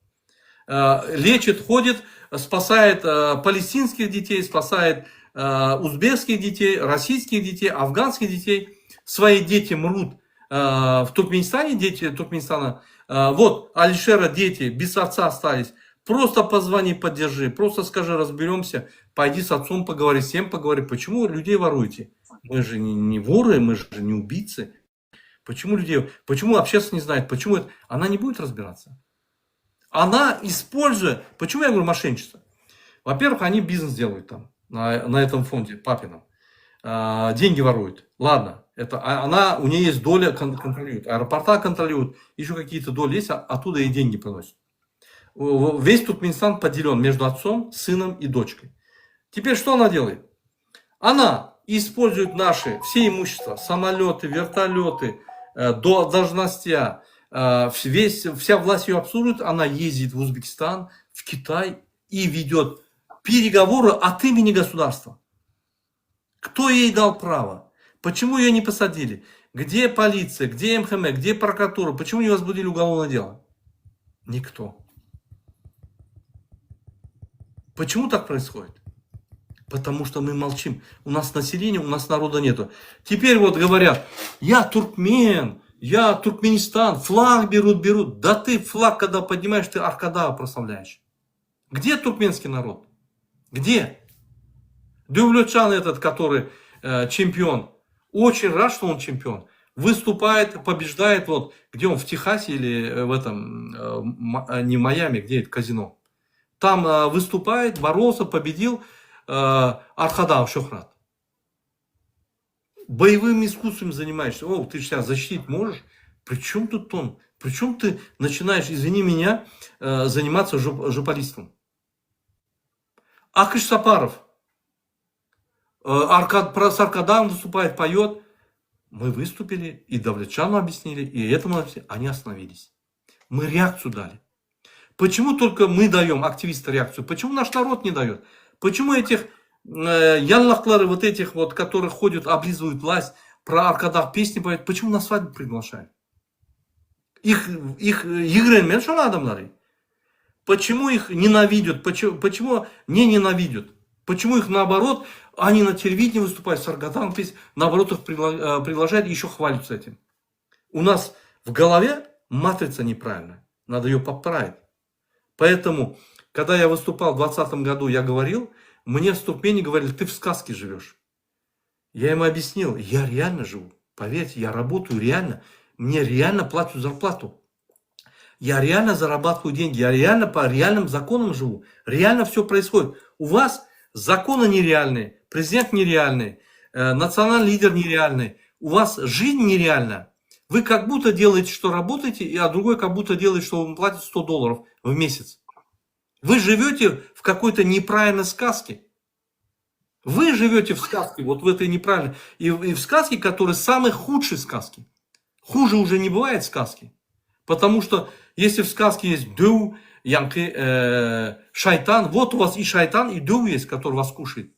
[SPEAKER 1] Э, Лечит, ходит, спасает э, палестинских детей, спасает э, узбекских детей, российских детей, афганских детей. Свои дети мрут э, в Туркменистане, дети Туркменистана. Э, Вот, Алишера дети без отца остались. Просто позвони, поддержи, просто скажи, разберемся, пойди с отцом поговори, с тем поговори. Почему людей воруете? Мы же не, не воры, мы же не убийцы. Почему людей, почему общественность не знает, почему это? Она не будет разбираться. Она, используя, почему я говорю мошенничество? Во-первых, они бизнес делают там, на, на этом фонде папином. А, деньги воруют. Ладно, это а она, у нее есть доля, кон- контролирует. Аэропорта контролируют, еще какие-то доли есть, а оттуда и деньги приносят. О, Весь Туркменистан поделен между отцом, сыном и дочкой. Теперь что она делает? Она использует наши все имущества, самолеты, вертолеты, э, до должностя, э, весь, вся власть ее обслуживает, она ездит в Узбекистан, в Китай и ведет переговоры от имени государства. Кто ей дал право? Почему ее не посадили? Где полиция? Где МХМ? Где прокуратура? Почему не возбудили уголовное дело? Никто. Почему так происходит? Потому что мы молчим. У нас населения, у нас народа нету. Теперь вот говорят, я туркмен, я Туркменистан, флаг берут, берут. Да ты флаг, когда поднимаешь, ты Аркадага прославляешь. Где туркменский народ? Где? Дövletjan этот, который э, чемпион, очень рад, что он чемпион. Выступает, побеждает, вот, где он, в Техасе или э, в этом, э, М- э, не Майами, где это казино. Там э, выступает, боролся, победил э, Аркадаг Шохрат. Боевым искусством занимаешься. О, ты себя защитить можешь? Причем тут он? Причем ты начинаешь, извини меня, э, заниматься жоп, жополистом? Акыш Сапаров. Э, Аркад, про, с Аркадагом выступает, поет. Мы выступили, и Давлетчану объяснили, и этому объяснили. Они остановились. Мы реакцию дали. Почему только мы даем, активисты, реакцию? Почему наш народ не дает? Почему этих э, ýallaklary, вот этих вот, которые ходят, облизывают власть, про Аркадаг песни поют, почему на свадьбу приглашают? Их, их ýigrenmeli şol adamlary. Почему их ненавидят? Почему, почему не ненавидят? Почему их наоборот, они на телевидении выступают, с Аркадагом песни, наоборот их пригла- э, приглашают и еще хвалятся этим. У нас в голове матрица неправильная, надо ее поправить. Поэтому, когда я выступал в 2020 году, я говорил, мне в Туркмении говорили, ты в сказке живешь. Я им объяснил, я реально живу. Поверьте, я работаю реально. Мне реально платят зарплату. Я реально зарабатываю деньги, я реально по реальным законам живу. Реально все происходит. У вас законы нереальные, президент нереальный, э, национальный лидер нереальный. У вас жизнь нереальна. Вы как будто делаете, что работаете, а другой как будто делает, что вам платит 100 долларов в месяц. Вы живете в какой-то неправильной сказке. Вы живете в сказке, вот в этой неправильной. И, и в сказке, которая самые худшие сказки. Хуже уже не бывает сказки. Потому что если в сказке есть döw, ýaňky, э, шайтан, вот у вас и шайтан, и döw есть, который вас кушает.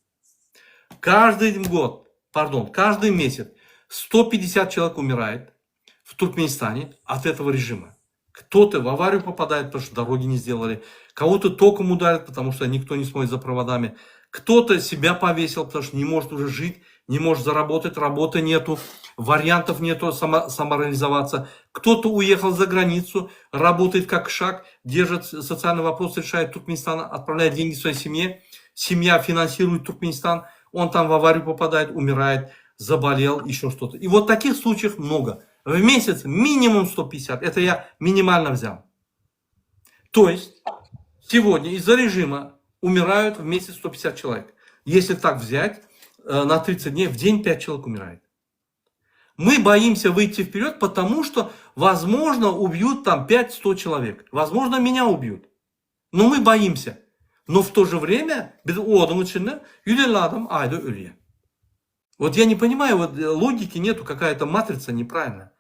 [SPEAKER 1] Каждый год, пардон, каждый месяц 100 тысяч туркмен умирает. 150 человек умирает в Туркменистане от этого режима. Кто-то в аварию попадает, потому что дороги не сделали, кого-то током ударит, потому что никто не смотрит за проводами, кто-то себя повесил, потому что не может уже жить, не может заработать, работы нету, вариантов нету само, самореализоваться. Кто-то уехал за границу, работает как шаг, держит социальный вопрос, решает Туркменистан, отправляет деньги своей семье, семья финансирует Туркменистан, он там в аварию попадает, умирает, заболел, еще что-то. И вот таких случаев много. В месяц минимум 150. Это я минимально взял. То есть сегодня из-за режима умирают в месяц 150 человек. Если так взять, э, на 30 дней в день 5 человек умирает. Мы боимся выйти вперед, потому что, возможно, убьют там 5-100 человек. Возможно, меня убьют. Но мы боимся. Но в то же время biz oduň içinde 150 adam aýda ölýär. Вот я не понимаю, вот э, логики нету, какая-то матрица неправильная.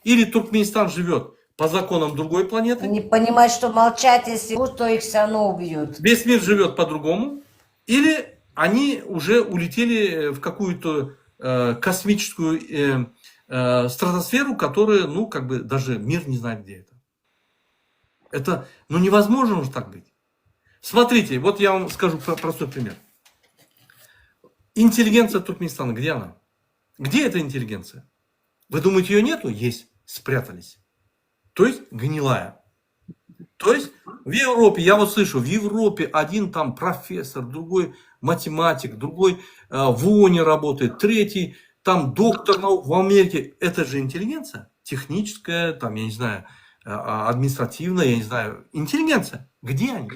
[SPEAKER 1] Или Туркменистан живет по законам другой планеты.
[SPEAKER 9] Не понимать, что молчать, если будут, то их все равно убьют.
[SPEAKER 1] Весь мир живет по-другому. Или они уже улетели в какую-то э, космическую э, э, стратосферу, которая, ну, как бы даже мир не знает, где это. Это, ну, невозможно уже так быть. Смотрите, вот я вам скажу простой пример. Интеллигенция Туркменистана, где она? Где эта интеллигенция? Вы думаете, ее нету? Есть. Спрятались. То есть гнилая. То есть в Европе, я вот слышу, в Европе один там профессор, другой математик, другой э, в ООНе работает, третий там доктор наук в Америке. Это же интеллигенция. Техническая, там, я не знаю, э, административная, я не знаю. Интеллигенция. Где они?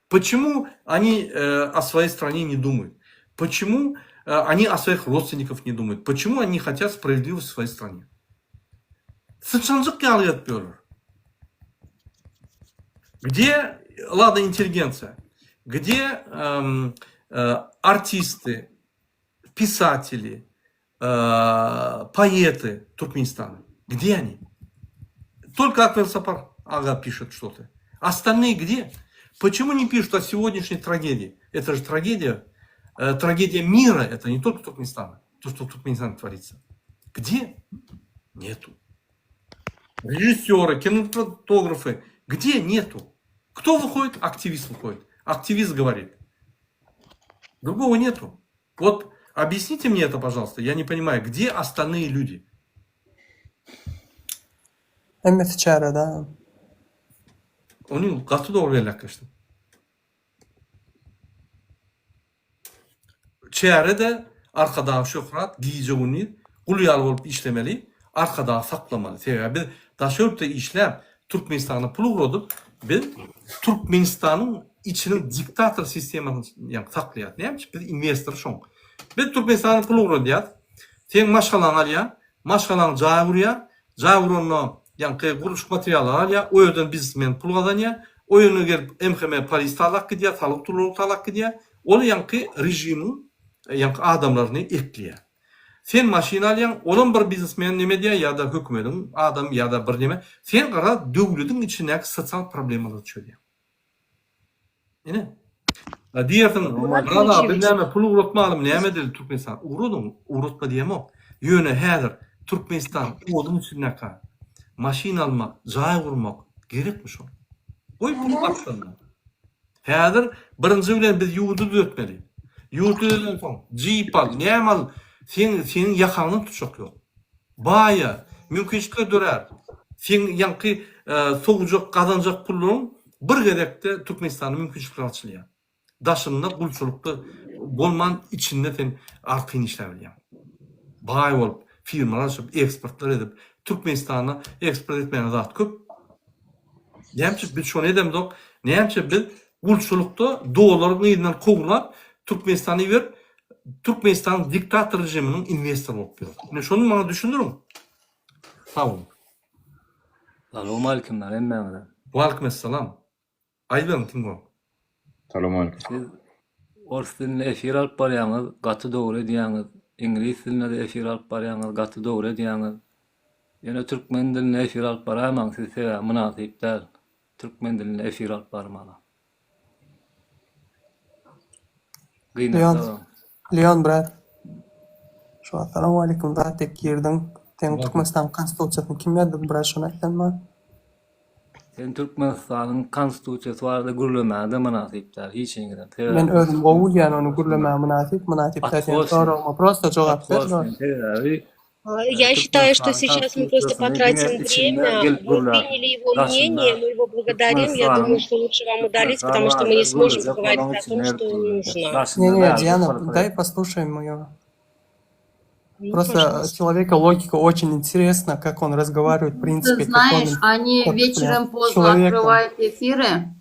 [SPEAKER 1] Почему они э, о своей стране не думают? Почему э, они о своих родственниках не думают? Почему они хотят справедливости в своей стране? Syçanjyk ýaly ýatyp Где, ладно, интеллигенция, где эм, э, артисты, писатели, э, поэты Туркменистана? Где они? Только Акбар Сапар aga пишет что-то. Остальные где? Почему не пишут о сегодняшней трагедии? Это же трагедия, э, трагедия мира, это не только Туркменистана, то, что в Туркменистане творится. Где? Нету. Режиссеры, кинематографы, где нету? Кто выходит? Активист выходит. Активист говорит. Другого нету. Вот объясните мне это, пожалуйста. Я не понимаю, где остальные люди?
[SPEAKER 10] Hemmesi çärede.
[SPEAKER 1] Ony gaty dogry belläp geçdim. Çärede Arkadag Şöhrat gije-gündiz gul ýaly bolup işlemeli, Arkadagy saklamaly. Sebäbi biz daşary ýurtda işläp, Türkmenistana pul ugradyp, biz Türkmenistanyň içiniň diktator sistemasyny ýaňky saklaýas. Näme üçin? Biz inwestor şoň. Biz Türkmenistana pul ugradýas. Seň maşgalaň alýar, maşgalaň jaý gurýar, jaý guranda ýaňky gurluşyk materiallary alýar, o ýerden biznesmen pul gazanýar, o ýerine gelip MHM polis talap gidýär, salgyt ullugy talap gidýär. Ol ýaňky režimiň ýaňky adamlaryny ekleýär. Sen maşyn alýaň, olam bir biznesmen neme edýär ýa-da hökümediň adamy ýa-da bir neme, sen garaz döwlediň içindäki sosial problemalary çözýäň. Ine. Diýersiň, Myrat aga biz näme pul ugratmalymy, näme edeli Türkmenistan? Ugradyň, ugratma diýemok. Ýöne häzir Türkmenistan oduň içindeka maşyn almak, jaý gurmak gerekmi şol? Goý pul gapdalynda. Häzir birinji bilen biz ýurdy düzetmeli. Ýurt düzelensoň, jip al, näme al, sen seniň ýakaňdan tutjak ýok. Baýa, mümkinçilikler dörär. Seň ýaňky sowujak, gazanjak pullaryň bir gezekde Türkmenistanda mümkinçilikler açylýar. Daşynda gulçulykda bolman, içinde sen arkaýyn işläp bilýäň. Baý bolup, firmalar açyp, eksportlar edip, Türkmenistanda eksport etmäne zat köp. Näme üçin biz şony edemzok? Näme üçin biz gulçulykda dollaryň yzyndan kowlap, Türkmenistana iberip, Türkmenistanyň diktator režiminiň inwestory bolup ýörüs? Ine şony maňa düşündiriň. Sag boluň.
[SPEAKER 11] Salowmalikim hemmäňize.
[SPEAKER 1] Waleýkim essalam. Aýdyberiň Tingo.
[SPEAKER 5] Salowmalikim.
[SPEAKER 11] Siz ors dilinde efir alyp barýaňyz, gaty dogry edýäňiz. Iňlis dilinde-de efir alyp barýaňyz, gaty dogry edýäňiz. Ýöne türkmen dilinde efir alyp baraýmaň siz sebäbi mynasyp däl türkmen dilinde efir alyp barmaga.
[SPEAKER 10] Leon,
[SPEAKER 11] Gynansagam.
[SPEAKER 10] Leon brat. Şol. Şu Assalamualeýkum zat dek girdiň. Seň Türkmenistanyň konstitusiýasyny kim ýazdy biraz şony aýtsaň maňa.
[SPEAKER 11] Sen Türkmenistanyň konstitusiýasy barada gürlemäge-de mynasyp däl hiç ýeňňeden.
[SPEAKER 10] Men
[SPEAKER 11] Sebäbi
[SPEAKER 10] özüm gowy bilýän ony gürlemäge mynasyp mynasyp däl
[SPEAKER 11] Gaty
[SPEAKER 10] seň
[SPEAKER 11] gowy sen.
[SPEAKER 10] soragyňa prosta jogap
[SPEAKER 11] Gaty
[SPEAKER 10] ber
[SPEAKER 11] gowy sen. Sebäbi
[SPEAKER 3] А, Я считаю, что
[SPEAKER 11] Türkmenistanyň
[SPEAKER 3] сейчас мы просто
[SPEAKER 11] konstitusiýasyny diňe
[SPEAKER 3] потратим
[SPEAKER 11] içinde
[SPEAKER 3] время.
[SPEAKER 11] gelip
[SPEAKER 3] Вы
[SPEAKER 11] gürlärsiň.
[SPEAKER 3] приняли его
[SPEAKER 11] Daşynda
[SPEAKER 3] мнение, мы его благодарим. Я думаю,
[SPEAKER 11] Türkmenistanyň
[SPEAKER 3] что лучше вам удалить,
[SPEAKER 11] Türkmenistan
[SPEAKER 3] потому что мы не
[SPEAKER 11] barada
[SPEAKER 3] сможем
[SPEAKER 11] gürlejek
[SPEAKER 3] поговорить
[SPEAKER 11] bolaň
[SPEAKER 3] о том,
[SPEAKER 11] içinde gelip
[SPEAKER 3] что
[SPEAKER 11] gürle.
[SPEAKER 3] нужно.
[SPEAKER 10] Не
[SPEAKER 11] Daşynda
[SPEAKER 10] не
[SPEAKER 11] bärde
[SPEAKER 10] Диана,
[SPEAKER 11] pyrpyr
[SPEAKER 10] дай
[SPEAKER 11] et.
[SPEAKER 10] послушаем ее.
[SPEAKER 3] Ну,
[SPEAKER 10] Просто
[SPEAKER 3] пожалуйста.
[SPEAKER 10] человека логика очень интересна, как он разговаривает, в
[SPEAKER 4] Ты
[SPEAKER 10] принципе, как он
[SPEAKER 4] знаешь, они
[SPEAKER 10] как, бля,
[SPEAKER 4] вечером
[SPEAKER 10] с
[SPEAKER 4] поздно
[SPEAKER 10] человеком.
[SPEAKER 4] открывают эфиры.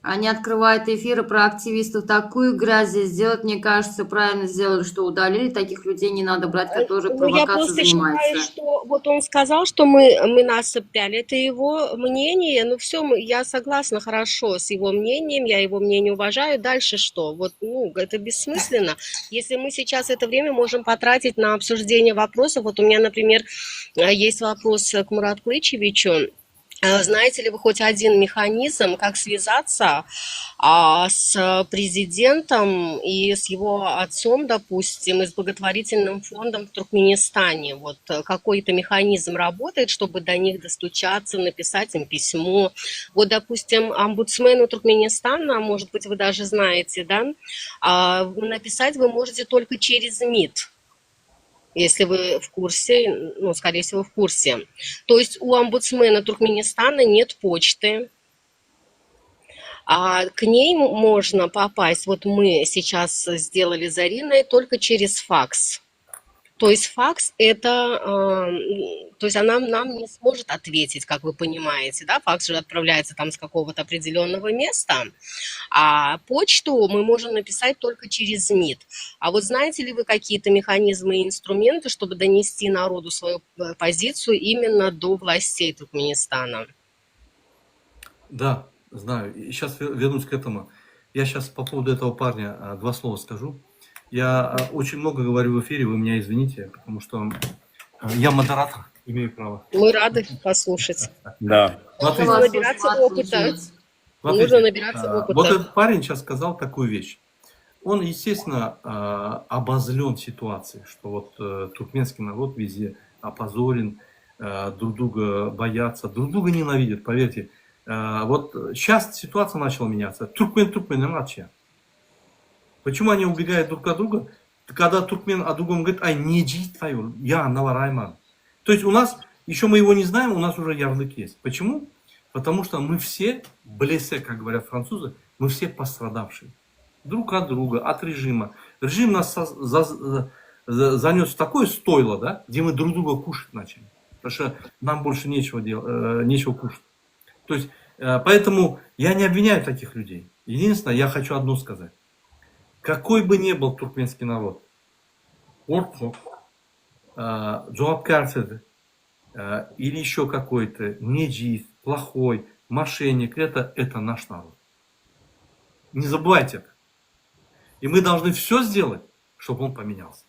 [SPEAKER 4] Они открывают эфиры про активистов. Такую грязь здесь делают, мне кажется, правильно сделали, что удалили. Таких людей не надо брать, которые
[SPEAKER 3] Ну, я
[SPEAKER 4] провокацией
[SPEAKER 3] просто считаю,
[SPEAKER 4] занимаются.
[SPEAKER 3] что вот он сказал, что мы, мы нас обпяли. Это его мнение. Ну, все, я согласна хорошо с его мнением, я его мнение уважаю. Дальше что? Вот, ну, это бессмысленно. Если мы сейчас это время можем потратить на обсуждение вопросов. Вот у меня, например, э, есть вопрос к Мурат Клычевичу. Э, Знаете ли вы хоть один механизм, как связаться а, с президентом и с его отцом, допустим, и с благотворительным фондом в Туркменистане? Вот э, какой-то механизм работает, чтобы до них достучаться, написать им письмо. Вот, допустим, омбудсмену Туркменистана, может быть, вы даже знаете, да, а, написать вы можете только через МИД если вы в курсе, ну, скорее всего, в курсе. То есть у омбудсмена Туркменистана нет почты, а к ней можно попасть, вот мы сейчас сделали Зариной, только через факс. То есть факс это, э, то есть она нам не сможет ответить, как вы понимаете, да, факс же отправляется там с какого-то определенного места, а почту мы можем написать только через МИД. А вот знаете ли вы какие-то механизмы и инструменты, чтобы донести народу свою э, позицию именно до властей Туркменистана?
[SPEAKER 1] Да, знаю. И сейчас вернусь к этому. Я сейчас по поводу этого парня а, два слова скажу. Я а, очень много говорю в эфире, вы меня извините, потому что а, я модератор, имею право.
[SPEAKER 3] Мы рады послушать.
[SPEAKER 7] Да.
[SPEAKER 1] Смотрите,
[SPEAKER 3] Нужно набираться опыта.
[SPEAKER 1] смотрите,
[SPEAKER 3] Нужно набираться
[SPEAKER 1] а,
[SPEAKER 3] опыта.
[SPEAKER 1] Вот этот парень сейчас сказал такую вещь. Он, естественно, а, обозлен ситуацией, что вот э, туркменский народ везде опозорен, э, друг друга боятся, друг друга ненавидят, поверьте. Э, Вот сейчас ситуация начала меняться. Türkmen türkmenden gaçýar. Почему они убегают друг от друга? Когда туркмен о другом говорит, ай, не твою, я наварайман. То есть у нас, еще мы его не знаем, у нас уже ярлык есть. Почему? Потому что мы все, blessés, как говорят французы, мы все пострадавшие. Друг от друга, от режима. Режим нас со- за- за- занес в такое стойло, да, где мы друг друга кушать начали. Потому что нам больше нечего, дел, э, нечего кушать. То есть, э, поэтому я не обвиняю таких людей. Единственное, я хочу одно сказать. Какой бы ни был туркменский народ, gorkak, э, jogapkärsiz, э, или еще какой-то nejis, плохой, мошенник, это, это наш народ. Не забывайте это. И мы должны все сделать, чтобы он поменялся.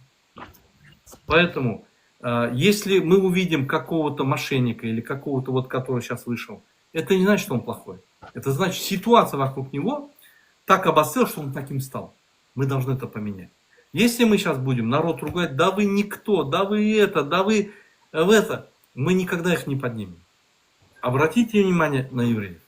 [SPEAKER 1] Поэтому, э, если мы увидим какого-то мошенника или какого-то вот, который сейчас вышел, это не значит, что он плохой. Это значит, ситуация вокруг него так обострилась, что он таким стал. Мы должны это поменять. Если мы сейчас будем народ ругать, да вы никто, да вы это, да вы в это, мы никогда их не поднимем. Обратите внимание на евреев.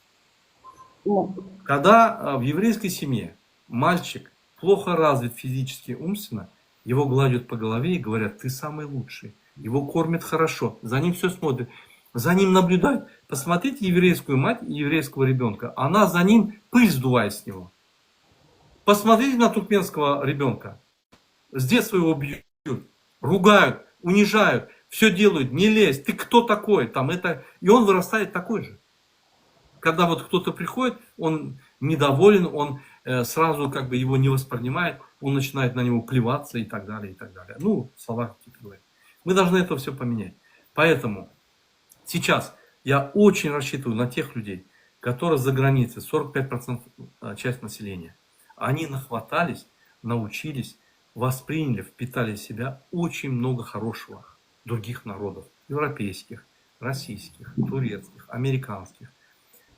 [SPEAKER 1] Когда э, в еврейской семье мальчик плохо развит физически, умственно, его гладят по голове и говорят, ты самый лучший. Его кормят хорошо, за ним все смотрят, за ним наблюдают. Посмотрите еврейскую мать и еврейского ребенка. Она за ним пыль сдувает с него. Посмотрите на туркменского ребенка. С детства его бьют, ругают, унижают, все делают, не лезь, ты кто такой? Там это... И он вырастает такой же. Когда вот кто-то приходит, он недоволен, он э, сразу как бы его не воспринимает, он начинает на него плеваться и так далее, и так далее. Ну, слова какие-то говорят. Мы должны это все поменять. Поэтому сейчас я очень рассчитываю на тех людей, которые за границей, 45% э, часть населения, они нахватались, научились, восприняли, впитали в себя очень много хорошего других народов, европейских, российских, турецких, американских.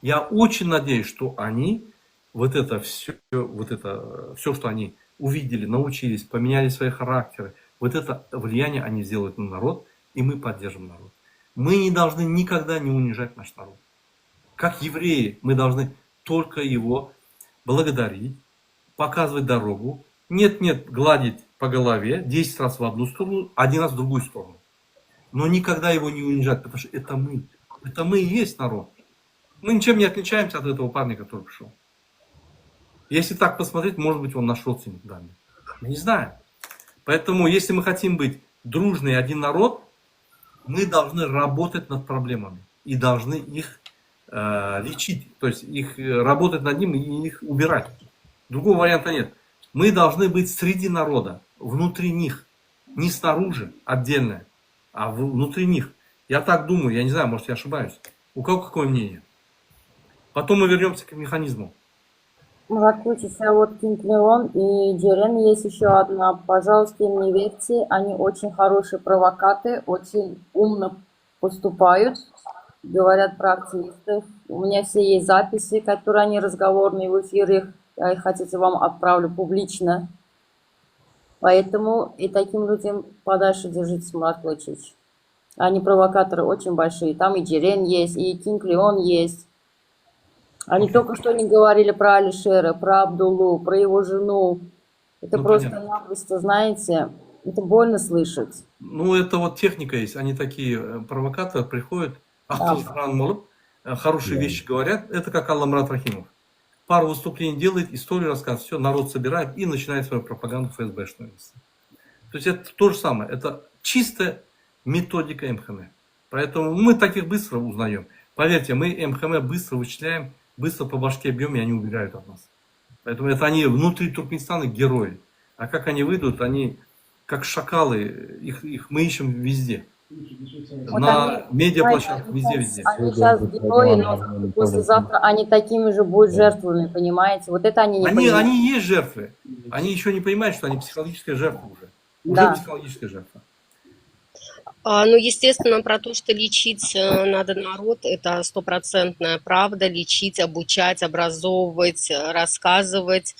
[SPEAKER 1] Я очень надеюсь, что они вот это все, вот это все, что они увидели, научились, поменяли свои характеры, Вот это влияние они сделают на народ, и мы поддержим народ. Мы не должны никогда не унижать наш народ. Как евреи, мы должны только его благодарить, показывать дорогу. Нет-нет, гладить по голове 10 раз в одну сторону, один раз в другую сторону. Но никогда его не унижать, потому что это мы. Это мы и есть народ. Мы ничем не отличаемся от этого парня, который пришел. Если так посмотреть, может быть, он наш родственник данный. Мы не знаем. Поэтому, если мы хотим быть дружный один народ, мы должны работать над проблемами и должны их э, лечить, то есть их э, работать над ним и их убирать. Другого варианта нет. Мы должны быть среди народа, внутри них, не снаружи отдельно, а внутри них. Я так думаю, я не знаю, может я ошибаюсь. У кого какое мнение? Потом мы вернемся к механизму.
[SPEAKER 4] Мурат Кучича, вот Кинг Леон и Джерен есть еще одна. Пожалуйста, им не верьте, они очень хорошие провокаты, очень умно поступают, говорят про активистов. У меня все есть записи, которые они разговорные в эфирах, я их хотите вам отправлю публично. Поэтому и таким людям подальше держитесь, Мурат Кучич. Они провокаторы очень большие. Там и Джерен есть, и Кинг Леон есть. Они только что не говорили про Алишера, про Абдуллу, про его жену. Это
[SPEAKER 1] Ну,
[SPEAKER 4] просто-напросто, знаете, это больно слышать.
[SPEAKER 1] Ну, это вот техника есть. Они такие э, провокаторы приходят, да. Э, хорошие да. вещи говорят. Это как Алламрат Рахимов. Пару выступлений делает, историю рассказывает, все, народ собирает и начинает свою пропаганду ФСБшную. То есть это то же самое. Это чистая методика МХМ. Поэтому мы таких быстро узнаем. Поверьте, мы МХМ быстро вычисляем, быстро по башке бьем, и они убегают от нас. Поэтому это они внутри Туркменистана герои. А как они выйдут, они как шакалы, их, их мы ищем везде.
[SPEAKER 4] Вот
[SPEAKER 1] На
[SPEAKER 4] они,
[SPEAKER 1] медиаплощадках,
[SPEAKER 4] они
[SPEAKER 1] везде-везде.
[SPEAKER 4] Они сейчас герои, но послезавтра они такими же будут жертвами, понимаете? Вот это они не
[SPEAKER 1] Они,
[SPEAKER 4] понимают.
[SPEAKER 1] они и есть жертвы. Они еще не понимают, что они психологическая жертва уже. Уже
[SPEAKER 4] Да.
[SPEAKER 1] психологическая жертва.
[SPEAKER 3] А, Ну, естественно, про то, что лечить э, надо народ, это стопроцентная правда. Лечить, обучать, образовывать, э, рассказывать.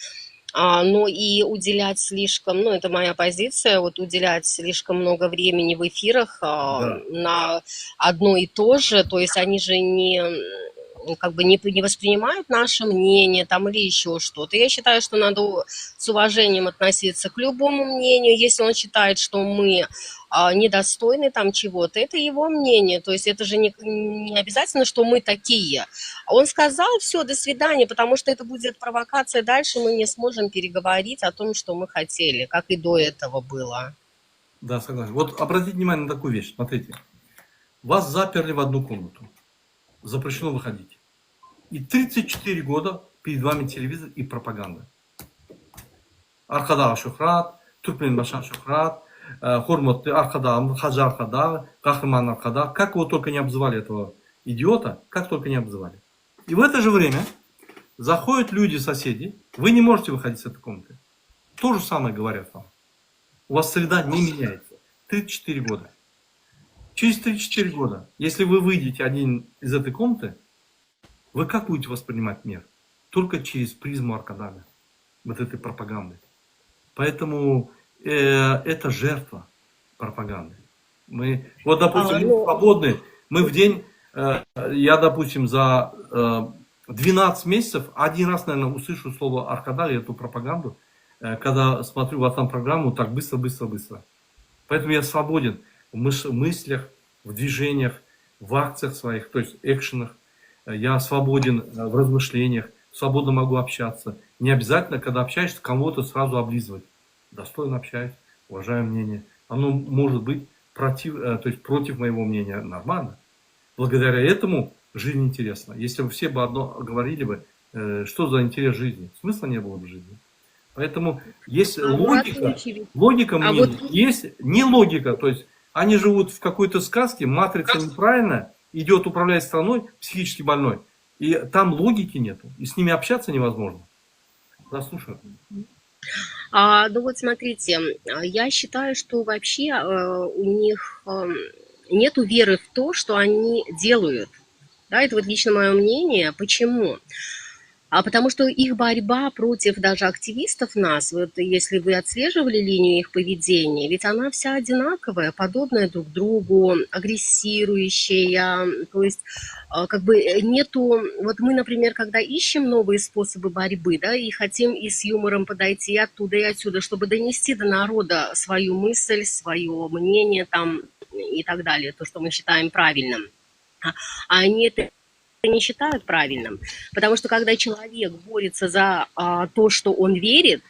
[SPEAKER 3] А, Но и уделять слишком, ну, это моя позиция, вот уделять слишком много времени в эфирах а,
[SPEAKER 1] Да.
[SPEAKER 3] на одно и то же, то есть они же не м, как бы не, не воспринимают наше мнение там или еще что-то. Я считаю, что надо с уважением относиться к любому мнению. Если он считает, что мы а, недостойны там чего-то, это его мнение. То есть это же не, не обязательно, что мы такие. Он сказал, все, до свидания, потому что это будет провокация. Дальше мы не сможем переговорить о том, что мы хотели, как и до этого было.
[SPEAKER 1] Да, согласен. Вот обратите внимание на такую вещь. Смотрите. Вас заперли в одну комнату. Запрещено выходить. И 34 года перед вами телевизор и пропаганда. Arkadaga şöhrat, Türkmenbaşa şöhrat, э, hormatly Arkadagymyz, Hajy Arkadag, Gahryman Arkadag. Как его только не обзывали этого идиота, как только не обзывали. И в это же время заходят люди, соседи, вы не можете выходить с этой комнаты. То же самое говорят вам. У вас среда не меняется. 34 года. Через 34 года, если вы выйдете один из этой комнаты, вы как будете воспринимать мир? Только через призму Arkadaga, вот этой пропаганды. Поэтому э, это жертва пропаганды. Мы, вот, допустим,
[SPEAKER 3] А,
[SPEAKER 1] мы
[SPEAKER 3] ну-
[SPEAKER 1] свободны, мы в день, э, я, допустим, за э, 12 месяцев один раз, наверное, услышу слово Arkadag и эту пропаганду, э, когда смотрю Watan программу так быстро, быстро, быстро. Поэтому я свободен в мыш- мыслях, в движениях, в акциях своих, то есть экшенах. Э, Я свободен э, в размышлениях, свободно могу общаться. Не обязательно, когда общаешься, кого-то сразу облизывать. Достойно общаюсь, уважаю мнение. Оно может быть против, э, то есть против моего мнения нормально. Благодаря этому жизнь интересна. Если бы все бы одно говорили бы, э, что за интерес жизни? Смысла не было бы жизни. Поэтому есть
[SPEAKER 3] А, Мурат
[SPEAKER 1] логика,
[SPEAKER 3] Ильич,
[SPEAKER 1] логика
[SPEAKER 3] а
[SPEAKER 1] мнений,
[SPEAKER 3] вот-
[SPEAKER 1] есть не логика. То есть они живут в какой-то сказке, матрица неправильная, идет управлять страной, психически больной. И там логики нету, и с ними общаться невозможно. Да, слушаю.
[SPEAKER 3] А, ну вот смотрите, а, я считаю, что вообще э, у них эм, нету веры в то, что они делают. Да, это вот лично мое мнение. Почему? А потому что их борьба против даже активистов нас, вот если вы отслеживали линию их поведения, ведь она вся одинаковая, подобная друг другу, агрессирующая, то есть а, как бы э, нету... Вот мы, например, когда ищем новые способы борьбы, да, и хотим и с юмором подойти и оттуда, и отсюда, чтобы донести до народа свою мысль, свое мнение там и так далее, то, что мы считаем правильным. А а они это не считают правильным. Потому что когда человек борется за а, то, что он верит,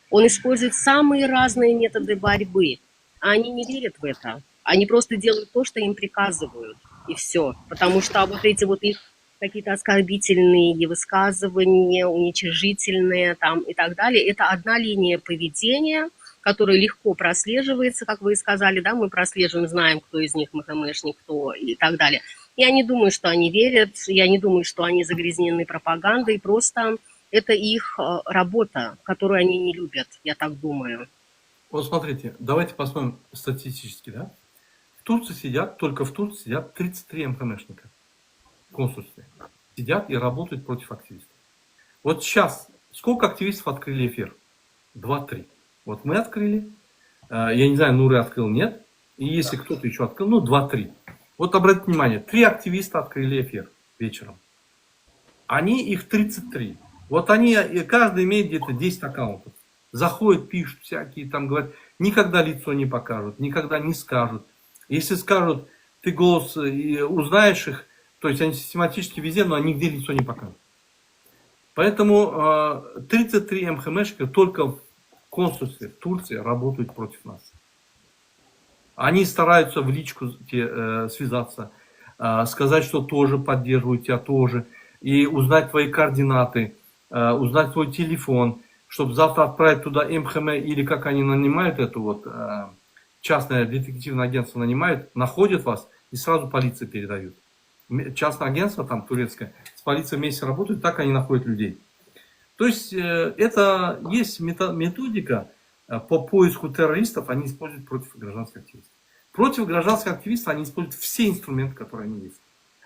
[SPEAKER 3] он использует самые разные методы борьбы. А они не верят в это. Они просто делают то, что им приказывают, и все. Потому что вот эти вот их какие-то оскорбительные высказывания, уничижительные там и так далее, это одна линия поведения, которая легко прослеживается, как вы и сказали, да, мы прослеживаем, знаем, кто из них МХМшник, кто и так далее. Я не думаю, что они верят, я не думаю, что они загрязнены пропагандой, просто это их э, работа, которую они не любят, я так думаю.
[SPEAKER 1] Вот смотрите, давайте посмотрим статистически, да? В Турции сидят, только в Турции сидят 33 МХМшника в консульстве. Сидят и работают против активистов. Вот сейчас сколько активистов открыли эфир? Два-три. Вот мы открыли. Э, Я не знаю, Нуры открыл, нет. И если кто-то еще открыл, ну, два-три. Вот обратите внимание, три активиста открыли эфир вечером. Они, их 33. Вот они, и каждый имеет где-то 10 аккаунтов. Заходят, пишут всякие, там говорят, никогда лицо не покажут, никогда не скажут. Если скажут, ты голос э, и узнаешь их, то есть они систематически везде, но они нигде лицо не покажут. Поэтому э, 33 МХМшника только в консульстве в Турции работают против нас. Они стараются в личку те, э, связаться, э, сказать, что тоже поддерживают тебя тоже, и узнать твои координаты, э, узнать твой телефон, чтобы завтра отправить туда МХМ или как они нанимают эту вот, э, частное детективное агентство нанимают, находят вас и сразу полиции передают. Частное агентство там турецкое с полицией вместе работают, так они находят людей. То есть э, это есть методика э, по поиску террористов, они используют против гражданских активистов. Против гражданских активистов они используют все инструменты, которые они есть.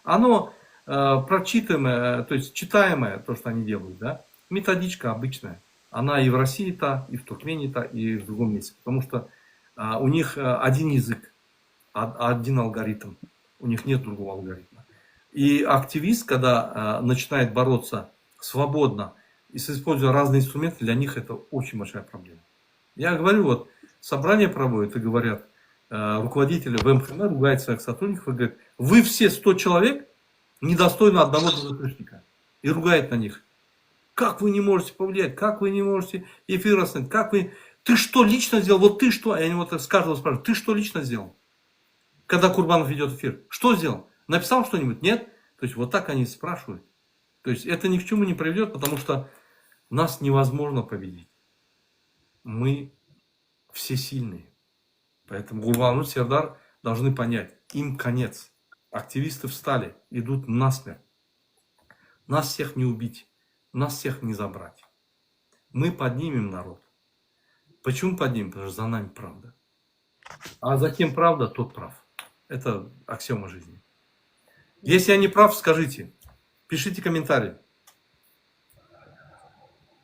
[SPEAKER 1] Оно э, прочитаемое, то есть читаемое, то, что они делают, да, методичка обычная. Она и в России та, и в Туркмении та, и в другом месте. Потому что а, у них э, один язык, один алгоритм. У них нет другого алгоритма. И активист, когда э, начинает бороться свободно и используя разные инструменты, для них это очень большая проблема. Я говорю, вот собрание проводят и говорят, э, руководители в МХМ ругают своих сотрудников и говорят, вы все 100 человек недостойны одного ДВКшника. И ругает на них. Как вы не можете повлиять? Как вы не можете эфир остановить? Как вы... Ты что лично сделал? Вот ты что? И они вот с каждого спрашивают, ты что лично сделал? Когда Курбанов ведет эфир. Что сделал? Написал что-нибудь? Нет? То есть вот так они спрашивают. То есть это ни к чему не приведет, потому что нас невозможно победить. Мы все сильные. Поэтому Гурбанов Сердар должны понять, им конец. Активисты встали, идут насмерть. Нас всех не убить, нас всех не забрать. Мы поднимем народ. Почему поднимем? Потому что за нами правда. А за кем правда, тот прав. Это аксиома жизни. Если я не прав, скажите. Пишите комментарии.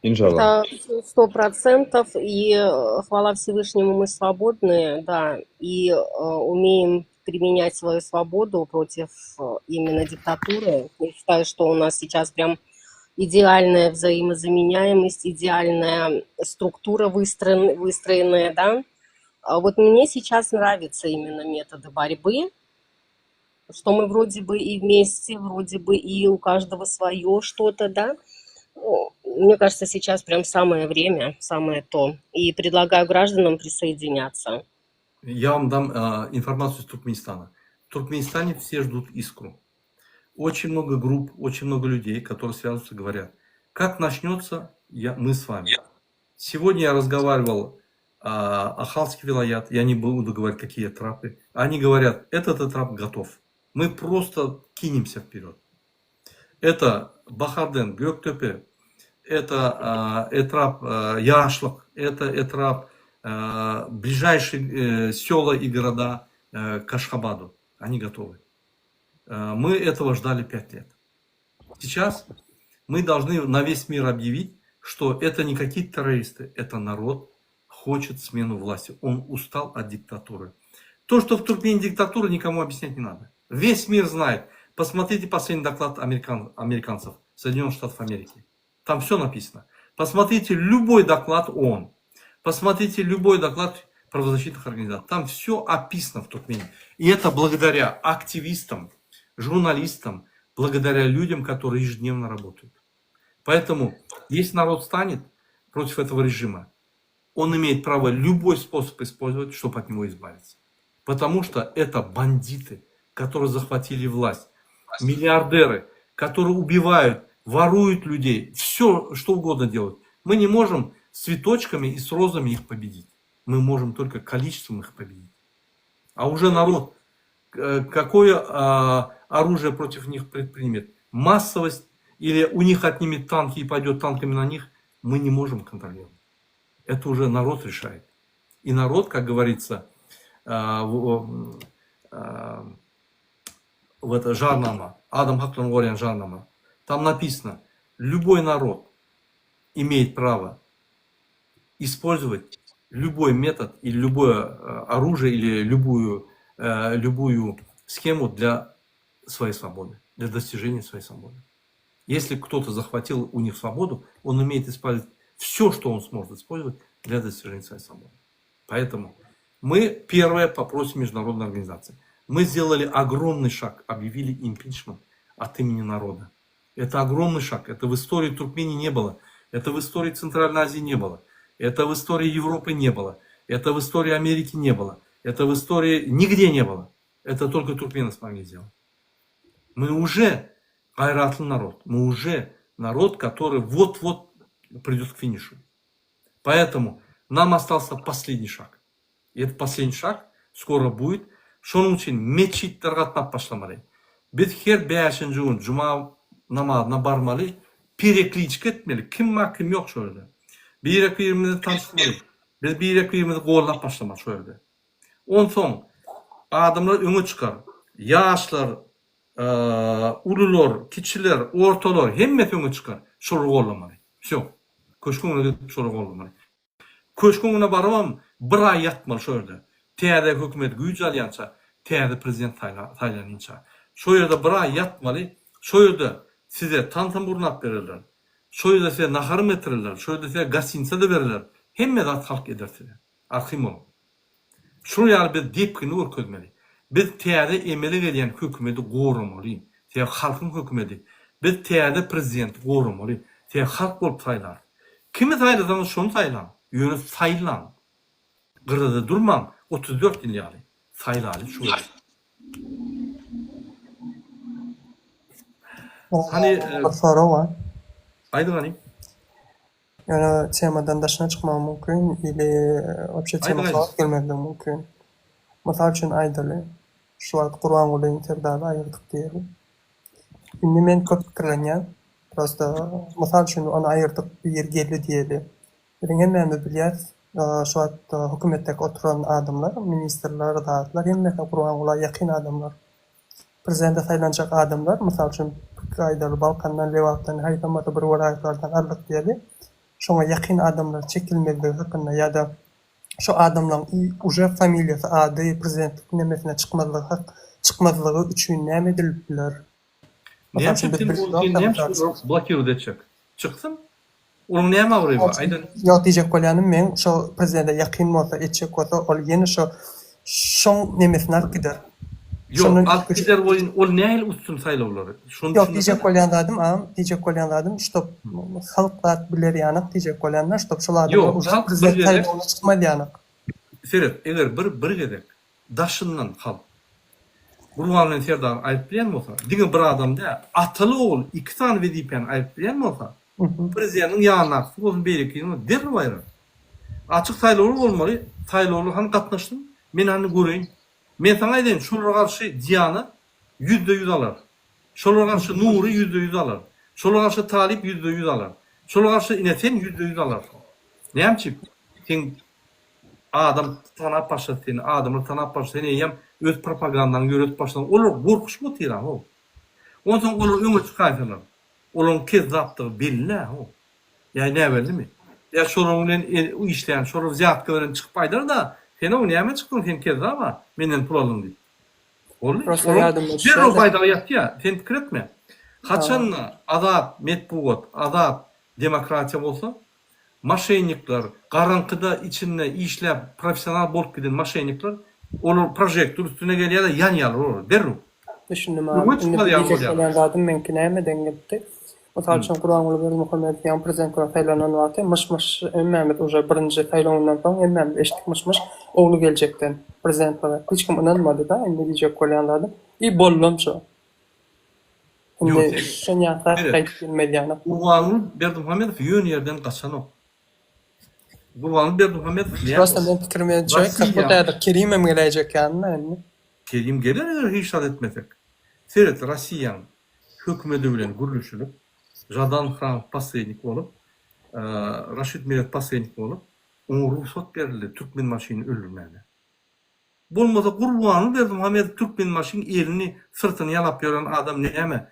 [SPEAKER 5] Иншаллах.
[SPEAKER 3] Это 100%, и э, хвала Всевышнему, мы свободны, да, и э, умеем применять свою свободу против э, именно диктатуры. Я считаю, что у нас сейчас прям идеальная взаимозаменяемость, идеальная структура выстроен, выстроенная, да. А вот мне сейчас нравятся именно методы борьбы, что мы вроде бы и вместе, вроде бы и у каждого свое что-то, да. Ну, Мне кажется, сейчас прям самое время, самое то. И предлагаю гражданам присоединяться.
[SPEAKER 1] Я вам дам э, информацию из Туркменистана. В Туркменистане все ждут искру. Очень много групп, очень много людей, которые связываются, говорят, как начнется, я, мы с вами. Сегодня я разговаривал э, Ахалский вилаят, я не буду говорить, какие этрапы. Они говорят, этот этрап готов. Мы просто кинемся вперед. Это Бахарден, Гёктепе, это э, etrap э, Яшлык, это etrap э, ближайшие э, села и города э, к Ашхабаду. Они готовы. Э, мы этого ждали пять лет. Сейчас Мы должны на весь мир объявить, что это не какие-то террористы, это народ хочет смену власти. Он устал от диктатуры. То, что в Туркмении диктатура, никому объяснять не надо. Весь мир знает. Посмотрите последний доклад американ, американцев, Соединенных Штатов Америки. Там все написано. Посмотрите любой доклад ООН. Посмотрите любой доклад правозащитных организаций. Там все описано в Туркмении. И это благодаря активистам, журналистам, благодаря людям, которые ежедневно работают. Поэтому, если народ станет против этого режима, он имеет право любой способ использовать, чтобы от него избавиться. Потому что это бандиты, которые захватили власть, миллиардеры, которые убивают, воруют людей, все, что угодно делают. Мы не можем с цветочками и с розами их победить. Мы можем только количеством их победить. А уже народ э, какое а, оружие против них предпримет? Массовость или у них отнимет танки и пойдет танками на них, мы не можем контролировать. Это уже народ решает. И народ, как говорится, а, в, а, в это Jarnama, Adam haklaryny goraýan Jarnama, там написано, любой народ имеет право использовать любой метод или любое э, оружие или любую, э, любую схему для своей свободы, для достижения своей свободы. Если кто-то захватил у них свободу, он имеет использовать все, что он сможет использовать для достижения своей свободы. Поэтому мы первое попросим международной организации. Мы сделали огромный шаг, объявили импичмент от имени народа. Это огромный шаг. Это в истории Туркмении не было. Это в истории Центральной Азии не было. Это в истории Европы не было. Это в истории Америки не было. Это в истории нигде не было. Это только туркмены смогли сделать. Мы уже gaýratly народ. Мы уже народ, который вот-вот придет к финишу. Поэтому нам остался последний шаг. И этот последний шаг скоро будет. Şonuň üçin metjitlere gatnap başlamaly. Biz her bäşinji gün juma namazyna barmaly, perekliçka etmeli, kim bar, kim ýok şo ýerde. Birek-birimizi tanyşmaly. Biz birek-birimizi gollap başlamaly şo ýerde. Onsoň adamlar öňe çykar. Ýaşlar, ulular, kiçiler, ortalar hemmesi öňe çykar. Şolary gollamaly. Wsýo. Köşgüň öňüne gidip şolary gollamaly. Köşgüň öňüne barybam bir aý ýatmaly şo ýerde. Täze hökümet güýç alýança, täze prezident saýlanynça. Şo ýerde bir aý ýatmaly. Şo ýerde size tansam gurnap bererler. Şo ýerde size naharam getirerler. Şo ýerde size gostinisa-da bererler. Hemme zat halk eder size. Arkaýyn boluň. Şol ýaly biz depgini görkezmeli. Biz täze emele gelýän hökümeti goramaly. Sebäbi halkyň hökümeti. Biz täze prezidenti goramaly. Sebäbi halk bolup saýlar. Kimi saýlasaňyz şony saýlaň. Ýöne saýlaň. Gyrada durmaň 34 ýyl ýaly. Saýlaly şu gezek. Hany
[SPEAKER 10] Bir sorag bar.
[SPEAKER 1] Aýdyň hany.
[SPEAKER 10] Ýöne temadan daşyna çykmagym mümkin ili wapşe tema gabat gelmezligi mümkin. Mysal üçin aýdaly, şu wagt Gurbangulyny Serdary aýyrdyk diýeli. Indi men köp pikirlenýän, prosta mysal üçin ony aýyrdyk bir geldi diýeli. Biziň hemmämiz bilýäs şu wagt hökümetdäki oturan adamlar, ministrler, zatlar hemmesi Gurbangula ýakyn adamlar. Prezidente saýlanjak adamlar, mysal üçin, pikir aýdaly, Balkandan, Lebapdan, haýsam bolsa bir welaýatlardan aldyk diýeli, şoňa ýakyn adamlar çekilmezligi hakynda ýa-da şo adamlaryň uje familiýasy, ady prezidentlik nemesine çykmazlygy hak çykmazlygy üçin näme edilip biler?
[SPEAKER 1] Näme üçin sen ol näme üçin blokirowat etjek? Çyksyn. Onuň näme abraýy bar? Aýdan.
[SPEAKER 10] Ýok diýjek bolýanym meň şo prezidente ýakyn bolsa etjek bolsa ol ýene şo şoň nemesini alyp gider.
[SPEAKER 1] Ýok alyp gider welin ol nähili utsun saýlawlary?
[SPEAKER 10] Şony Ýok diýjek bolýan zadym agam diýjek bolýan zadym ştob halk zat biler ýanak diýjek bolýan da ştob şol adamlar uje prezident saýlawyna çykmaz ýanak.
[SPEAKER 1] Seret eger bir bir gezek daşyndan halk Gurban bilen Serdary aýryp bilýän bolsa, diňe bir adam däl, ataly-ogul iki sany wezipäni aýryp bilýän bolsa, prezidentiň ýanynakysy bolsun, beýlekisini bolsun, derrew aýrar. Açyk saýlawlar bolmaly, saýlawlar hany gatnaşsyn, men hany göreýin. Men saňa aýdaýyn, şolara garşy Diana 100% alar. Şolara garşy Nury 100% alar. Şolara garşy Talyp 100% alar. Şolara garşy ine sen 100% alarsyň. Näme üçin? Seň Adam tanap başlady seni, adamlar tanap başlady, sen eýýäm öz propagandaňy ýöredip başladyň. Olar gorkuşyp otyr-a-how. Onsoň olar öňe çykaýsalar. Olaryň kezzapdygy belli-ä ho. Ýa näbellimi? Ýa şolaryň bilen işleýän, şolar wzýatka beren çykyp aýdar-da, sen-ow nämä çykdyň sen kezzap-a, menden pul aldyň diýip. Boldy.
[SPEAKER 10] Prosta
[SPEAKER 1] Olaryň
[SPEAKER 10] ýadymda
[SPEAKER 1] derrew
[SPEAKER 10] düşýär-de.
[SPEAKER 1] baýdagy ýatýar. Sen pikir etme. Haçan-da azat metbugat, azat demokratiýa bolsa, Moşennikler, garaňkyda içinde işläp professional bolup giden moşennikler, olar prožektor üstüne gelýärler, ýanýarlar olar derrew.
[SPEAKER 10] Düşündim
[SPEAKER 1] Öňe
[SPEAKER 10] abi. Indi
[SPEAKER 1] çykmaz ýaly
[SPEAKER 10] diýjek
[SPEAKER 1] bolýarlar.
[SPEAKER 10] bolýan zadym meňki nämeden gelipdi. Mysal üçin Gurbanguly Berdimuhamedow ýaňy prezident bolup saýlanan wagty myş-myş hemmämiz uje birinji saýlawyndan soň hemmämiz eşitdik myş-myş ogly geljekden prezidentlige. Hiç kim ynanmady-da indi diýjek bolýan zadym. I boldam şo.
[SPEAKER 1] Ýok,
[SPEAKER 10] Indi
[SPEAKER 1] sen
[SPEAKER 10] şonýa zat
[SPEAKER 1] seret.
[SPEAKER 10] gaýdyp gelmez ýaly.
[SPEAKER 1] Gurbanguly Berdimuhamedow ýöne ýerden gaçanok. Gurbanguly Berdimuhamedow näme
[SPEAKER 10] Prosta men pikirim edişe
[SPEAKER 1] Rossiýa
[SPEAKER 10] как häzir Kerimem geläýjek ýalyna indi.
[SPEAKER 1] Kerim geler eger hiç zat etmesek. Seret Rossiýaň hökümedi bilen gürleşilip, Žadan Hramow posrednik bolup, Raşid Meredow posrednik bolup, oňa rugsat berildi Türkmenbaşyny öldürmäge. Bolmasa Gurbanguly Berdimuhamedow Türkmenbaşyň elini syrtyny ýalap ýören adam näme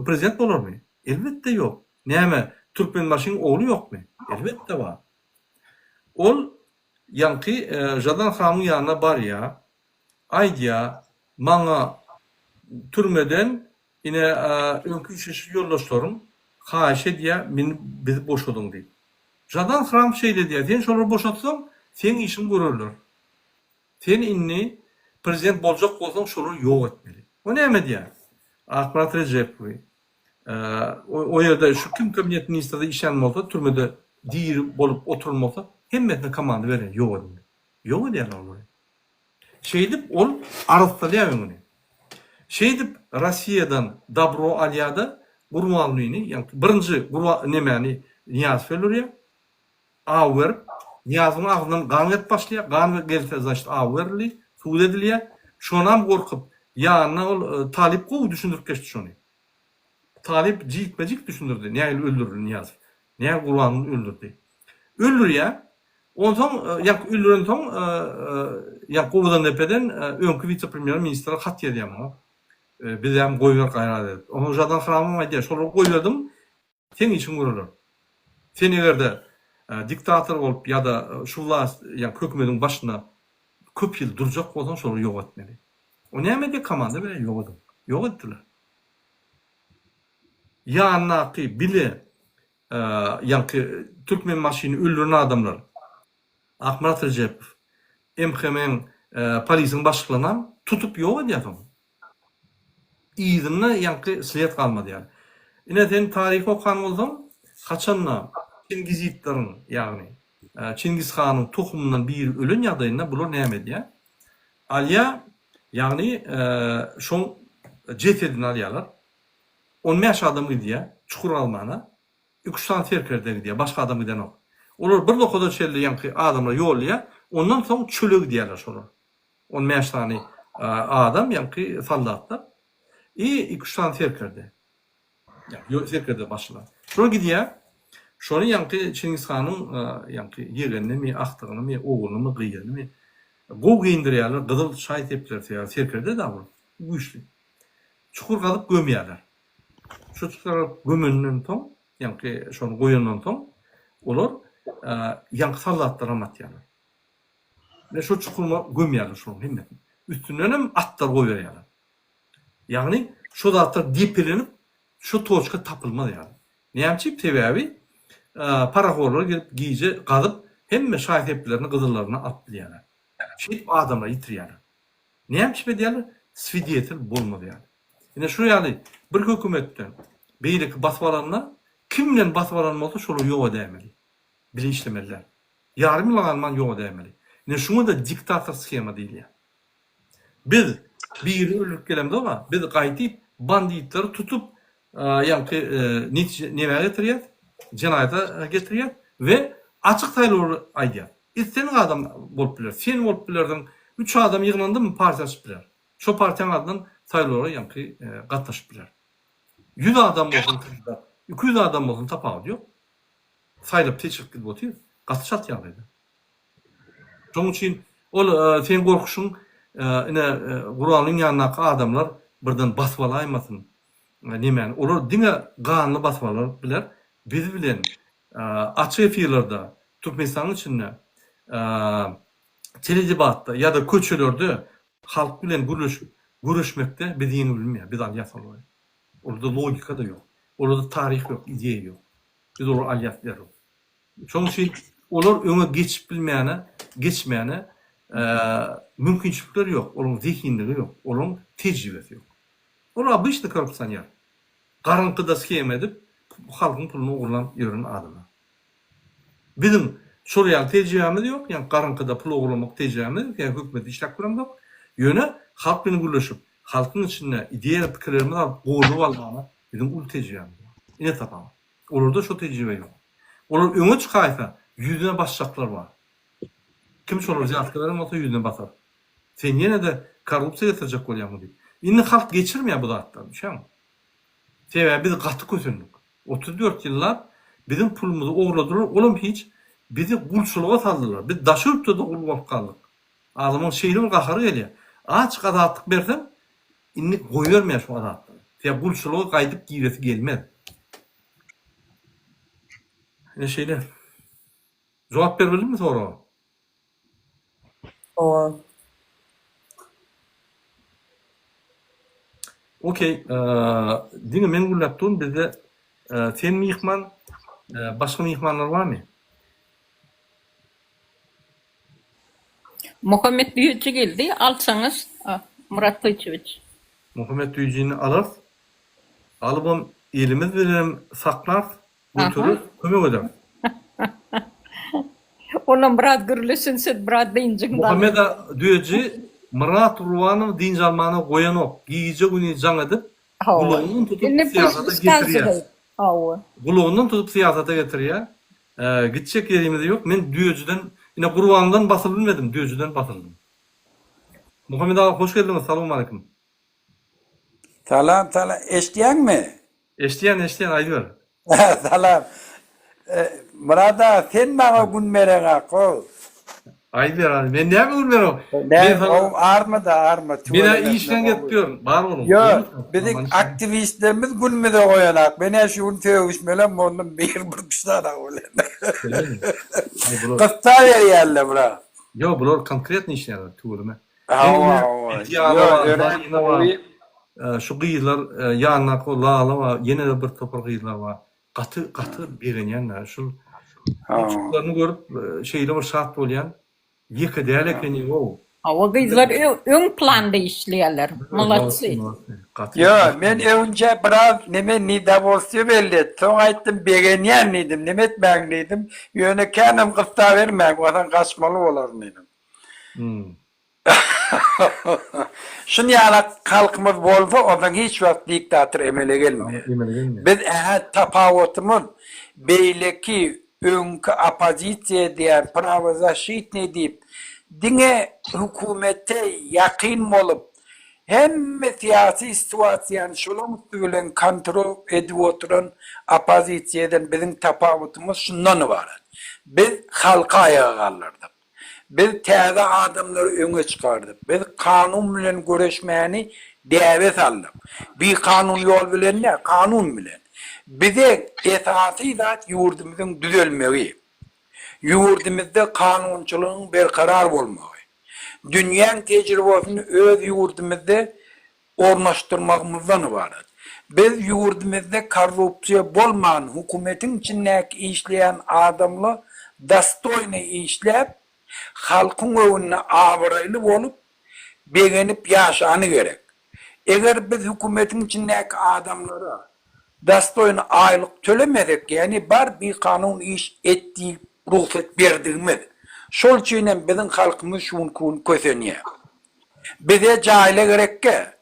[SPEAKER 1] prezident bolarmy? Elbetde ýok. Näme Türkmenbaşyň ogly ýokmy? Elbetde bar. Ol ýaňky Žadan Hramyň ýanyna barýar, aýdýar, maňa türmeden ine öňki işleşik ýoldaşlarym haýyş edýär, meni bizi boşadyň diýip. Žadan Hram şeýle diýýär, sen şolary boşatsaň, seň işiňi görerler. Sen indi prezident boljak bolsaň, şolary ýok etmeli. O näme diýýär? Akmyrat Rejepowy, o ýerde şu kim kabinet ministrde işlän bolsa, türmede diri bolup oturan bolsa, hemmesine komanda berýär, ýok ediň diýip. Ýok edýärler olary. Şeýdip ol arassalaýar öňüni. Şeýdip Rossiýadan dabro alýada Gurbangulyny, ýagny birinji Gurba nemäni Nyýazow öldürýär. Aw berip, Nyýazowyň agzyndan gan gelip başlaýar. Gan gelse znaçit aw berildi, sud edilýär. Şonam gorkup, ýanyna ol Talyp gowy düşündirip geçdi şony. Talyp jikme-jik düşündirdi, nähili öldürildi Nyýazow. Nähili Gurbanguly öldürdi. Öldürýär. Onsoň ýaňky öldürensoň ýaňky Owadandepeden öňki wise-premýer ministre hat ýazýar muňa. Bizem goýber gaýrat edip. Onsoň Žadan Hramowam aýdýar, şolary goýberdiň, seň işiň göreler. Sen eger-de diktator bolup ýa-da şu wlast, ýaňky hökümediň başynda köp ýyl durjak bolsaň, şolary ýok etmeli. O näme edýär, komanda berýär, ýok ediň. Ýok etdiler. Ýanyndaky bile ýaňky Türkmenbaşyny öldüren adamlar, Akmyrat Rejepow, MHM-iň polisiň başlyklarynam tutup ýok edýär soň. Yzynda ýaňky sled galmaz ýaly. Ine sen taryhy okan bolsaň, haçanda çingizitleriň, ýagny Çingiz hanyň tohumyndan biri ölen ýagdaýynda bular näme edýär? Alýar, ýagny şoň jesedini alýarlar. On bäş adam gidýär çukur gazmana. Iki-üç sany serkerde gidýär, başga adam gidenok. Olar bir nokada çenli ýaňky adamlar ýollaýar, ondan soň çöle gidýärler şolar. On bäş sany adam ýaňky soldatlar i iki-üç sany serkerde. Ýa serkerde başylar. Şolar gidýär. Şony ýaňky Çingiz hanyň ýaňky ýegenini, agtygynymy, oglunymy, gyzynymy gowy geýindirýärler, gyzyl şaý-sepler sebäbi serkerde-dä ol, güýçli. Çukur gazyp gömýärler. Şu çukur gazyp gömenden soň, ýaňky şony goýandan soň, olar ýaňky soldatlaram atýarlar. Ine şo çukuryna gömýärler şolaryň hemmesini. Üstündenem atlar goýberýärler. Ýagny şo zatlar depelenip şo toçka tapylmaz ýaly. Näme üçin? Sebäbi parahorlar gelip gije gazyp hemme şaý-seplerini gyzyllaryny alyp bilýärler. Şeýdip adamlary ýitirýärler. Näme üçin edýärler? Swidetel bolmaz ýaly. Ine şu ýaly bir hökümetden beýleki basyp alanda kim bilen basyp alan bolsa şolary ýok edäýmeli. Bile işlemeliler. Ýarym ýyla galman ýok edäýmeli. Ine şuňa-da diktator shema diýilýär. Biz birini öldürip gelemzok-a, biz gaýdyp banditleri tutup, ýaňky netije nämä getirýäs? Jenaýata getirýäs we açyk saýlawlary aýdýas. Islendik adam bolup biler. Sen bolup bilersiň. Üç adam ýygnandymy partiýa açyp biler. Şo partiýaň adyndan saýlawlara ýaňky gatnaşyp biler. Ýüz adam bolsun kandidat, 200 adam bolsun tapawudy ýok. Saýlap seçilip gidip otyr. Gaty çalt ýagdaýda. Şonuň üçin ol seň gorkuşyň ine Gurbangulyň ýanyndaky adamlar birden basyp alaýmasyn. nemäni olar diňe ganly basyp alyp biler. Biz bilen açyk efirlerde Türkmenistanyň içinde teledebatda ýa-da köçelerde halk bilen gürleşip göreşmekde bizi ýeňip bilmeýär. Biz alýas olary. Olarda logika-da ýok. Olarda taryh ýok, ideýa ýok. Biz olary alýas derrew. Şonuň üçin olar öňe geçip bilmäne, geçmäne mümkinçilikleri ýok, olaryň zehinligi ýok, olaryň tejribesi ýok. Olar obyçnyý korrupsioner. Garaňkyda shema edip, halkyň puluny ogurlap ýören adamlar. Biziň şol ýaly tejribämiz ýok, ýagny garaňkyda pul ogurlamak tejribämiz ýok, ýagny hökümetde işläp göremzok. Ýöne halk bilen gürleşip, halkyň içinde ideýa pikirlerimizi alyp, goldaw almaga biziň uly tejribämiz bar. Ine tapawut. Olarda şo tejribe ýok. Olar öňe çykaýsa, ýüzüne basjaklar bar. Kim şolara wzýatka beren bolsa ýüzüne basar. Sen ýene-de korrupsiýa getirjek bolýaňmy diýip. Indi halk geçirmeýär bu zatlary, düşýäňmi? Sebäbi biz gaty kösendik. 34 ýyllap biziň pulumyzy ogurladylar, olam hiç, bizi gulçulyga saldylar. Biz daşary ýurtda-da gul bolup galdyk. Adamyň şeýle bir gahary gelýär. Açyk azatlyk berseň, indi goýbermeýär şu azatlygy. Sebäbi gulçulyga gaýdyp giresi gelmez. Ine şeýle. Jogap berip bildimmi soraga?
[SPEAKER 10] Hawa.
[SPEAKER 1] Okey, diňe men gürläp durun, bizde sen myhman, başga myhmanlar barmy?
[SPEAKER 2] Muhammet Düýeji geldi, alsaňyz, Myrat Gylyçowiç.
[SPEAKER 1] Muhammet Düýejini alarys. Alybam elimiz bilenem saklarys, götereris, kömek ederis.
[SPEAKER 2] Olam biraz gürleşsin, siz biraz dynjyň.
[SPEAKER 1] Muhammet Düýeji Myrat Gurbanow dynç almana goýanok. Gije-güniz jaň edip, gulagyndan tutup syýasata getirýär. Gulagyndan tutup syýasata getirýär. Gitjek ýerimiz ýok. Men düýejiden, ine Gurbandan basyl bilmedim, düýejiden basyldym. Muhammet aga hoş geldiňiz, salowmaleýkim.
[SPEAKER 12] Salam salam eşitýäňmi?
[SPEAKER 1] Eşitýän eşitýän aýdyber.
[SPEAKER 12] Salam. Myrat aga sen maňa gün bereňak-ow.
[SPEAKER 1] Aýdyber hany men näme gün berem?
[SPEAKER 12] Men saňa arma-da arma.
[SPEAKER 1] Men-ä işden gelip ýörün, bar boluň.
[SPEAKER 12] Ýok, biziň aktiwistlerimiz günümize goýanak. Men-ä şu gün sögüşmelem boldum bir bir kişi bilen. Gyssa berýärler bura.
[SPEAKER 1] Ýok, bular konkretno işleýärler tüweleme.
[SPEAKER 12] Hawa, hawa.
[SPEAKER 1] Diana bar, Zarina bar. Şu gyzlar ýanyndaky o Lala bar, ýene-de bir topar gyzlar bar. Gaty gaty begenýän-dä. Şul uçuklaryny görüp şeýle bir şat bolýan. Ýeke däl ekeni-ow.
[SPEAKER 2] Hawa gyzlar öň planda işleýärler. Molodcy.
[SPEAKER 12] Ýo, men öňünçä biraz neme nedowolstwo belli et. Soň aýtdym begenýän diýdim, neme etmäň diýdim. Ýöne känem gyssabermäň, onsoň gaçmaly bolaryn diýdim. Şun ýalak halkymyz bolsa onsoň hiç wagt diktator emele gelmeýär. Biz ähä tapawutymyz beýleki öňki oppozisiýa diýen prawozaşitnyý diýip diňe hökümete ýakyn bolup hemme syýasy situasiýany şolaň üsti bilen kontrol edip oturan oppozisiýadan biziň tapawutymyz şundan ybarat. Biz halky aýaga galdyrdyk. Biz täze adamlary öňe çykardyk. Biz kanun bilen göreşmäni däbe saldyk. Bikanun ýol bilen däl, kanun bilen. Bize esasy zat ýurdumyzyň düzelmegi. Ýurdumyzda kanunçylygyň berkarar bolmagy. Dünýäň tejribasyny öz ýurdumyzda ornaşdyrmagymyzdan ybarat. Biz ýurdumyzda korrupsiýa bolman, hökümetiň içindäki işleýän adamla dostoýnyý işläp, halkyň öňünde abraýly bolup, begenip ýaşany gerek. Eger biz hökümetiň içindäki adamlara dostoýny aýlyk tölemesek, ýagny bar bikanun iş et diýip rugsat berdigimiz. Şol üçin hem biziň halkymyz şu günki gün kösenýär. Bize jaýla gerekge?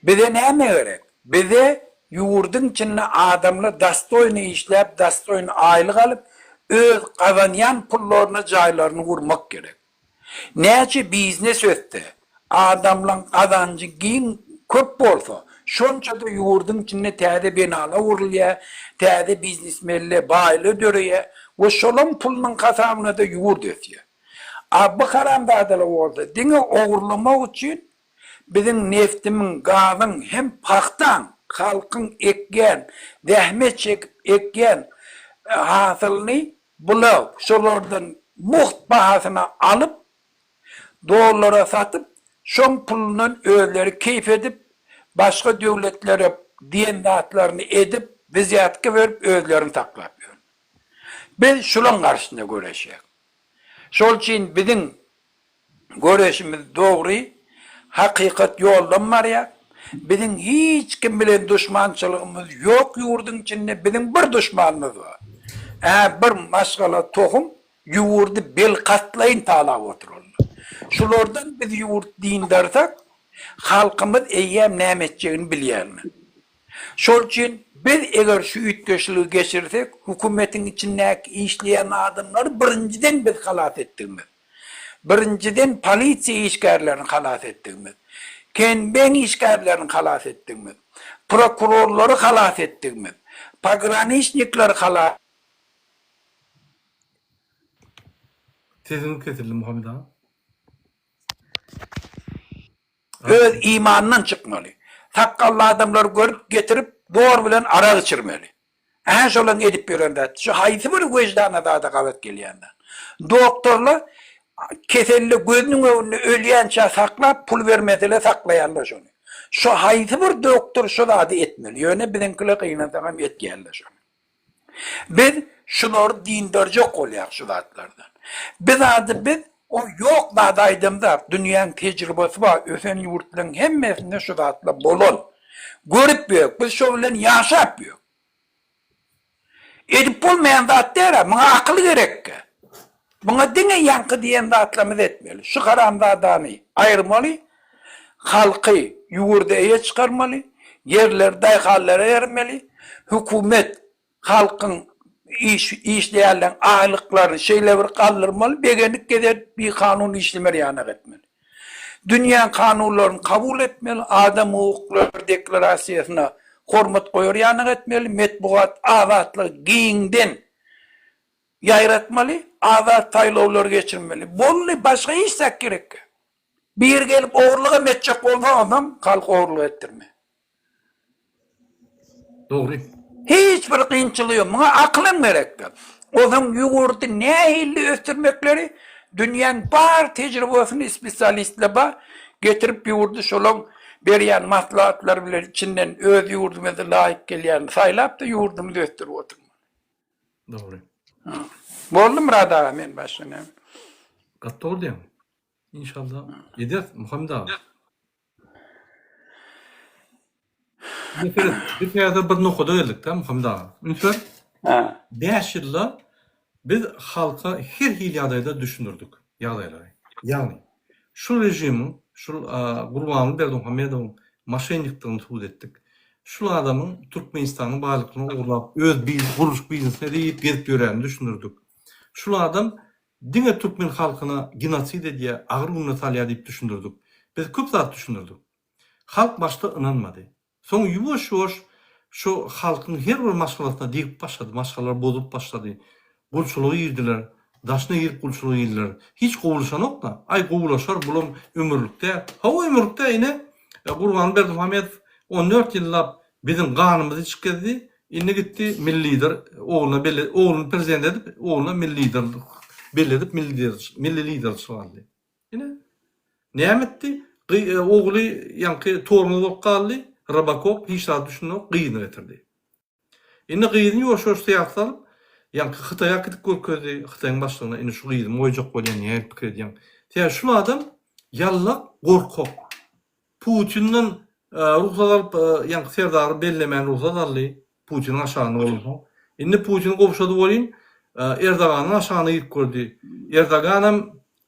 [SPEAKER 12] Bize näme gerek? Bize ýurduň içinde adamlar dostoýny işläp, dostoýny aýlyk alyp, öz gazanýan pullaryna jaýlaryny gurmak gerek. Näçe biznes össe, adamlaň gazanjy giň, köp bolsa, şonça-da ýurduň içinde täze binalar gurulýar, täze biznesmenler, baýlar döreýär we şolaň pulunyň hasabyna-da ýurt ösýär. A bu haramzadalar bolsa diňe ogurlamak üçin biziň neftimiň, gazyň hem pagtaň. Halkyň ekýän, zähmet çekip ekýän hasylyny bular şolardan mugt bahasyna alyp, dollara satyp, şoň pulundan özleri keýp edip, başga döwletlere diýen zatlaryny edip, wzýatka berip özlerini saklap ýörler. Biz şulaň garşysyna göreşýäs. Şol üçin biziň Göreşimiz dogry, hakykat ýoldan barýar. Biziň hiç kim bilen duşmançylygymyz ýok ýurduň içinde biziň bir duşmanymyz bar. Ä bir maşgala tohum ýurdy bilkastlaýyn talap oturanlar. Şulardan biz ýurt dyndarsak halkymyz eýýäm näme etjegini bilýärler. Şol üçin biz eger şu üýtgeşligi geçirsek hökümetiň içindäki işleýän adamlary birinjiden biz halas etdigimiz. Birinjiden polisiýa işgärlerini halas etdigimiz, KNB-iň işgärlerini halas etdigimiz, prokurorlary halas etdigimiz, pograniçnikleri halas
[SPEAKER 1] Sesiňiz kesildi Muhammet aga.
[SPEAKER 12] Öz imanyndan çykmaly. Sakgally adamlary görüp getirip zor bilen arak içirmeli. Ä şolaň edip ýören zat. Şu haýsy bir wejdana zada gabat gelýän zat. Doktorlar keselli gözüniň öňünde ölýänçä saklap pul bermesele saklaýanlar şony. Şu haýsy bir doktor şu zady etmeli. Ýöne biziňkiler gynansagam etýärler şony. Biz şulary dyndarjak bolýas şu zatlardan. Bir zady biz o ýok zady aýdamzok. Dünýäň tejribesi bar, ösen ýurtlaryň hemmesinde şu zatlar bolan. Görüp ýörük, biz şo bilen ýaşap ýörük. Edip bolmaýan zat däl-ä, muňa akyl gerekkä. Muňa diňe ýaňky diýen zatlarymyzy etmeli. Şu haramzadany aýyrmaly, halky ýurda eýe çykarmaly, ýerleri daýhanlara bermeli, hökümet halkyň iş işleýänleň aýlyklaryny şeýle bir galdyrmaly, begenip gezer bikanun işlemer ýanak etmeli. Dünýäň kanunlaryny kabul etmeli, adam hukuklary deklarasiýasyna hormat goýar ýanak etmeli, metbugat azatlygy giňden Ýaýratmaly, azat saýlawlary geçirmeli. Boldy, başga hiç zat gerekgä. Biri gelip ogurlygam etjek bolsa onsoň halk ogurlyk etdirme.
[SPEAKER 1] Dogry.
[SPEAKER 12] Hiç bir kynçylygy ýok. Muňa akylam gerekdä. Onsoň ýurdy nähili ösdürmekleri dünýäň bar tejribesyny spesialistler bar, getirip ýurdy şolaň berýän maslahatlary bilen içinden öz ýurdumyza laýyk gelýänini saýlap-da ýurdumyzy ösdürip oturmaly.
[SPEAKER 1] Dogry.
[SPEAKER 12] Boldy Myrat aga men başga näme.
[SPEAKER 1] Gaty dogry diýýäň. Inşallah ederis Muhammet aga. Seret, biz häzir bir nokada geldik-de Muhammet aga. Üns ber.
[SPEAKER 12] Ha.
[SPEAKER 1] 5 ýylda biz halka her hili ýagdaýda düşündirdik ýagdaýlary. Ýagny şu režimiň, şul Gurbanguly Berdimuhamedowyň moşennikdigini subut etdik. Şul adamyň Türkmenistanyň baýlyklaryny ogurlap, öz gurluşyk biznesine diýip gezip ýörenini düşündirdik. Şul adam diňe türkmen halkyna genosid edýär, agyr gününe salýar diýip düşündirdik. Biz köp zat düşündirdik. Halk başda ynanmady. Soň ýuwaş-ýuwaş şu halkyň her bir maşgalasyna degip başlady, maşgalalar bozulyp başlady. Gulçulyga girdiler, daşyna girip gulçulyga girdiler. Hiç gowulaşanok-da. Aý, gowulaşar, bulam ömürlik däl. Hawa, ömürlik däl, ine, Gurbanguly Berdimuhamedow on dört ýyllap biziň ganymyzy içip gezdi. Indi gitdi, milli lider ogluna belle, ogluny prezident edip, ogluna milli lider belledip, milli lider, milli liderçilik aldy. Ine. Näme etdi? Gy ogly ýaňky tormoz bolup galdy. Robokop hiç zada düşünenok, gyzyny getirdi. Indi gyzyny ýuwaş-ýuwaş syýasata salyp, ýaňky Hytaýa äkidip görkezdi, Hytaýyň başlygyna indi şu gyzymy goýjak bolýan, nähili pikir edýäň? Sebäbi şul adam ýallak, gorkak. Putinden rugsat alyp, ýaňky serdary bellemän rugsat aldy, Putiniň aşagynda bolansoň. Indi Putin gowşady welin, Erdoganyň aşagyna girip gördi. Erdoganam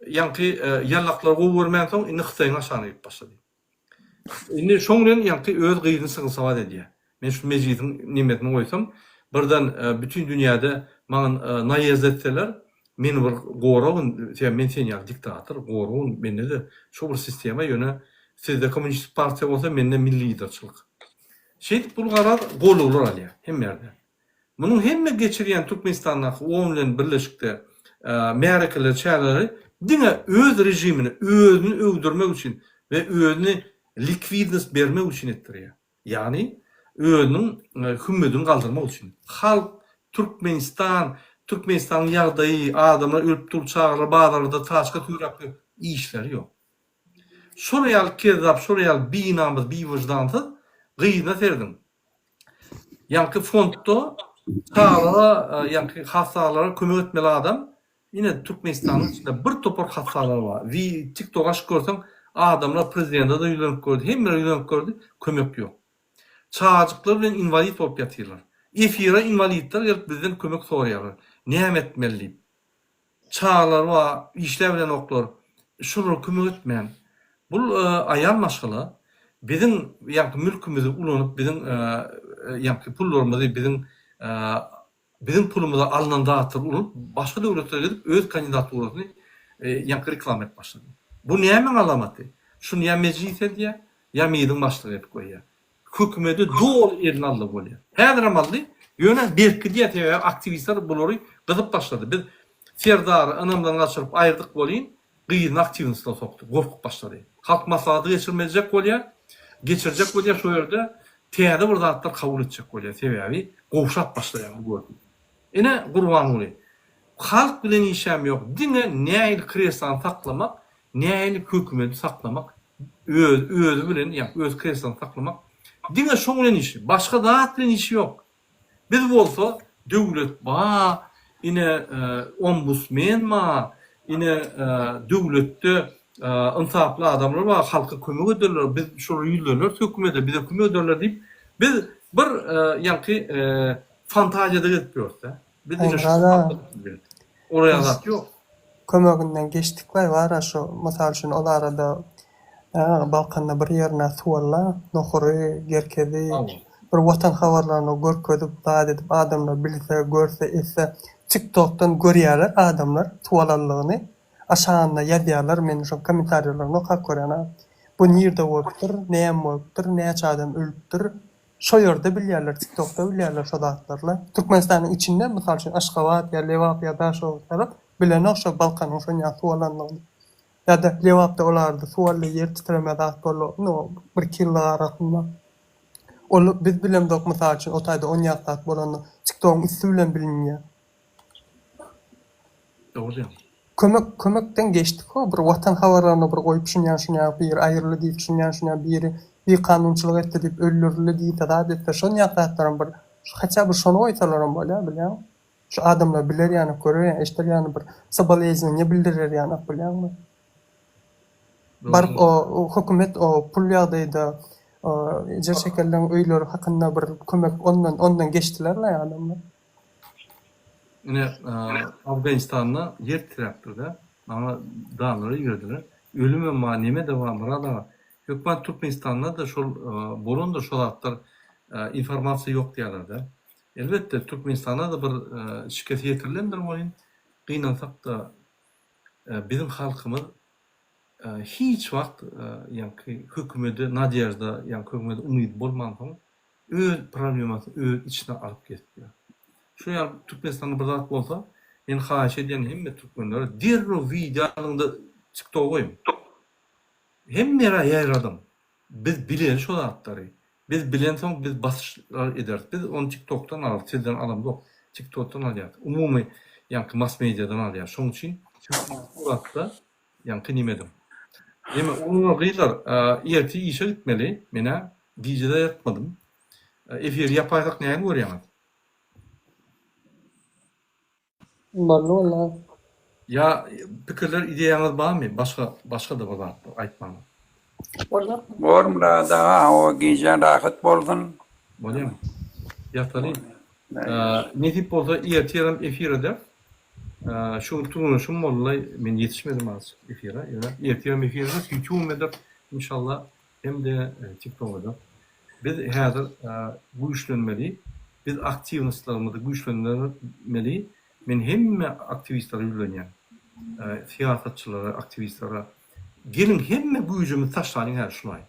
[SPEAKER 1] ýaňky ýallaklary gowy görmänsoň, indi Hytaýyň aşagyna girip başlady. Indi şoň bilen ýaňky öz gyzyny sygylsabat edýär. Men şu mejlisiň nemesini goýsam, birden bütin dünýäde maňa naýezd etseler, meni bir goragyn, sebäbi men sen ýaly diktator, goragyn, mende-de şo bir sistema, ýöne sizde kommunistik partiýa bolsa, mende milli liderçilik. Şeýdip bul garaz golawlar alýar hemme ýerde. Munuň hemme geçirýän Türkmenistandaky on bilen birleşikde märekeleri, çäreleri diňe öz režimini, özüni öwdürmek üçin we özüni likwidnost bermek üçin etdirýär. Ýagny. Özüniň hümmedini galdyrmak üçin. Halk, Türkmenistan, Türkmenistanyň ýagdaýy, adamlar ölüp dur, çagalar bazarlarda taçka süýräp ýör, işleri ýok. Şol ýaly kezzap, şol ýaly binamys, biwyždansyz gyzyna serediň. Ýaňky fondda çagalara, ýaňky hassalara kömek etmeli adam, ine Türkmenistanyň içinde bir topar hassalar bar. Wi TikTok açyp görseň, adamlar prezidente-de ýüzlenip gördi, hemmelere ýüzlenip gördi, kömek ýok. Çagajyklar bilen inwalid bolup ýatyrlar. Efire inwalidler gelip bizden kömek soraýarlar. Näme etmeli diýip. Çagalary bar, işläbilenoklar. Şolara kömek etmän. Bul aýal maşgala biziň ýaňky mülkümizi ulanyp, biziň ýaňky pullarymyzy, biziň biziň pulumyza alnan zatlary ulanyp, başga döwletlere gidip öz kandidaturasyny ýaňky reklama edip başlady. Bu nämäň alamaty? Şuny ýa mejlis edýär, ýa MİD-iň başlygy edip goýýar. Hökümedi doly eline aldy bolýar. Häzirem aldy, ýöne berkidýär sebäbi aktiwistler bulary gyzyp başlady. Biz Serdary ynamdan gaçyryp aýyrdyk welin, gyzyny aktiwnostdan sokdy, gorkup başlady. Halk maslahaty geçirmejek bolýar, geçirjek bolýar şo ýerde täze bir zatlar kabul etjek bolýar sebäbi gowşap başlaýar bu gördi. Ine Gurbanguly, halk bilen işem ýok, diňe nähili kreslany saklamak, nähili hökümedi saklamak, öz özi bilen ýa öz kreslany saklamak, diňe şoň bilen işi, başga zat bilen işi ýok. Biz bolsa döwlet ba, ine ombusmen ba, ine döwletde ynsaply adamlar bar, halka kömek ederler, biz şolara ýüzleneris hökümete, bize kömek ederler diýip, biz bir ýaňky fantaziýada gezip ýörüs-dä. Biz ine şu Oraýa zat ýok.
[SPEAKER 10] Kömeginden geçdik-laý bar-a şu, mysal üçin, ol arada Balkanda bir ýerine suwalla, Nohury, Gerkezi, bir Watan habarlaryny görkezip, zat edip adamlar bilse, görse, etse, TikTokdan görýärler adamlar suw alanlygyny, aşagynda ýazýarlar, men şoň kommentariýalaryny okap görýän a. Bu nirde bolupdyr, näme bolupdyr, näçe adam ölüpdir, şo ýerde bilýärler, TikTokda bilýärler şo zatlaryny. Türkmenistanyň içinde, mysal üçin, Aşgabat ýa Lebap ýa Daşoguz tarap bilenok şo Balkanyň şonýa suw alanlygyny. Ýa-da Lebapda olarda suw aldy, ýer titreme zat boldy, no, birki ýyllyk arasynda. Ol biz bilemzok, mysal üçin, o taýda onýak zat bolanda, TikTogyň üsti bilen bilinýär.
[SPEAKER 1] Dogry diýýäň.
[SPEAKER 10] Kömek, kömekden geçdik-how, bir Watan habarlaryny bir goýup şunýan şunýan biri aýryldy diýip, şunýan şunýan biri bikanunçylyk etdi diýip öldürildi diýse, zat etse, şonýak zatlaram bir, haçä bir şony goýsalaram bolýar, bilýäňmi? Şu adamlar biler ýanak görer ýanak eşder ýany bir soboleznowanie bildirer ýanak bilýäňmi? Baryp o hökümet o pul ýagdaýda o ejir çekenleň öýleri hakynda bir kömek ondan ondan geçdilerlaý adamlar.
[SPEAKER 1] Ine Afganistanda ýer titräpdirde maňa daglara iberdiler. Ölümem bar neme-de bar Myrat aga. Hökman Türkmenistanda-da şol bolandyr şo zatlar informasiýa ýok diýýärlerde. Elbetde, Türkmenistana-da bir şikes ýetirilendir welin, gynansak-da, biziň halkymyz hiç wagt ýaňky hökümede nadežda, ýaňky hökümede umydy bolmansoň, öz problemasyny öz içine alyp gezip ýör. Şu ýaly Türkmenistanda bir zat bolsa, men haýyş edýän hemme türkmenlere derrew wideo alyň-da TikToka goýuň. Hemme ýere ýaýradyň. Biz bileli şo zatlary. Biz bilensoň biz basyşlar ederis. Biz ony TikTokdan alarys, sizden alamzok. TikTokdan alýarys. Umumy ýaňky mass mediadan alýarys. Şoň üçin suratda ýaňky neme ediň. Neme oglanlar gyzlar ertir işe gitmeli. Menä gijede ýatmadym. Efiri ýapaýsak näme görýäňiz?
[SPEAKER 10] Boldy walla.
[SPEAKER 1] Ýa pikirler ideýaňyz barmy başga başgada bir zatlar aýtmaga.
[SPEAKER 2] Bolar.
[SPEAKER 12] Bor Myrat aga hawa gijäň rahat bolsun.
[SPEAKER 1] Bolýa. Ýataly. Nesip bolsa ertirem efir ederis. Şu gün türgenleşigim boldy men ýetişmedim azjyk efire ýöne ertirem efir ederis ýutubam ederis inşallah hem-de tiktok ederis. Biz häzir güýçlenmeli, biz aktiwnostlarymyzy güýçlendirmeli, men hemme aktiwistlere ýüzlenýän, syýasatçylara, aktiwistlere, geliň hemme güýjümizi taşlalyň häzir şulaý.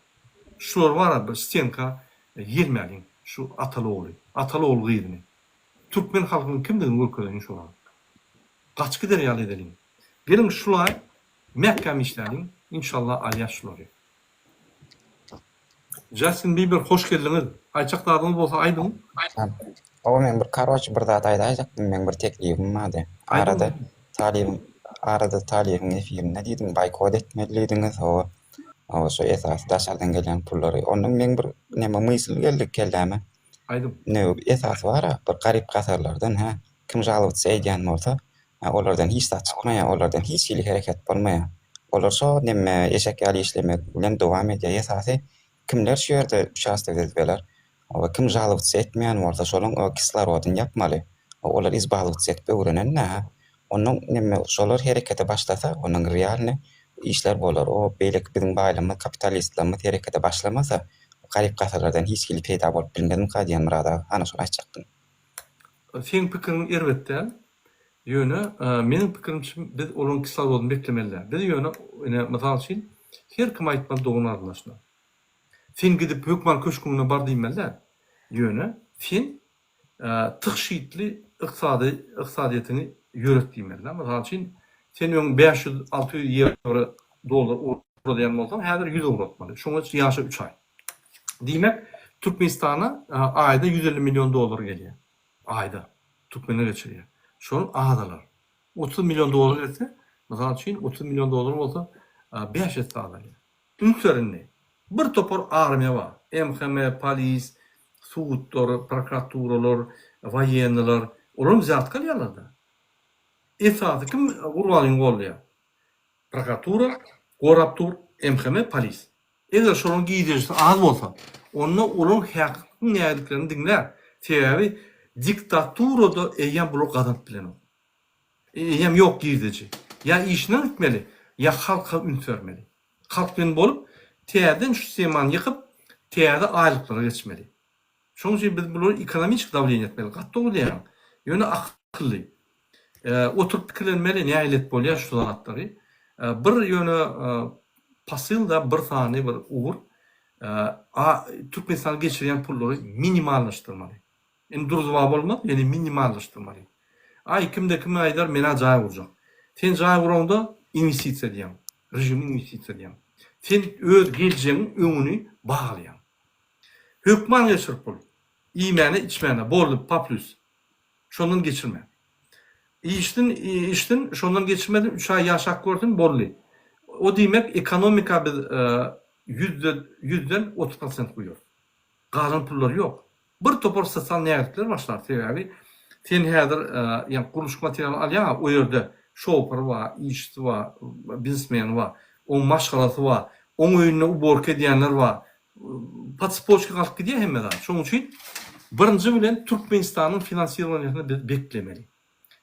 [SPEAKER 1] Şular bara bir stenka ýelmäliň şu ataly-ogly, ataly-ogul gyzyny. Türkmen halkynyň kimdigini görkezeliň şolara. Gaçyp gider ýaly edeliň. Geliň şulaý mäkäm işläliň, inşallah alýas şulary. Justin Bieber hoş geldiňiz. Aýtjak zadyňyz bolsa aýdyň.
[SPEAKER 13] Hawa men bir karoçe bir zat aýdaýjakdym meň bir teklibim bardy. Arada talybyň arada talybyň efirinde diýdim boýkot etmeli diýdiňiz hawa. Hawa şo esasy daşardan gelýän pullary. Ondan meň bir neme mysl geldi kelläme.
[SPEAKER 1] Aýdyň.
[SPEAKER 13] Ne esasy bara bir garyp gasarlardan hä kim žalowtsa edýän bolsa olardan hiç zat çykmaýar olardan hiç hili hereket bolmaýar. Olar şo neme eşek ýaly işlemek bilen dowam edýär. Esasy Kimler şu ýerde uçastowat edbeler? Oba kim žalowtsa etmeýän bolsa şolaň o kislorodyny ýapmaly. Olar izbalowtsa edip öwrenende hä. Onnoň neme şolar herekete başlasa onnoň realny işler bolar. O beýleki biziň baýlarymyz kapitalistlerimiz herekete başlamasa garyp gasarlardan hiç hili peýda bolup bilmezmika diýen Myrat aga ana şony aýtjakdym.
[SPEAKER 1] Seň pikiriň erbet däl. Ýöne meniň pikirimçe biz olaryň kislorodyny beklemeli däl. Biz ýöne ine mysal üçin her kim aýtmaly dogan garyndaşyna. Sen gidip hökman köşgüňe bar diýmeli däl. Ýöne sen tygşytly ykdysady ykdysadyýetiňi ýöret diýmeli däl. Mysal üçin sen öň 500 600 ýewro dollar ugradýan bolsaň häzir 100 ugratmaly. Şoňa ýaşa 3 aý. Diýmek Türkmenistana aýda 150 million dollar gelýär. Aýda türkmenler geçirýär. Şol azalar. 30 million dollar gelse, mysal üçin 30 million dollar bolsa 5 esse azalýar. Üns ber indi. Bir topar armiýa bar. MHM, polis, sudlar, prokuraturalar, woýennylar. Olaram wzýatka alýarlar-da. Esasy kim Gurbangulyny goldaýar? Prokuratura gorap dur, MHM, polis. Eger şolaryň girdejisi az bolsa, onda olaryň häkimiň nädiklerini diňlär. Sebäbi diktaturada eýýäm bular gazanyp bilenok. Eýýäm ýok girdeji. Ýa işinden gitmeli, ýa halka üns bermeli. Halk bilen bolup, täzeden şu sistemany ýykyp, täze aýlyklara geçmeli. Şonuň üçin biz bulary ekonomiçki dawleniýe etmeli. Gaty dogry diýýäň. Ýöne akylly. Oturyp pikirlenmeli nähili edip bolýar şu zatlary. Bir ýöne posyl-da bir sany bir ugur. A Türkmenistana geçirýän pullary minimallaşdyrmaly. Indi durzuba bolmaz, ýöne minimallaşdyrmaly. Aý kimde kim aýdar men-ä jaý gurjak. Sen jaý guraňda inwestisiýa diýýäň. Režime inwestisiýa diýýäň. Sen öz geljegiň öňüni baglaýaň. Hökman geçir pul. Iýmäne içmäne boldy pa plýus. Şondan geçirme. Işsin içsin şondan geçirmesin üç aý ýaşap görsün boldy. O diýmek ekonomika biz ýüzde ýüzden 30 prosent guýarys. Galan pullar ýok. Bir topar sosial nägilikler başlar sebäbi sen häzir ýa gurluşyk materialy alýaň o ýerde şofer bar, işçisi bar, biznesmeni bar, oň maşgalasy bar, oň öýünde uborka edýänler bar, Po tspoçka galyp gidýär hemme zat. Şonuň üçin birinji bilen Türkmenistanyň finansirowaniýasyny biz beklemeli.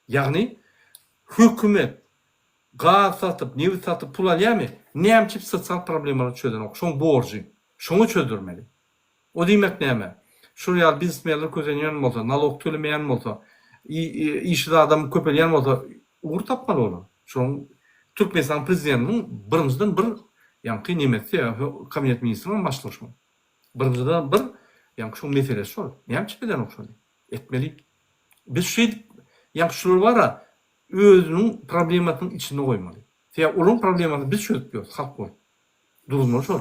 [SPEAKER 1] Ýagny hökümet gaz satyp, nebit satyp pul alýarmy? Näme üçin sosial problemalary çözenok? Şoň borjy. Şoňa çözdürmeli. O diýmek näme? Şul ýaly biznesmenler kösenýän bolsa, nalog tölemeýän bolsa, işsiz adam köpelýän bolsa, ugur tapmaly olar. Şoň Türkmenistanyň prezidentiniň birinjiden bir ýaňky nemesi kabinet ministriniň başlygy şol. Birinjiden bir ýaňky şoň meselesi şol. Näme üçin edenok şony? Etmeli. Biz şeýdip ýaňky şular bara özüniň problemasynyň içinde goýmaly. Sebäbi olaryň problemasyny biz çözüp ýörüs halk bolup. Durulmaly şol.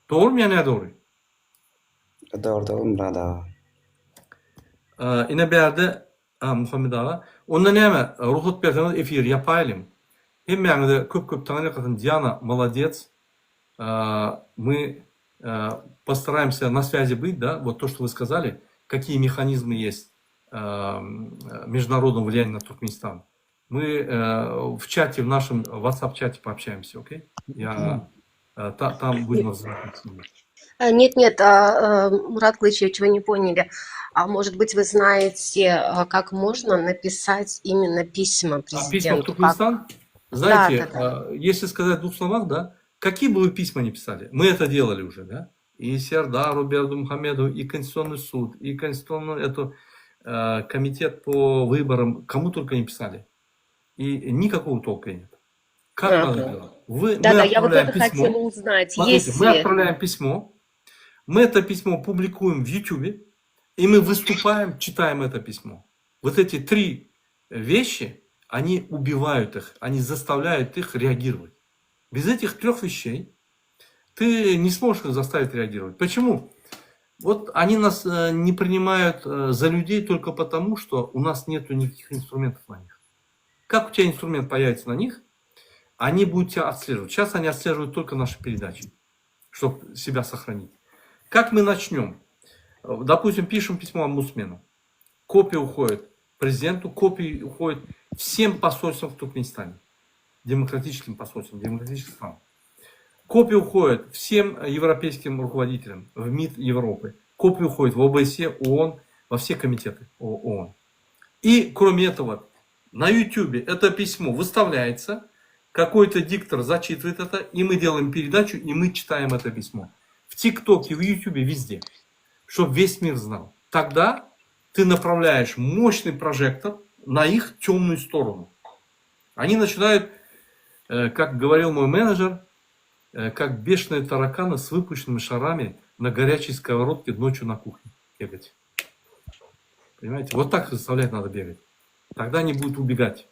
[SPEAKER 1] Dogrymy ýa nädogry?
[SPEAKER 13] Dogry dogry Myrat aga.
[SPEAKER 1] Ine bärde A, Muhammet aga, onda näme, rugsat berseňiz efiri ýapaýlyň. Hemmäňize köp köp taňryýalkasyn Diana molodец мы постараемся на связи быть да вот то что вы сказали какие механизмы есть международного влияния на Туркменистан мы в чате в нашем WhatsApp чате пообщаемся окей я там будем разговаривать.
[SPEAKER 3] Э, нет, нет, а, э, Мурат Клычевич, вы не поняли. А может быть, вы знаете, а, как можно написать именно письма
[SPEAKER 1] президенту? А, письма в Туркменистан? Как... Знаете, да, да, да. если сказать в двух словах, да, какие бы вы письма ни писали, мы это делали уже, да, и Сердару Бердумухамедову, и Конституционный суд, и Конституционный эту, э, комитет по выборам, кому только не писали. И никакого толка нет. Как ага. надо делать? Вы,
[SPEAKER 3] да, да, я вот это письмо. хотела узнать.
[SPEAKER 1] Смотрите,
[SPEAKER 3] Если...
[SPEAKER 1] мы отправляем письмо, мы это письмо публикуем в YouTube, и мы выступаем, читаем это письмо. Вот эти три вещи, они убивают их, они заставляют их реагировать. Без этих трех вещей. Ты не сможешь их заставить реагировать. Почему? Вот они нас э, не принимают э, за людей только потому, что у нас нету никаких инструментов на них. Как у тебя инструмент появится на них, они будут тебя отслеживать. Сейчас они отслеживают только наши передачи, чтобы себя сохранить. Как мы начнем? Допустим, пишем письмо омбудсмену. Копия уходит президенту, копии уходит всем посольствам в Туркменистане. Демократическим посольствам, демократическим странам. Копия уходит всем европейским руководителям в МИД Европы. Копия уходит в ОБСЕ, ООН, во все комитеты ООН. И кроме этого, на YouTube это письмо выставляется, какой-то диктор зачитывает это, и мы делаем передачу, и мы читаем это письмо. В ТикТоке, в YouTube, везде. Чтобы весь мир знал. Тогда ты направляешь мощный прожектор на их темную сторону. Они начинают, э, как говорил мой менеджер, э, как бешеные тараканы с выпущенными шарами на горячей сковородке ночью на кухне бегать. Понимаете? Вот так заставлять надо бегать. Тогда они будут убегать.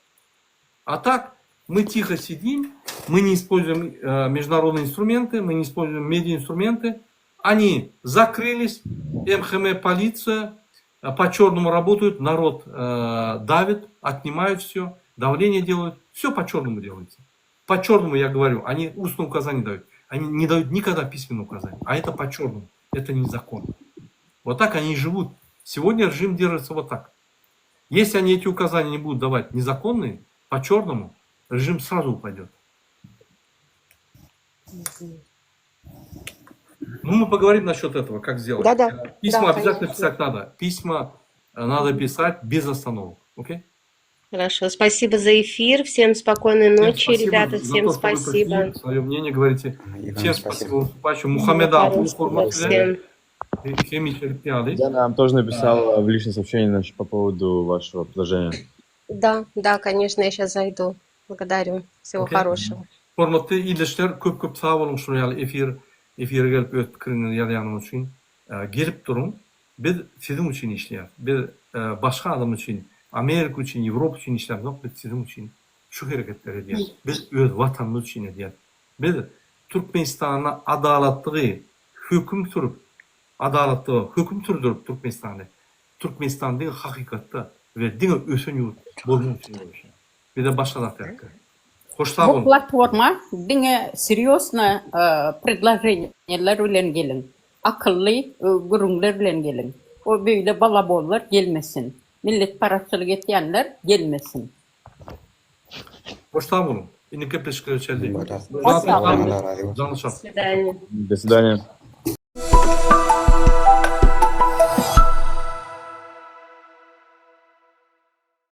[SPEAKER 1] А так мы тихо сидим, мы не используем э, международные инструменты, мы не используем медиаинструменты. Они закрылись, МХМ, полиция, э, по черному работают, народ э, давит, отнимают все, давление делают, все по черному делается. По черному я говорю, они устное указание дают. Они не дают никогда письменное указание. А это по черному, это незаконно. Вот так они и живут. Сегодня режим держится вот так. Если они эти указания не будут давать незаконные, по черному, режим сразу упадет. Ну, мы поговорим насчет этого, как сделать.
[SPEAKER 3] Да-да.
[SPEAKER 1] Письма
[SPEAKER 3] Да,
[SPEAKER 1] обязательно
[SPEAKER 3] конечно.
[SPEAKER 1] писать надо. Письма э, надо писать без остановок. Окей?
[SPEAKER 3] Хорошо, спасибо за эфир. Всем спокойной
[SPEAKER 1] Всем
[SPEAKER 3] ночи,
[SPEAKER 1] спасибо
[SPEAKER 3] ребята.
[SPEAKER 1] за
[SPEAKER 3] Всем
[SPEAKER 1] то, что вы
[SPEAKER 3] спасибо.
[SPEAKER 1] пришли, свое мнение говорите.
[SPEAKER 13] И вам
[SPEAKER 1] Всем
[SPEAKER 13] спасибо.
[SPEAKER 1] спасибо выступающим. Мухаммеда
[SPEAKER 3] Спасибо всем.
[SPEAKER 5] Диана нам тоже написала в личное сообщение значит, по поводу вашего предложения.
[SPEAKER 3] Да, да, конечно, я сейчас зайду. Благодарю. Всего
[SPEAKER 1] Окей.
[SPEAKER 3] хорошего.
[SPEAKER 1] Hormatly ildeşler, köp-köp sag boluň şular ýaly efir efire gelip öz pikiriňizi ýazýanyňyz üçin. Gelip duruň. Biz siziň üçin işleýäris. Biz başga adam üçin, Amerika üçin, Ýewropa üçin işlämzok, biz siziň üçin şu hereketleri edýäris. Biz öz watanymyz üçin edýäris. Biz Türkmenistanda adalatlygy höküm sürüp, adalatlyga höküm sürdürip Türkmenistany, Türkmenistan diňe hakykatda we diňe ösen ýurt bolmak üçin göreşýär. Bize başga zat gerek däl. Hoş sag
[SPEAKER 2] Bu
[SPEAKER 1] boluň.
[SPEAKER 2] platforma diňe serýozno predloženiýeler bilen geliň. Akylly gürrüňler bilen geliň. O beýle balabollar gelmesin. Milletparazçylyk etýänler gelmesin.
[SPEAKER 1] Hoş sag boluň. Indi gepleşiklere çenli.
[SPEAKER 2] Hoş sag boluň.
[SPEAKER 13] Allah razı bolsun.
[SPEAKER 1] Janyň sag.
[SPEAKER 3] До свидания.
[SPEAKER 5] До свидания.